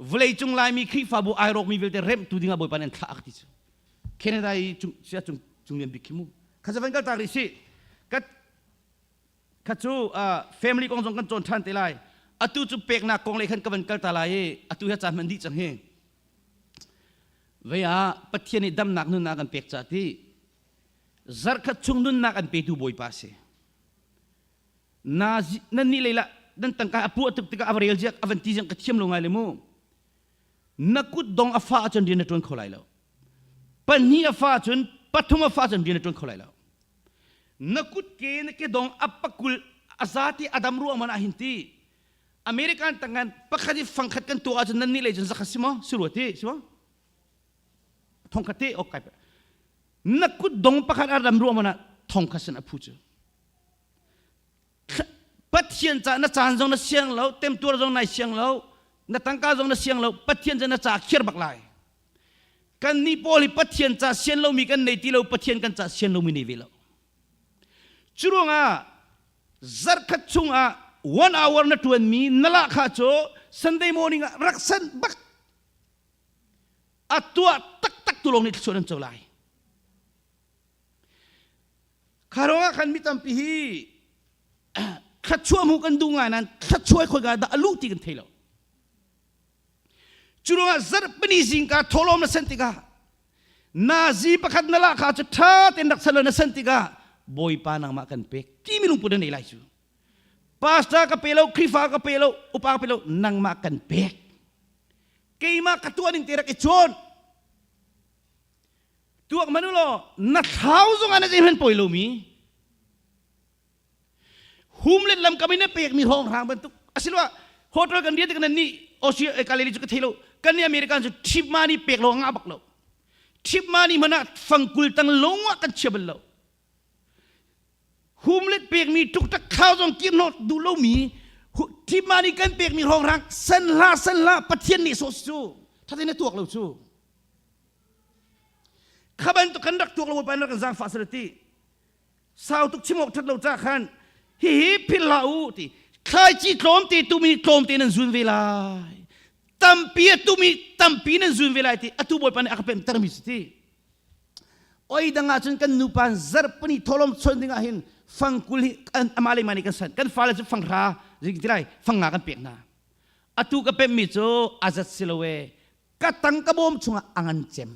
vawlei cung laimi Khrihfabu ai rawkmi vialte remhtu dingah Bawipa nih an thlah ti cu. Canada i cung sia cung cung lian bik khi mu. Kha zavan kal tak rih si. Ka kha cu family kong zong kan cawn ṭhan te lai atu cu peknak kong lei khan ka van kal ta lai i atu hi caan hman dih cang hi vei ah Pathian nih damnak nunnak kan pek ca ti zarkhat chung nunnak an petu Bawipa si na nan nih lei lah nan tangka a puah tuk tikah a va rel ziak a van ti ziang ka thiam lo ngai le mu na kut dong a fa ahcun rian na ṭuan kho lai lo pahnih a fa cun pathum a fa cun rian na ṭuan kho lai lo na kutke na kedong a pakul a zati adam ruang man ah hin ti American tangan pakhat i fangkhat kan tuah ahcun nan nih lei cun zakhat si maw si rua ti si maw thongkhat te ok kai na kut dong pakhat a ram ruang man ah thongkhat sin a phu cu Pathian ca na caan zong na siang lo temtuar zong nai siang lo na tangka zong na siang lo Pathian ca na ca khiar bak lai Kan nih pawl hi Pathian ca sian lomi kan nei ti lo, Pathian kan ca sian lomi nei ve lo. Cu ruangah zarkhat chungah one hour na ṭuanmi na lahkhah cu Sunday morning ah rak san bak a tuah taktak tu lawng nih thluachuah nan co lai. Kha ruangah khan mi tampi hi thluachuah hmuh kan duh ngai nain thluachuah khoi ka dah a luh ti kan thei lo. Cu ruangah zarhpini zingka thawhlawm na sen tikah Nazi pakhat na lah kha cu ṭha tein rak sal na san tikah Bawipa nangmah kan pek timi lungput na nei lai cu. Pastor ka pe lo, Khrihfa ka pe lo, upa ka pe lo, nangmah kan pek. Keimah ka tuah ning te rak i cawn. Tuak manu law na thlau zong ah na zeihmanh pawi lomi hum let lam kam in na pekmi hrawnghrang bantuk asiloah hotel kan rian tik nan nih Australia Kaleli cu ka thei lo kan nih American cu trip money pek lo ngah bak lo trip money hmanh ah fangkul tang lung ah kan chia bal lo hum let pekmi tuk tak khau zong kir hnawt duh lomi trip money kan pekmi hrawnghrang san hla san hla Pathian nih sawh cu thate na tuak lo cu kha bantuk kan rak tuak lo pa rak kan zaangfah sal ti sau tuk chim awk that lo ca khan hihi philh hlah u ti thlaici tlawmte tumi tlawmte nan zun ve lai tampi a tumi tampi nan zun ve lai ti atu bawipa nih a ka pemter mi si ti oi dang ah cun kan nupa zarhpani tholom chon ding ah hin fangkul hi ama le mani kan san kan fale cu fanghra zing ti lai fangnga kan pek hna atu ka pem mi cu azat siloe ka tang ka bawm chungah angan cem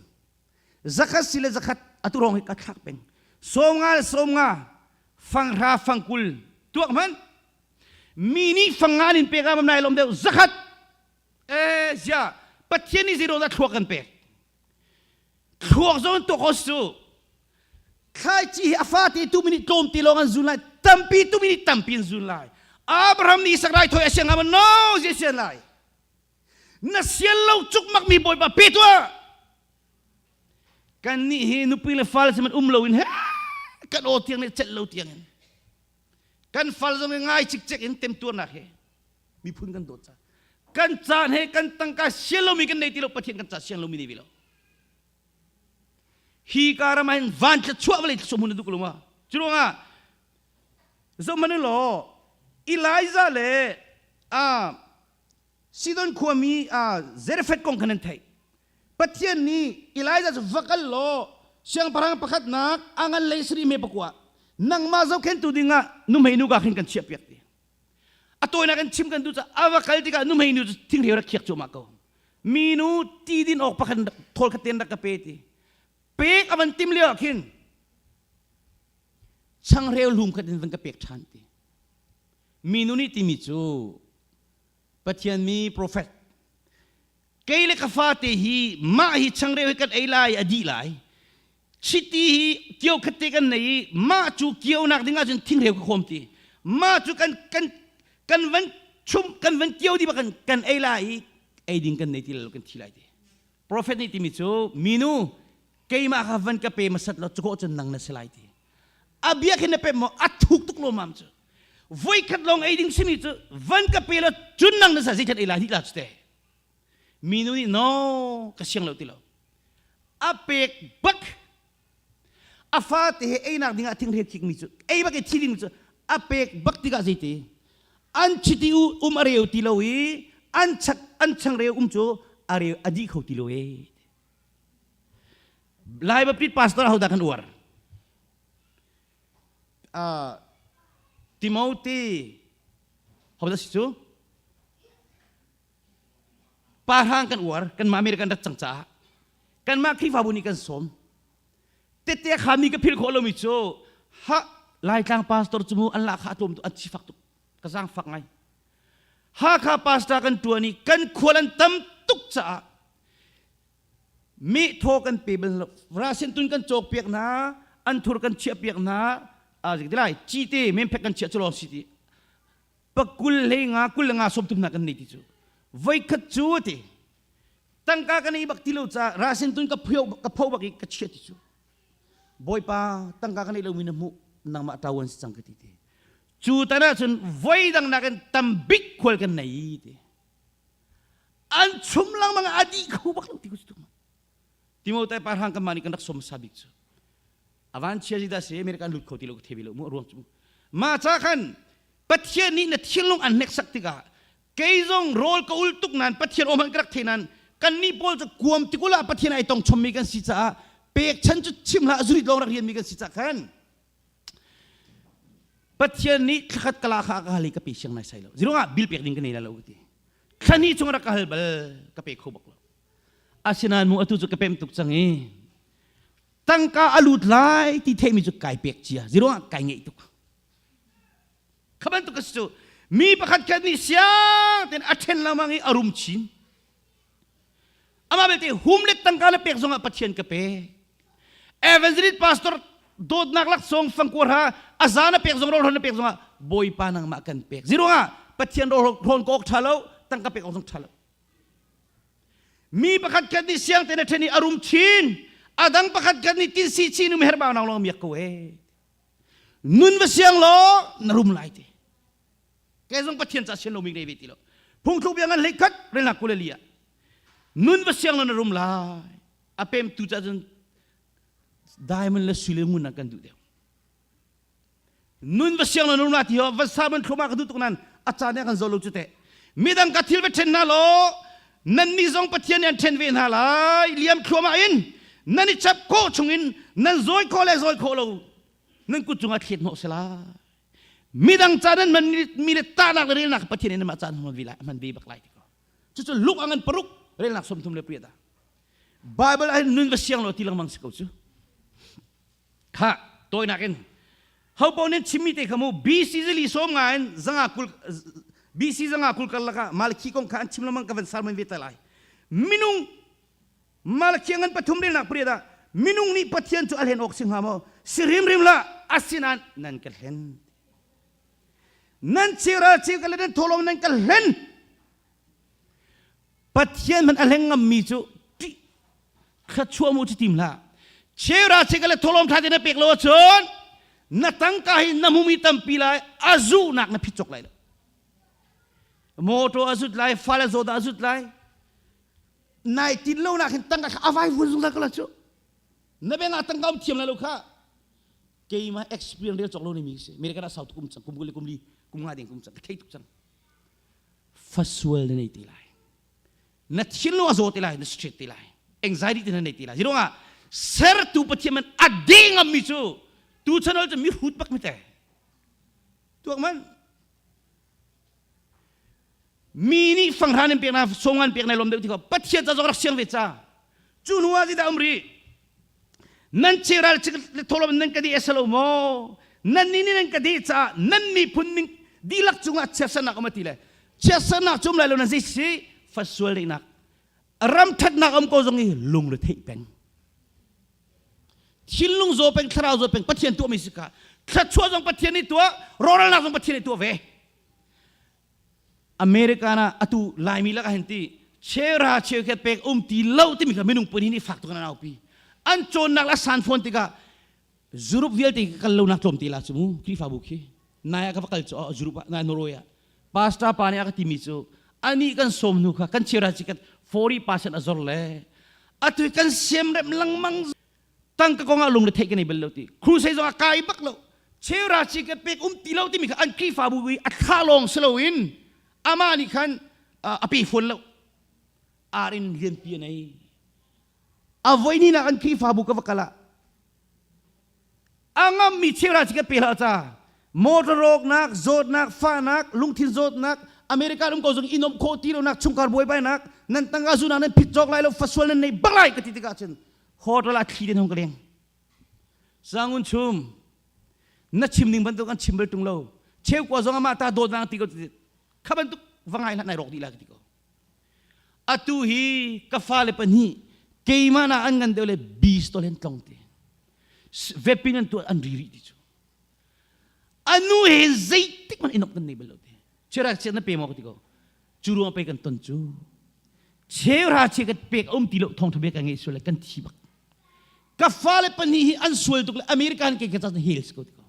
zakhat si le zakhat atu rong hi ka thlak peng sawmnga le sawmnga fanghra fangkul tuak hmanh mi nih fangnga nin pek ah nai lom deuh zakhat e zia pathian nih zero dah thluak kan pek thluak zong tuak ho su thlaici hi a fate tu minute tlawm ti lawng an zun lai tampi tu minute tampi an zun lai Abraham nih Isak rai thoi a siang ngam no zia sian lai na sial lo cukmak mi bawipa pe tuah kan nih hi nupi le fale si man um lo in he kan aw tiang nih celh lo tiang in kan fal zong ngai cikcek in temtuarnak he miphun kan dawt ca kan caan he kan tangka sial lomi kan nei ti lo pathian kan ca siang lomi nei ve lo hi karam ah hin van tla chuah vale som hun duk lo ma curuangah zohmanh law Elijah le a Sidon khuami Zarephath kong kha nan theih. Pathian nih Elijah cu va kal law siangpahrang pakhatnak a ngan lei sarih me pakua nangmah zohkhentu dingah nuhmei nu ka khin kan chiahpiak ti. A tawinak in chim kan duh caah a va kal tikah nuhmei nu cu thingreu rak khiak cuahmah ko. Minu ti din awk pakhat thawl khat ten rak ka pe ti. Pek a van tim lio ah khin changreu hlum khat in van ka pek ṭhan ti. Minu nih timi cu Pathian mi profet kei le ka fate hi mah hi changreu hi kan ei lai a dih lai chiti hi kio khat te kan nei i mah cu kionak ding ahcun thingreu ka khawm ti mah cu kan kan kan van chum kan van kio di kan kan ei lai i ei ding kan nei ti lo kan thi lai ti profet nih timi cu minu keimah kha van ka pe masat lo cu cun nang na si lai ti a bia khin na pem maw a thuk tuk lo mam cu voikhat lawng ei ding simi cu van ka pe lo cun nang na sa zeithat ei lai hi la cu te minu nih no ka siang lo ti lo a pek bak a fate he einak dingah thingret khik mi cu ei bak i thi ding cu a pek bak tikah zeiti an chiti u um a reu ti lo i an chak an changreu um cu a reu a di kho ti lo e Lai Baptist pastor hodah kan uar Timothy hodah si cu pa hrang kan uar kanmah American rat cang caah kanmah Khrihfabu nih kan sawm tete khami ka philh khawh lomi cu ha Laitlang pastor cu mu an lahkhah a tlawm tuk an sifak tuk ka zaangfak ngai Hakha pastor kan tuan i kan khual an tam tuk caah mi thaw kan pe bal lo rasin tun kan cawk piak hna an thur kan chiah piak hna a zik lai cite memphek kan chiah cu lawng si ti pakul hlei nga kul le nga sawm tum hna kan nei ti cu voikhat cu ti tangka kan ei bak ti lo ca rasin tun ka phio ka pho bak i ka chiah ti cu bawipa tangka kan ei lo mi na hmuh nangmah tawan si cang ka ti ti cu tan ah cun voi dang nakin tam bik khual kan nei ti an chum lengmang a dih kho bak lo ti ko cu Timote pa hrang kan mah nih kan rak som sa bik cu avan chia zi dah si America lut kho ti lo ka thebi lo mu ruang cu ma cha khan Pathian nih na thinlung an hneksak tikah kei zong rawl ka ul tuk nan Pathian om han ka rak the nan kan nih pawl cu kuam tikul ah Pathian ai tong chommi kan si caah pek chan cu chim hlah zurit lawng rak rian mi kan si caah khan Pathian nih thlakhat kala kha ka hal i ka pe siang nai sai lo zirong ah bil pek ding ka nei la lo ka ti thlani chung rak ka hal bal ka pe kho bak lo asinain mu atu cu ka pem tuk cang i. Tangka a lut lai ti theimi cu kai pek cia. Ziruangah kai ngeih tuk. Kha bantuk a si cu mi pakhat khat nih siang tein a ṭhen lengmang i a rum chin. Amah belte hum le tangka na pek zongah Pathian ka pek. Evangelist pastor dawtnak laksawng fangkuar ha a za na pek zong rawl na pek zongah Bawipa nangmah kan pek. Ziruangah Pathian rawl ka awk ṭha lo, tangka pek awk zong ṭha lo. Mi pakhat khat nih siang tein a ṭhen i a rum chin. A dang pakhat khat nih tinsi chin um herh bau nang lawng miak ko e. Nun va siang law na rum lai te. Kei zong Pathian ca sian lomi ngei ve ti lo. Phungthluk bia ngan hlei khat relnak 22 ah nun va siang law na rum lai. A pemtu ca cun diamond le sui le ngun ah kan duh deuh. Nun va siang law na rum lai ti ho va sa man thluma ka duh tuk nan a caan ah kan zo lo cu teh. Midang ka thil va ṭhen hna law nan nih zong Pathian nih an ṭhen ve hna lai. Liam thluahmah in nan i chap khawh chungin nan zawi khawh le zawi khawh lo nan kut cungah thlet hnawh sela. Midang ca nan man mi le tahnak le relnak Pathian in mah caan hman ve lai hman ve bak lai ti ko. Cucu luk a ngan paruk relnak 38 ah Bible ah nun va siang lo ti lengmang si ko cu. Kha tawinak in ho paoh nih chimmi te kha mu BC zili sawm nga in zanga kul BC zanga kul karlak ah Malakhi kong kha an chim lengmang ka van sermon ve te lai. Minung Malakhi ngan pathum relnak pariat ah minung nih Pathian cu a hlen awk si hnga maw? Si rimrim la asinain nan ka hlen. Nan chiral cheu ka le nan thawlawm nan ka hlen. Pathian man a hleng ngammi cu ṭih thluachuah mu cu tim hlah. Cheuhra cheu ka le thawlawm ṭha te na pek lo ahcun na tangka hi na hmumi tampi lai a zuhnak na phit cawk lai lo. Motor a zut lai, fale zawt a zut lai, nai tin lo nak hin tangka kha avai vun zungzal ko la cu na beng ah tangka um thiam lai lo kha keimah experience rel cawk lo ni mi si American ah south kum cang kum kul le kum li kum nga ding kum cang ka thei tuk cang fasual na nei ti lai na thinlung a zaw ti lai na straight ti lai anxiety ti na nei ti lai zirong ah sertu pathian man a ding mi cu tu chanol cu mi hrut bak mi te tuak man Mi nih fanghran in pek na songan pek na lom deuh ti ko Pathian ca zong rak siang ve ca. Cu hnu ah zeidah um rih? Nan chiral tholom nan ka di esalo maw? Nan ni nih nan ka di caah nan miphun ning dihlak cungah chiatsernak um ati le chiatsernak cum lai lo nan zei si fasual neihnak ram thatnak um ko zong i lung le theih peng thinlung zaw peng thlarau zaw peng Pathian tuah mi si ka thluachuah zong Pathian nih tuah rawhralnak zong Pathian nih tuah ve America na atu Laimi lak ah hin ti chera cheukhat pek um ti lo timi kha minung pun hi nih fak tuk an aupi an cawnnak la san fawn tikah Europe vialte ka kal lo nak tlawm te la cu mu Khrihfabu khi nai ah ka va kal cu Europe ah nai Norway ah pastor pa nih a ka timi cu ani kan sawm hnu kha kan chera chikat 40% a zor le atu kan siam rem lengmang tangka kong ah lung le theih ka nei bal lo ti crusade zong ah kai bak lo cheura chi ka pek um ti lo timi kha an Khrihfabu i a thla lawng si loin amah nih khan a pe fawn lo ar in lianpi a nei a voi ni nak an Khrihfabu ka va kal ah a ngammi cheura chi ka pe hlah ca motor rawknak zawtnak fahnak lungthin zawtnak America um ko zong inom khawh ti lonak chungkhar buaibainak nan tangka zunak nan phit cawk lai lo fasual nan nei bak lai ka ti tikah cun hotel ah thli den hong ka leng sangun chum na chim ning bantuk an chim bal tung lo cheu kwa zong amah ta dawt nang ti ko kha bantuk va ngai hlah nai rawk dih la ka ti ko atu hi ka fale pahnih keimah na an ngan deuh le bistol hen tlong te vepin an tuah an ri rih ti cu anu he zeitik man inok kan nei bal lo te chirak chiat na pe maw ka ti ko cu ruang pe kan ton cu cheuhra che kan pek um ti lo thong tha ka ngei sual kan thi bak ka fale pahnih hi an sual tuk le American ke ka chan hel ko ti ko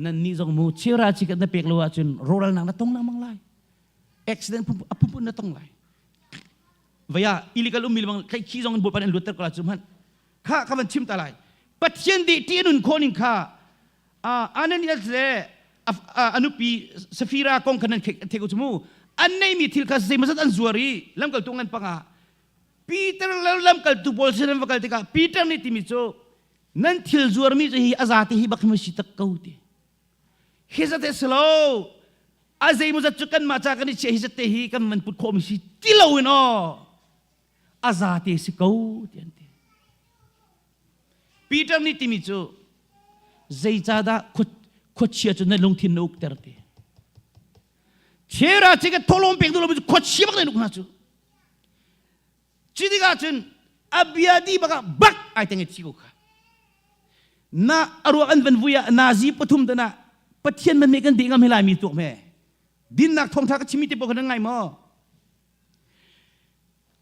nan nih zong mu cheuhra chi kan na pek lo ahcun rawral nak na tong lang mang lai accident pum pum na tong lai vaya illegal um mi bang thlai khi zong in bawipa an luatter ko la cu hmanh kha ka van chim ta lai pathian di ti nun kho ning kha Ananias le a nupi Safira kong kha nan theih ko cu mu. An neimi thil kha zeimawzat an zuar i lamkaltu ngan panga Peter le lamkaltu pawl sin an va kal tikah Peter nih timi cu nan thil zuarmi cu hi a zate hi bak hi si tak ko ti. Hi zate si lo a zeimawzat cu kanmah ca kan i chiah hi zate hi kan man put khawhmi si ti lo in aw a zate si ko ti an ti. Peter nih timi cu zeicahdah khuachia cu na lungthin na ukter ti. Chera chi ka tholom pek duh lo mi cu khuachia bak na uk hna cu. Cu tikah cun a bia di bak ah bak ai teng i thi ko kha. Na aruak an van vui ah nazi pathum tan ah Pathian man me kan deh ngam he lai mi tuak me. Dinnak thawngtha ka chimi te pawh kha nan ngai maw?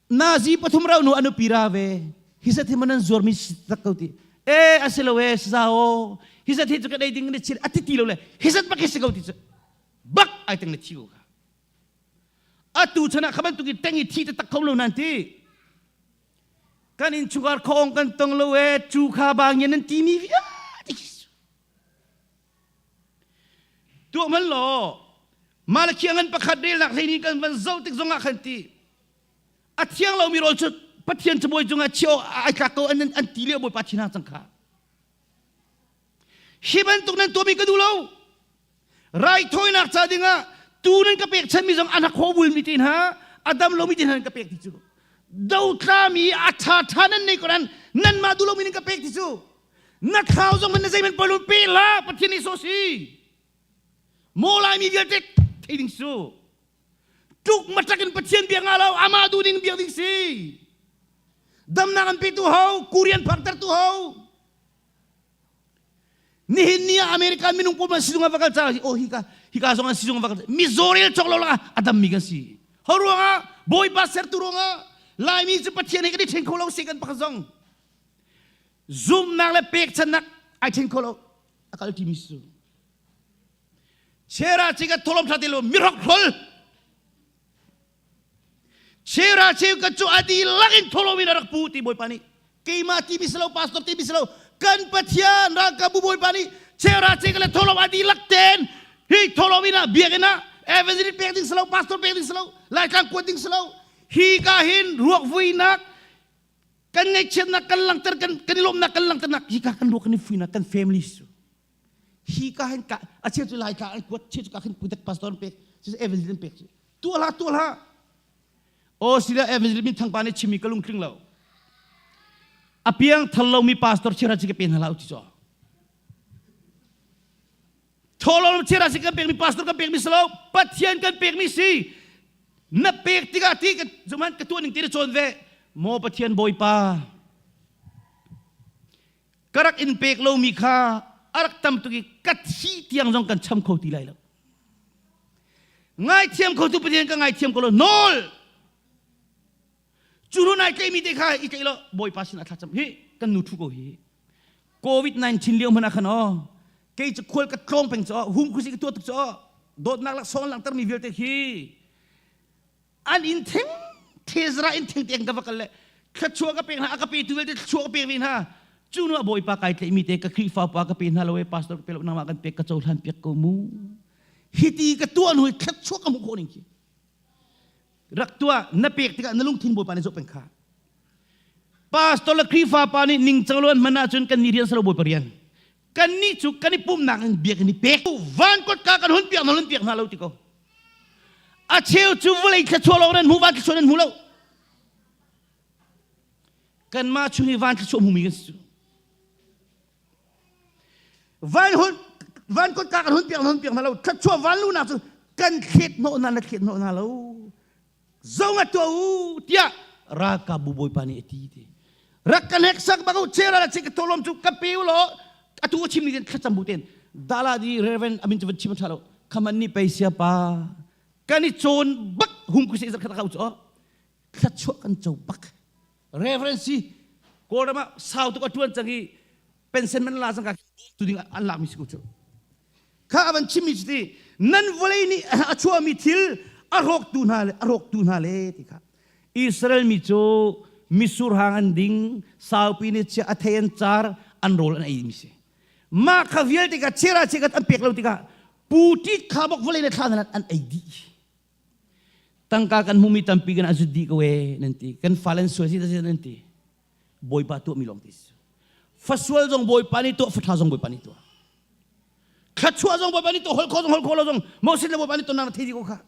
Nazi pathum rau nu anu pira ve. Hi sat hi manan zuar mi tak ko ti. E asilo e sao. Hi sat hi chu ka dei ding ni chir ati ti lo le. Hi sat bak hi si ko ti chu. Bak ai teng le thi ko kha. Atu chan ah kha bantuk in teng i thi taktak kho lo nan ti. Kan in chungkhar khong kan tong lo e cu kha bang in nan ti mi vialte Tuah hman law Malakhi ngan pakhat relnak hlei ni kan van zoh tik zongah khan ti a thiang lomi rawl cu Pathian cabuai cungah chiah ai tlak ko an an ti lio Bawipa thin hang cang kha. Hi bantuk nan tuahmi ka duh lo. Raithawinak ca dingah tu nan ka pek chanmi zong an khaw bulmi te hna a dam lomi te hna nan ka pek ti cu. Dotlami a ṭha ṭha nan nei ko nan nanmah duh lomi nan ka pek ti cu. Na thlau zong man na zeiman poi pe la Pathian nih so si. Maw Laimi vialte thei ding su. Tuk matak in Pathian biak nga lo amah duh ding biak ding si. Damnak an pe tu ho, Korean phakter tu ho. Nihin ni ah American minung pawl man sizung ah va kal ca oh hika hika zong an sizung ah va kal Mizorel chok lo lang a dam mi kan si. Ho ruangah Bawipa sertu ruangah Laimi cu Pathian he kan i then kho lo si kan pakhat zong. Zumnak le pekchannak ai then kho lo a kal timi su. Chera chi ka tholom tha ti lo mirok hrol. Chera cheu ka cu adi lak in tholo in a rak pu ti Bawipa nih keimah ti mi si lo pastor ti mi si lo kan Pathian ralkapbu Bawipa nih chera che ka le tholo adi lak ten hi tholo in ah biakinn ah evangelist pek ding si lo pastor pek ding si lo laitlang kuat ding si lo hi ka hin ruak vuinak kan ngaihchiatnak kan langter kan kan lawmnak kan langternak hi ka kan ruak kan i fuinak kan family su hi ka hin ka a cheu cu lai ka an kuat cheu cu ka khin putek pastor an pek cu evangelist an pek cu tuah hlah tuah hlah o sila evangelist min thangpa nih chimi ka lungtling lo a piang thal lomi pastor chira chi ka pe hna la uti cho tholom chira si kan pek mi pastor kan pek mi salo pathian kan pek mi si na pek tikah ti ka zuman ka tuah ning ti na cawn ve maw pathian bawipa ka rak in pek lomi kha a rak tam tuk i ka thi tiang zong kan cham kho ti lai lo ngaithiam kho tu Pathian ka ngaithiam ko lo nawl cu hnu nai tleimi te kha i tleih lo Bawipa sin ah thlacam hi kan nu thu ko hi COVID-19 lio hmanh ah khan aw kei cu khual ka tlawng peng cu hum khusi ka tuah tuk cu dawtnak laksawng langhter mi vialte khi an inn theng thezra inn theng tiang ka va kal le thluachuah ka pek hna a ka petu vialte thluachuah ka pek ve hna cu nu a bawipa kai tleimi te ka Khrihfa pa ka pe hna lo e pastor ka pe lo nangmah kan pek ka cohlan piak ko mu hiti ka tuah hnu thluachuah ka hmuh khawh ning khi rak tuah na pek tikah na lungthin bawipa nih zoh peng kha pastor le Khrihfa pa nih ningcang lo an hman ahcun kan ni rian salo bawipa rian kan nih cu kan i pumnak in biakinn i pek van kotka kan hun piak hna hun piak hna lo ti ko a cheu cu vawlei thluachuah lawng nan hmu van thluachuah nan hmu lo kanmah chung i van thluachuah hmumi kan si cu van hun van kotka kan hun piak hna hun piak hna lo thluachuah van lunak cu kan thlet hnawh hna na thlet hnawh hna lo zong a tuah u tiah ralkapbu bawipa nih a ti ti rak kan heksak bak u chera la chik tholom cu ka pe u law atu a chim ni ten thlacam bu ten dala di reverend amin chu van chim tha lo khaman ni pe sia pa kan i chawn bak hum ku se zakhat ka u chu thlachuah kan cho bak reverend si kawlram ah sau tuk a tuan cang i pension man la cang ka tu ding an lak mi si ko chu kha avan chimmi cu ti nan vawlei nih a chuahmi thil a rawktu hna le a rawktu hna le ti kha Israel mi cu misur hang an ding saupi nih chia a thei an car an rawl an ei mi si mah kha vialte kha chera che an pek lo tikah putit kha bok vawlei le thla an ei dih tangka kan hmumi tampi kan azut dih ko e nan ti kan fale an sual si nan ti Bawipa tuahmi lawng ti si fasual zong Bawipa nih tuah fatha zong Bawipa nih tuah thluachuah zong Bawipa nih tuah hol kho zong hol kho lo zong Moses le Bawipa nih tonnak na thei dih ko kha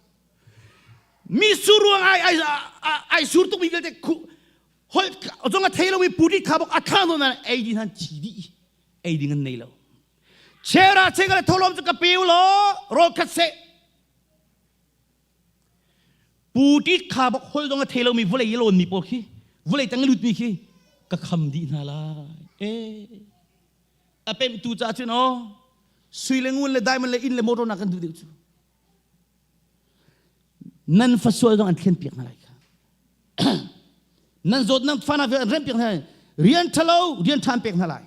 mi sur ruang ai ai ai sur tuk mi vialte khu. Holh zong a thei lomi putit kha bok a thla nawn ah ei ding han thi dih. Ei ding an nei lo. Chera chekhat le tholom cu ka pe u law rawl khat seh. Putit kha bok holh zong a thei lomi vawlei i lawnmi pawl khi vawlei tang i lutmi khi ka kham dih hna lai. Eh. A pemhtu caah cun aw sui le ngun le diamond le inn le motor nak kan duh deuh cu. Nan fasual zong an thlen piak hna lai kha. Nan zawt nan fa na an rem piak hna lai. Rian ṭhalo rian ṭha an pek hna lai.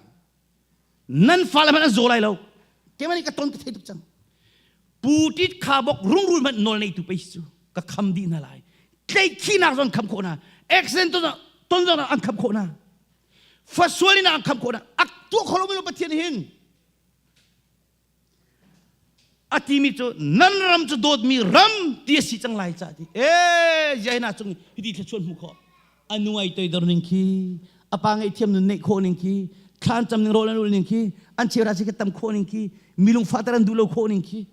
Nan fale hmanh an zaw lai lo. Keimah nih ka ton ka thei tuk cang. Putit kha bok rungrul hmanh nawl nei tu pei cu ka kham dih hna lai. Tleikhinak zong kham khawh hna. Accident ton zong an kham khawh hna. Fasual in an kham khawh hna. Ak tuah kho lo mi Pathian hin a timi cu nan ram cu dawtmi ram ti a si cang lai ca ti e yaina cung hiti thluachuan hmu khawh a nu ai toidor ning khi a pa ngaihthiam nun neih khawh ning khi thlan cam ning rawl an ul ning khi an chera si tam khawh ning khi milung fater an duh lo khawh ning khi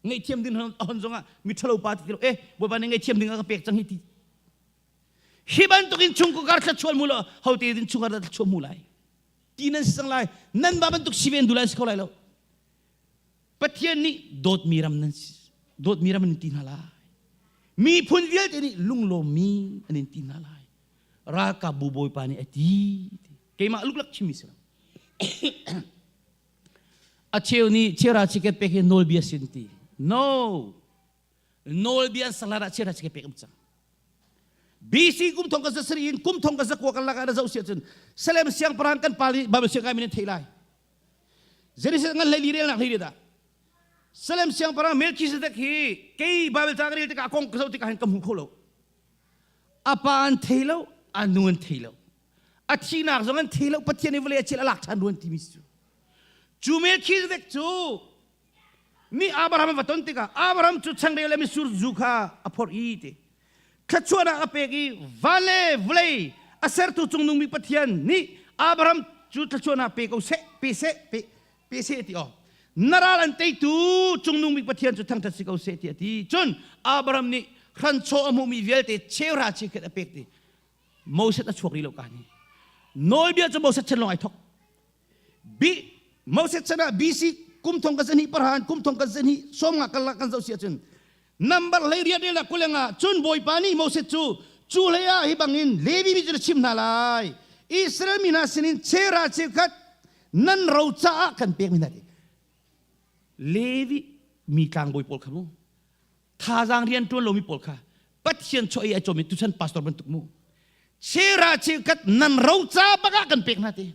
ngaihthiam ding hon zongah mi ṭhalo pa ti lo e bawipa nih ngaihthiam ding a ka pek cang hi ti hi bantukin chungkhar thluachuan mu lo hote din chungkhar thluachuan mu lai ti nan si cang lai nan mah bantuk si ve an duh lai si kho lai lo Pathian nih dawtmi ram nan si dawtmi ram an ti hna lai miphun vialte nih lunglawmmi an in ti hna lai ralkapbu bawipa nih a ti keimah luklak chimmi si lo a cheu nih chera chiket pek hi nawlbia sin ti no nawlbia an sak ah chera chiket pek am cang BC kum thong ka za sari in kum thong ka za kua kan lak ah na zoh si ahcun Salem siangpahrang kan pa nih Bible siang kai min thei lai. Genesis ngan hlei li rel nak hlei da. Salem siangpahrang Melchizedek hi kei Bible ca ka rel tikah kong ka zoh tikah hin ka hmu kho lo. A pa an thei lo, a nu an thei lo. A thihnak zong an thei lo, Pathian i vawlei a chil a lak ṭhan ruan timi cu. Cu Melchizedek cu Mi Abraham a va ton tikah Abraham cu changreu le mitsur zu kha a phorh i ti. Thluachuahnak a pek i van le vawlei a sertu cungnung bik Pathian nih Abraham cu thluachuahnak pe ko seh, pe seh, pe, pe seh ti aw. Na ral an teitu cungnung bik Pathian cu thangṭhat si ko seh tiah a ti. Cun Abraham nih hranchaw a hmuhmi vialte cheuhra cheukhat a pek ti. Moses a chuak rih lo ka ni. Nawlbia cu Moses chan lawng ai thok. Bi Moses chan ah BC kum thong ka zahnih parhan kum thong ka zahnih sawm nga kan kan zoh si ahcun number hlei riat rel kulenga cun Bawipa nih Moses cu cu hlei ah hi bangin Levi mi cu na chim hna lai Israel mi hna sinin chera cheukhat nan ro caah kan pek mi hna ti Levi mi tlangbawi pawl kha mu thazaang rian ṭuan lomi pawl kha Pathian chaw ei ai cawmi tuchan pastor bantuk mu chera cheukhat nan roca bak ah kan pek hna ti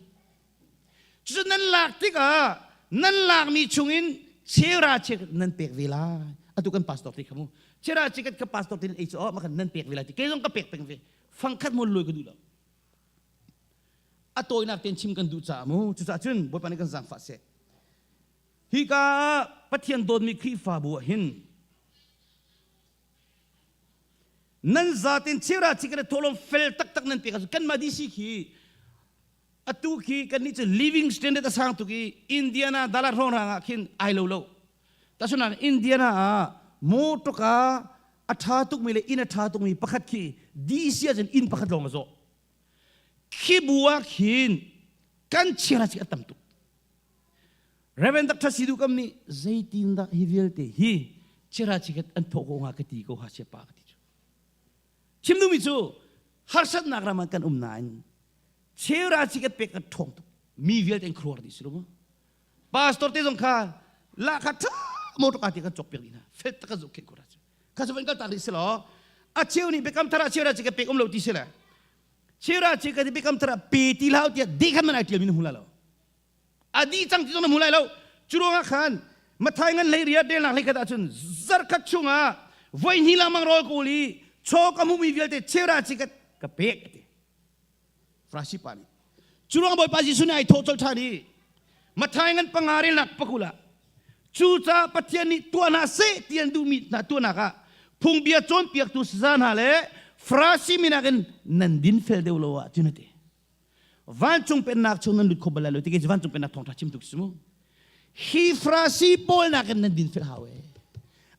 cucu nan lak tikah nan lakmi chungin chera cheukhat nan pek ve lai atu kan pastor ti kha mu chera cheukhat ka pastor tin ei cu oh makan nan pek ve lai ti kei zong ka pek peng ve fangkhat mon loi ka duh lo a tawinak ten chim kan duh caah mu cucaah cun Bawipa nih kan zaangfah seh Hika ah Pathian dawtmi Khrihfabu ah hin nan zatin chira chikare tholom fel taktak nan pek ahcun kanmah DC khi atu khi kannih cu living standard a sang tuk i Indiana Dallas hrawnghrang ah khin ai lo lo tasunan Indiana ah motor a ṭha tukmi le inn a ṭha tukmi pakhat khi DC ahcun inn pakhat lawng a zawh khi bu ah khin kan chira chik a tam tuk Reverend Dr. Sidu Kam nih zeitindah hi vialte hi chira chikhat an thawh ko hnga ka ti ko ha sia pa ka ti cu. Chim duhmi cu harsatnak ram ah kan um nain chira chikhat pek kan ṭhawng tuk. Mi vialte an khuaruah dih si lo maw? Pastor te zong kha la kha ṭha motor ka ti kan cawk piak dih hna. Fel tak kan zoh khen ko ra cu. Kha cu van kal tak dih si law a cheu nih biakam thar ah chira chikhat pek um lo ti si le chira chikhat biakam thar ah pe ti hlah tiah deh khan man ai ṭial mi na hmu la lo. A dih cang ti zong na hmu lai lo. Cu ruangah khan Mathai ngan hlei riat relnak hlei khat ahcun zarkhat chungah voi hnih lengmang rawl ka ul i chaw ka hmuhmi vialte cheuhra chi ka ka pek a ti. Farasi pa nih. Cu ruangah Bawipa Jesuh nih ai thawh colh ṭhan i Mathai ngan panga relnak pakul ah cucaah Pathian nih tuah hna seh ti an duhmi hna tuahnak ah phungbia cawnpiaktu saza hna le Farasi mi nakin nan dinfel deuh lo ah cun a ti. Vancung pennak chung nan lut kho bal lai lo ti kei vancung pennak thawngṭha chim tuk si mu. Hi Farasi pawl nakin nan din fel hau e.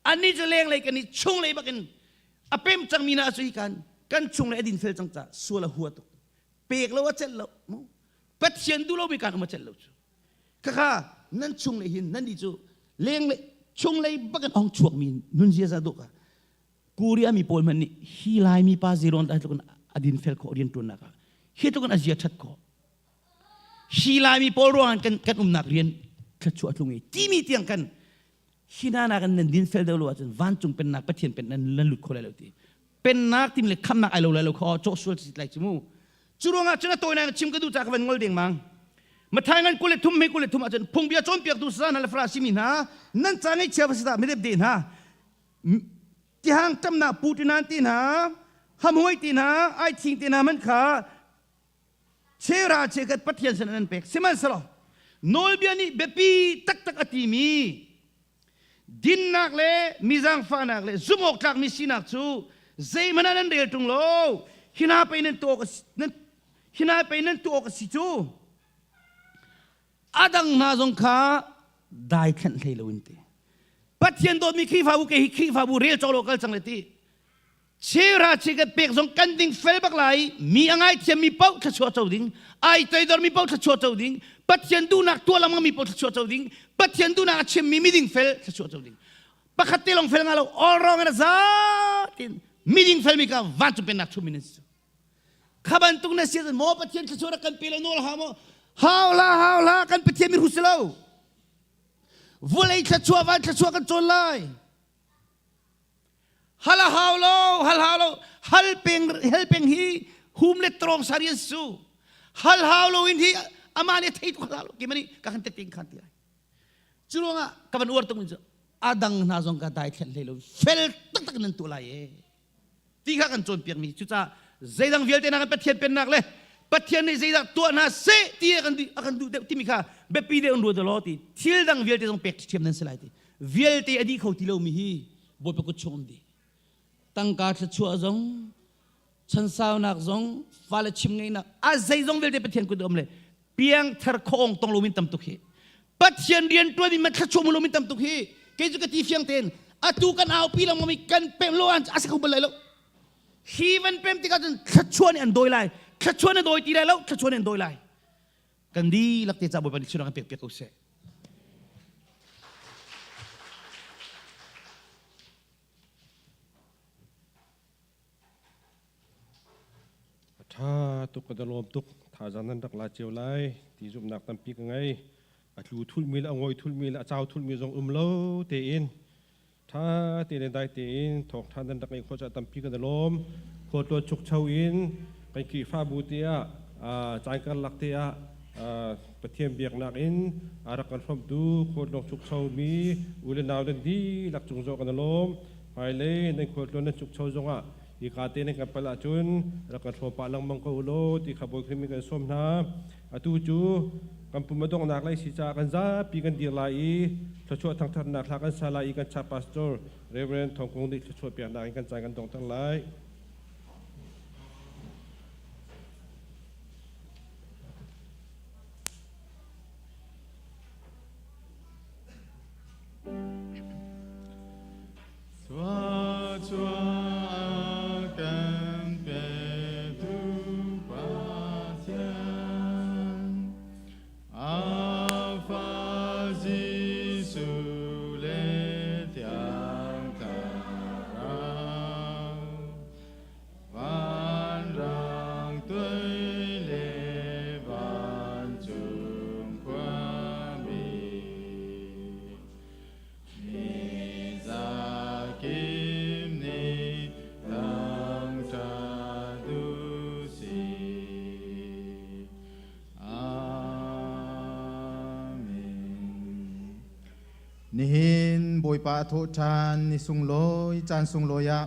Annih cu lenglei kan i chunglei bakin a pem cangmi hna cu hi kan. Kan chung le a din fel cang ca sual a hua tuk. Pek lo a celh lo. Pathian duh lo mi kan um a celh lo cu. Khakha nan chung le hin nan di cu leng le chung lei bakin ong chuak mi nun ziaza dawh ka Korea mi pawl hmanh nih hi Laimi pa zeron dai tluk in a din fel khawh rian ṭuannak ah hi tluk in a zia ṭhat khawh. Hi Laimi pawl ruangah kan kan umnak rian thluachuah a tlung i timi tiang kan hi hna nakin nan din fel deuh lo ahcun vancung pennak Pathian pen nan nan lut kho lai lo ti. Pennak tim le khamnak ai lo lai lo kha cawh sual si lai cu mu. Cu ruangah cun a tawinak chim ka duh caah ka van ngol dengmang. Mathai ngan 23 me 23 ahcun phungbia cawnpiaktu sazan hna le Farasi mi hna nan ca ngaihchia va si dah midep de hna tihang ṭamnak pu ti nan ti hna hamhoi ti hna aithing ti hna man kha chera chekat Pathian sin an pek. Sihmanhsehlaw nawlbia nih biapi taktak a timi dinnak le mi zaangfahnak le zumh awk tlakmi sinak cu zeihmanh ah nan rel ṭung lo. Hi hna pei nan tuah awk hi hna pei nan tuah awk a si cu. A dang hna zong kha daithlenh hlei loin ti. Pathian dawtmi Khrihfabu ke hi Khrihfabu rel cawk lo kal cang le ti. Cheuhra cheukhat pek zong kan ding fel bak lai. Mi a ngaithiam mi paoh thluachuah co ding, ai toidor mi paoh thluachuah co ding, Pathian duhnak tuah lengmang mi paoh thluachuah co ding, Pathian duhnak a chim mi miding fel thluachuah co ding. Pakhat te lawng fel nga lo, all wrong in a za tin miding fel mi ka vancung pennak chum in si. Kha bantuk na si maw Pathian thluachuah rak kan pe lo nawl ha maw? Hau la hau la kan Pathian mi hu si lo. Vulei thluachuah van thluachuah kan cawn lai. Hal a hau lo, hal hau lo. Hal peng, hal peng hi hum le trong sarian su. Hal hau lo in hi ama nih thei tu hal hau lo. Kimani ka kan teting khan ti lai. Cu ruangah ka van uar tung in cu adang hna zong ka dai thlen hlei lo. Fel taktak nan tu lai e. Ti kha kan cawnpiak mi cucaah zeidang vialte na kan Pathian pennak le Pathian nih zeidah tuah hna seh ti a kan a kan duh deuh timi kha biapi deuh in ruat law ti thil dang vialte zong pek ṭhiam nan si lai ti vialte a dih kho ti lomi hi Bawipa kut chung um dih. Tangka thluachuah zong, chansaunak zong, fale chim ngeihnak, a zeizong vialte Pathian kut um le piangthar khawng tong lomin tam tuk hi. Pathian rian tuan in man thluachuah mu lomin tam tuk hi. Kei cu ka ti fiang tein atu kan aupi lengmang mi kan pem lo an a si kho bal lai lo. Hi van pem tikah cun thluachuah nih an dawi lai. Thluachuah na dawi ti lai lo, thluachuah nih an dawi lai. Kan dihlak te ca Bawipa nih thluachuah kan pek piak ko seh. A ṭha tuk ka lawm tuk. Thazaang nan rak la cio lai ti zumhnak tampi ka ngei. A tlu thulmi le a ngawi thulmi le a cau thulmi zong um lo tein ṭha tein le dai tein thawngṭha nan rak ngeih khawh caah tampi kan i lawm. Khualtlawn chukcho in kan Khrihfabu te ah caan karlak te ah Pathian biaknak in a rak kan hrawmtu khualtlawng chukcho mi u le nau nan dihlak cung zong kan i lawm. Hmailei nan khualtlawn nan chukcho zongah hika te nan kan pal ahcun rak kan hrawm pah lengmang ko u law ti kha Bawi Khrih min kan sawm hna. Atu cu kan pum a donghnak lei si caah kan zapi kan dir lai i thluachuah thangthatnak hla kan sa lai i kan cha pastor Reverend Thawng Kung nih thluachuah peknak in kan caan kan dongter lai. Thluachuah kan petu Pathian, a fa Jesuh le Thiang Thlarau, vanrang tuai le vancung khuami. Mi zakim nih thangṭhat u sih. Amen. Nihin Bawipa a thawh ṭhan ni sunglawi caan sunglawi ah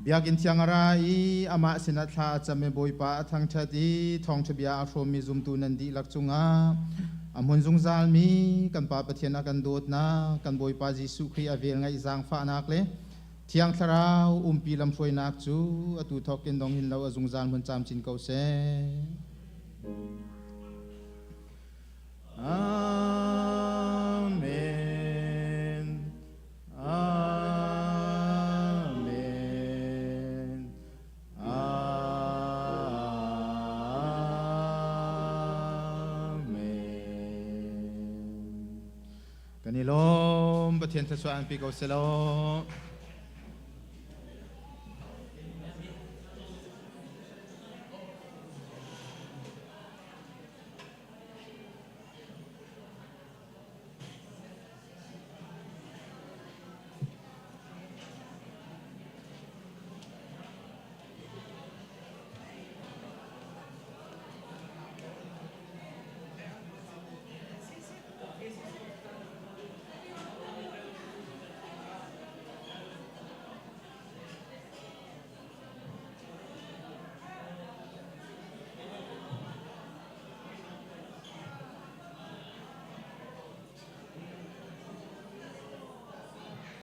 Biakinn thiang a ra i amah sinah thla a cam i Bawipa a thangṭhat i thawngṭha bia a hrawmmi zumtu nan dihlak cungah a hmun zungzalmi kan Pa Pathian a kan dawtnak, kan Bawipa Jesuh Khrih a velngeih zaangfahnak le Thiang Thlarau umpi lamhruainak cu atu thawk in dong hin lo a zungzal hmun camcin ko seh. Amen. Amen. Amen. Kan i lawm. Pathian thluachuah an pe ko seh law.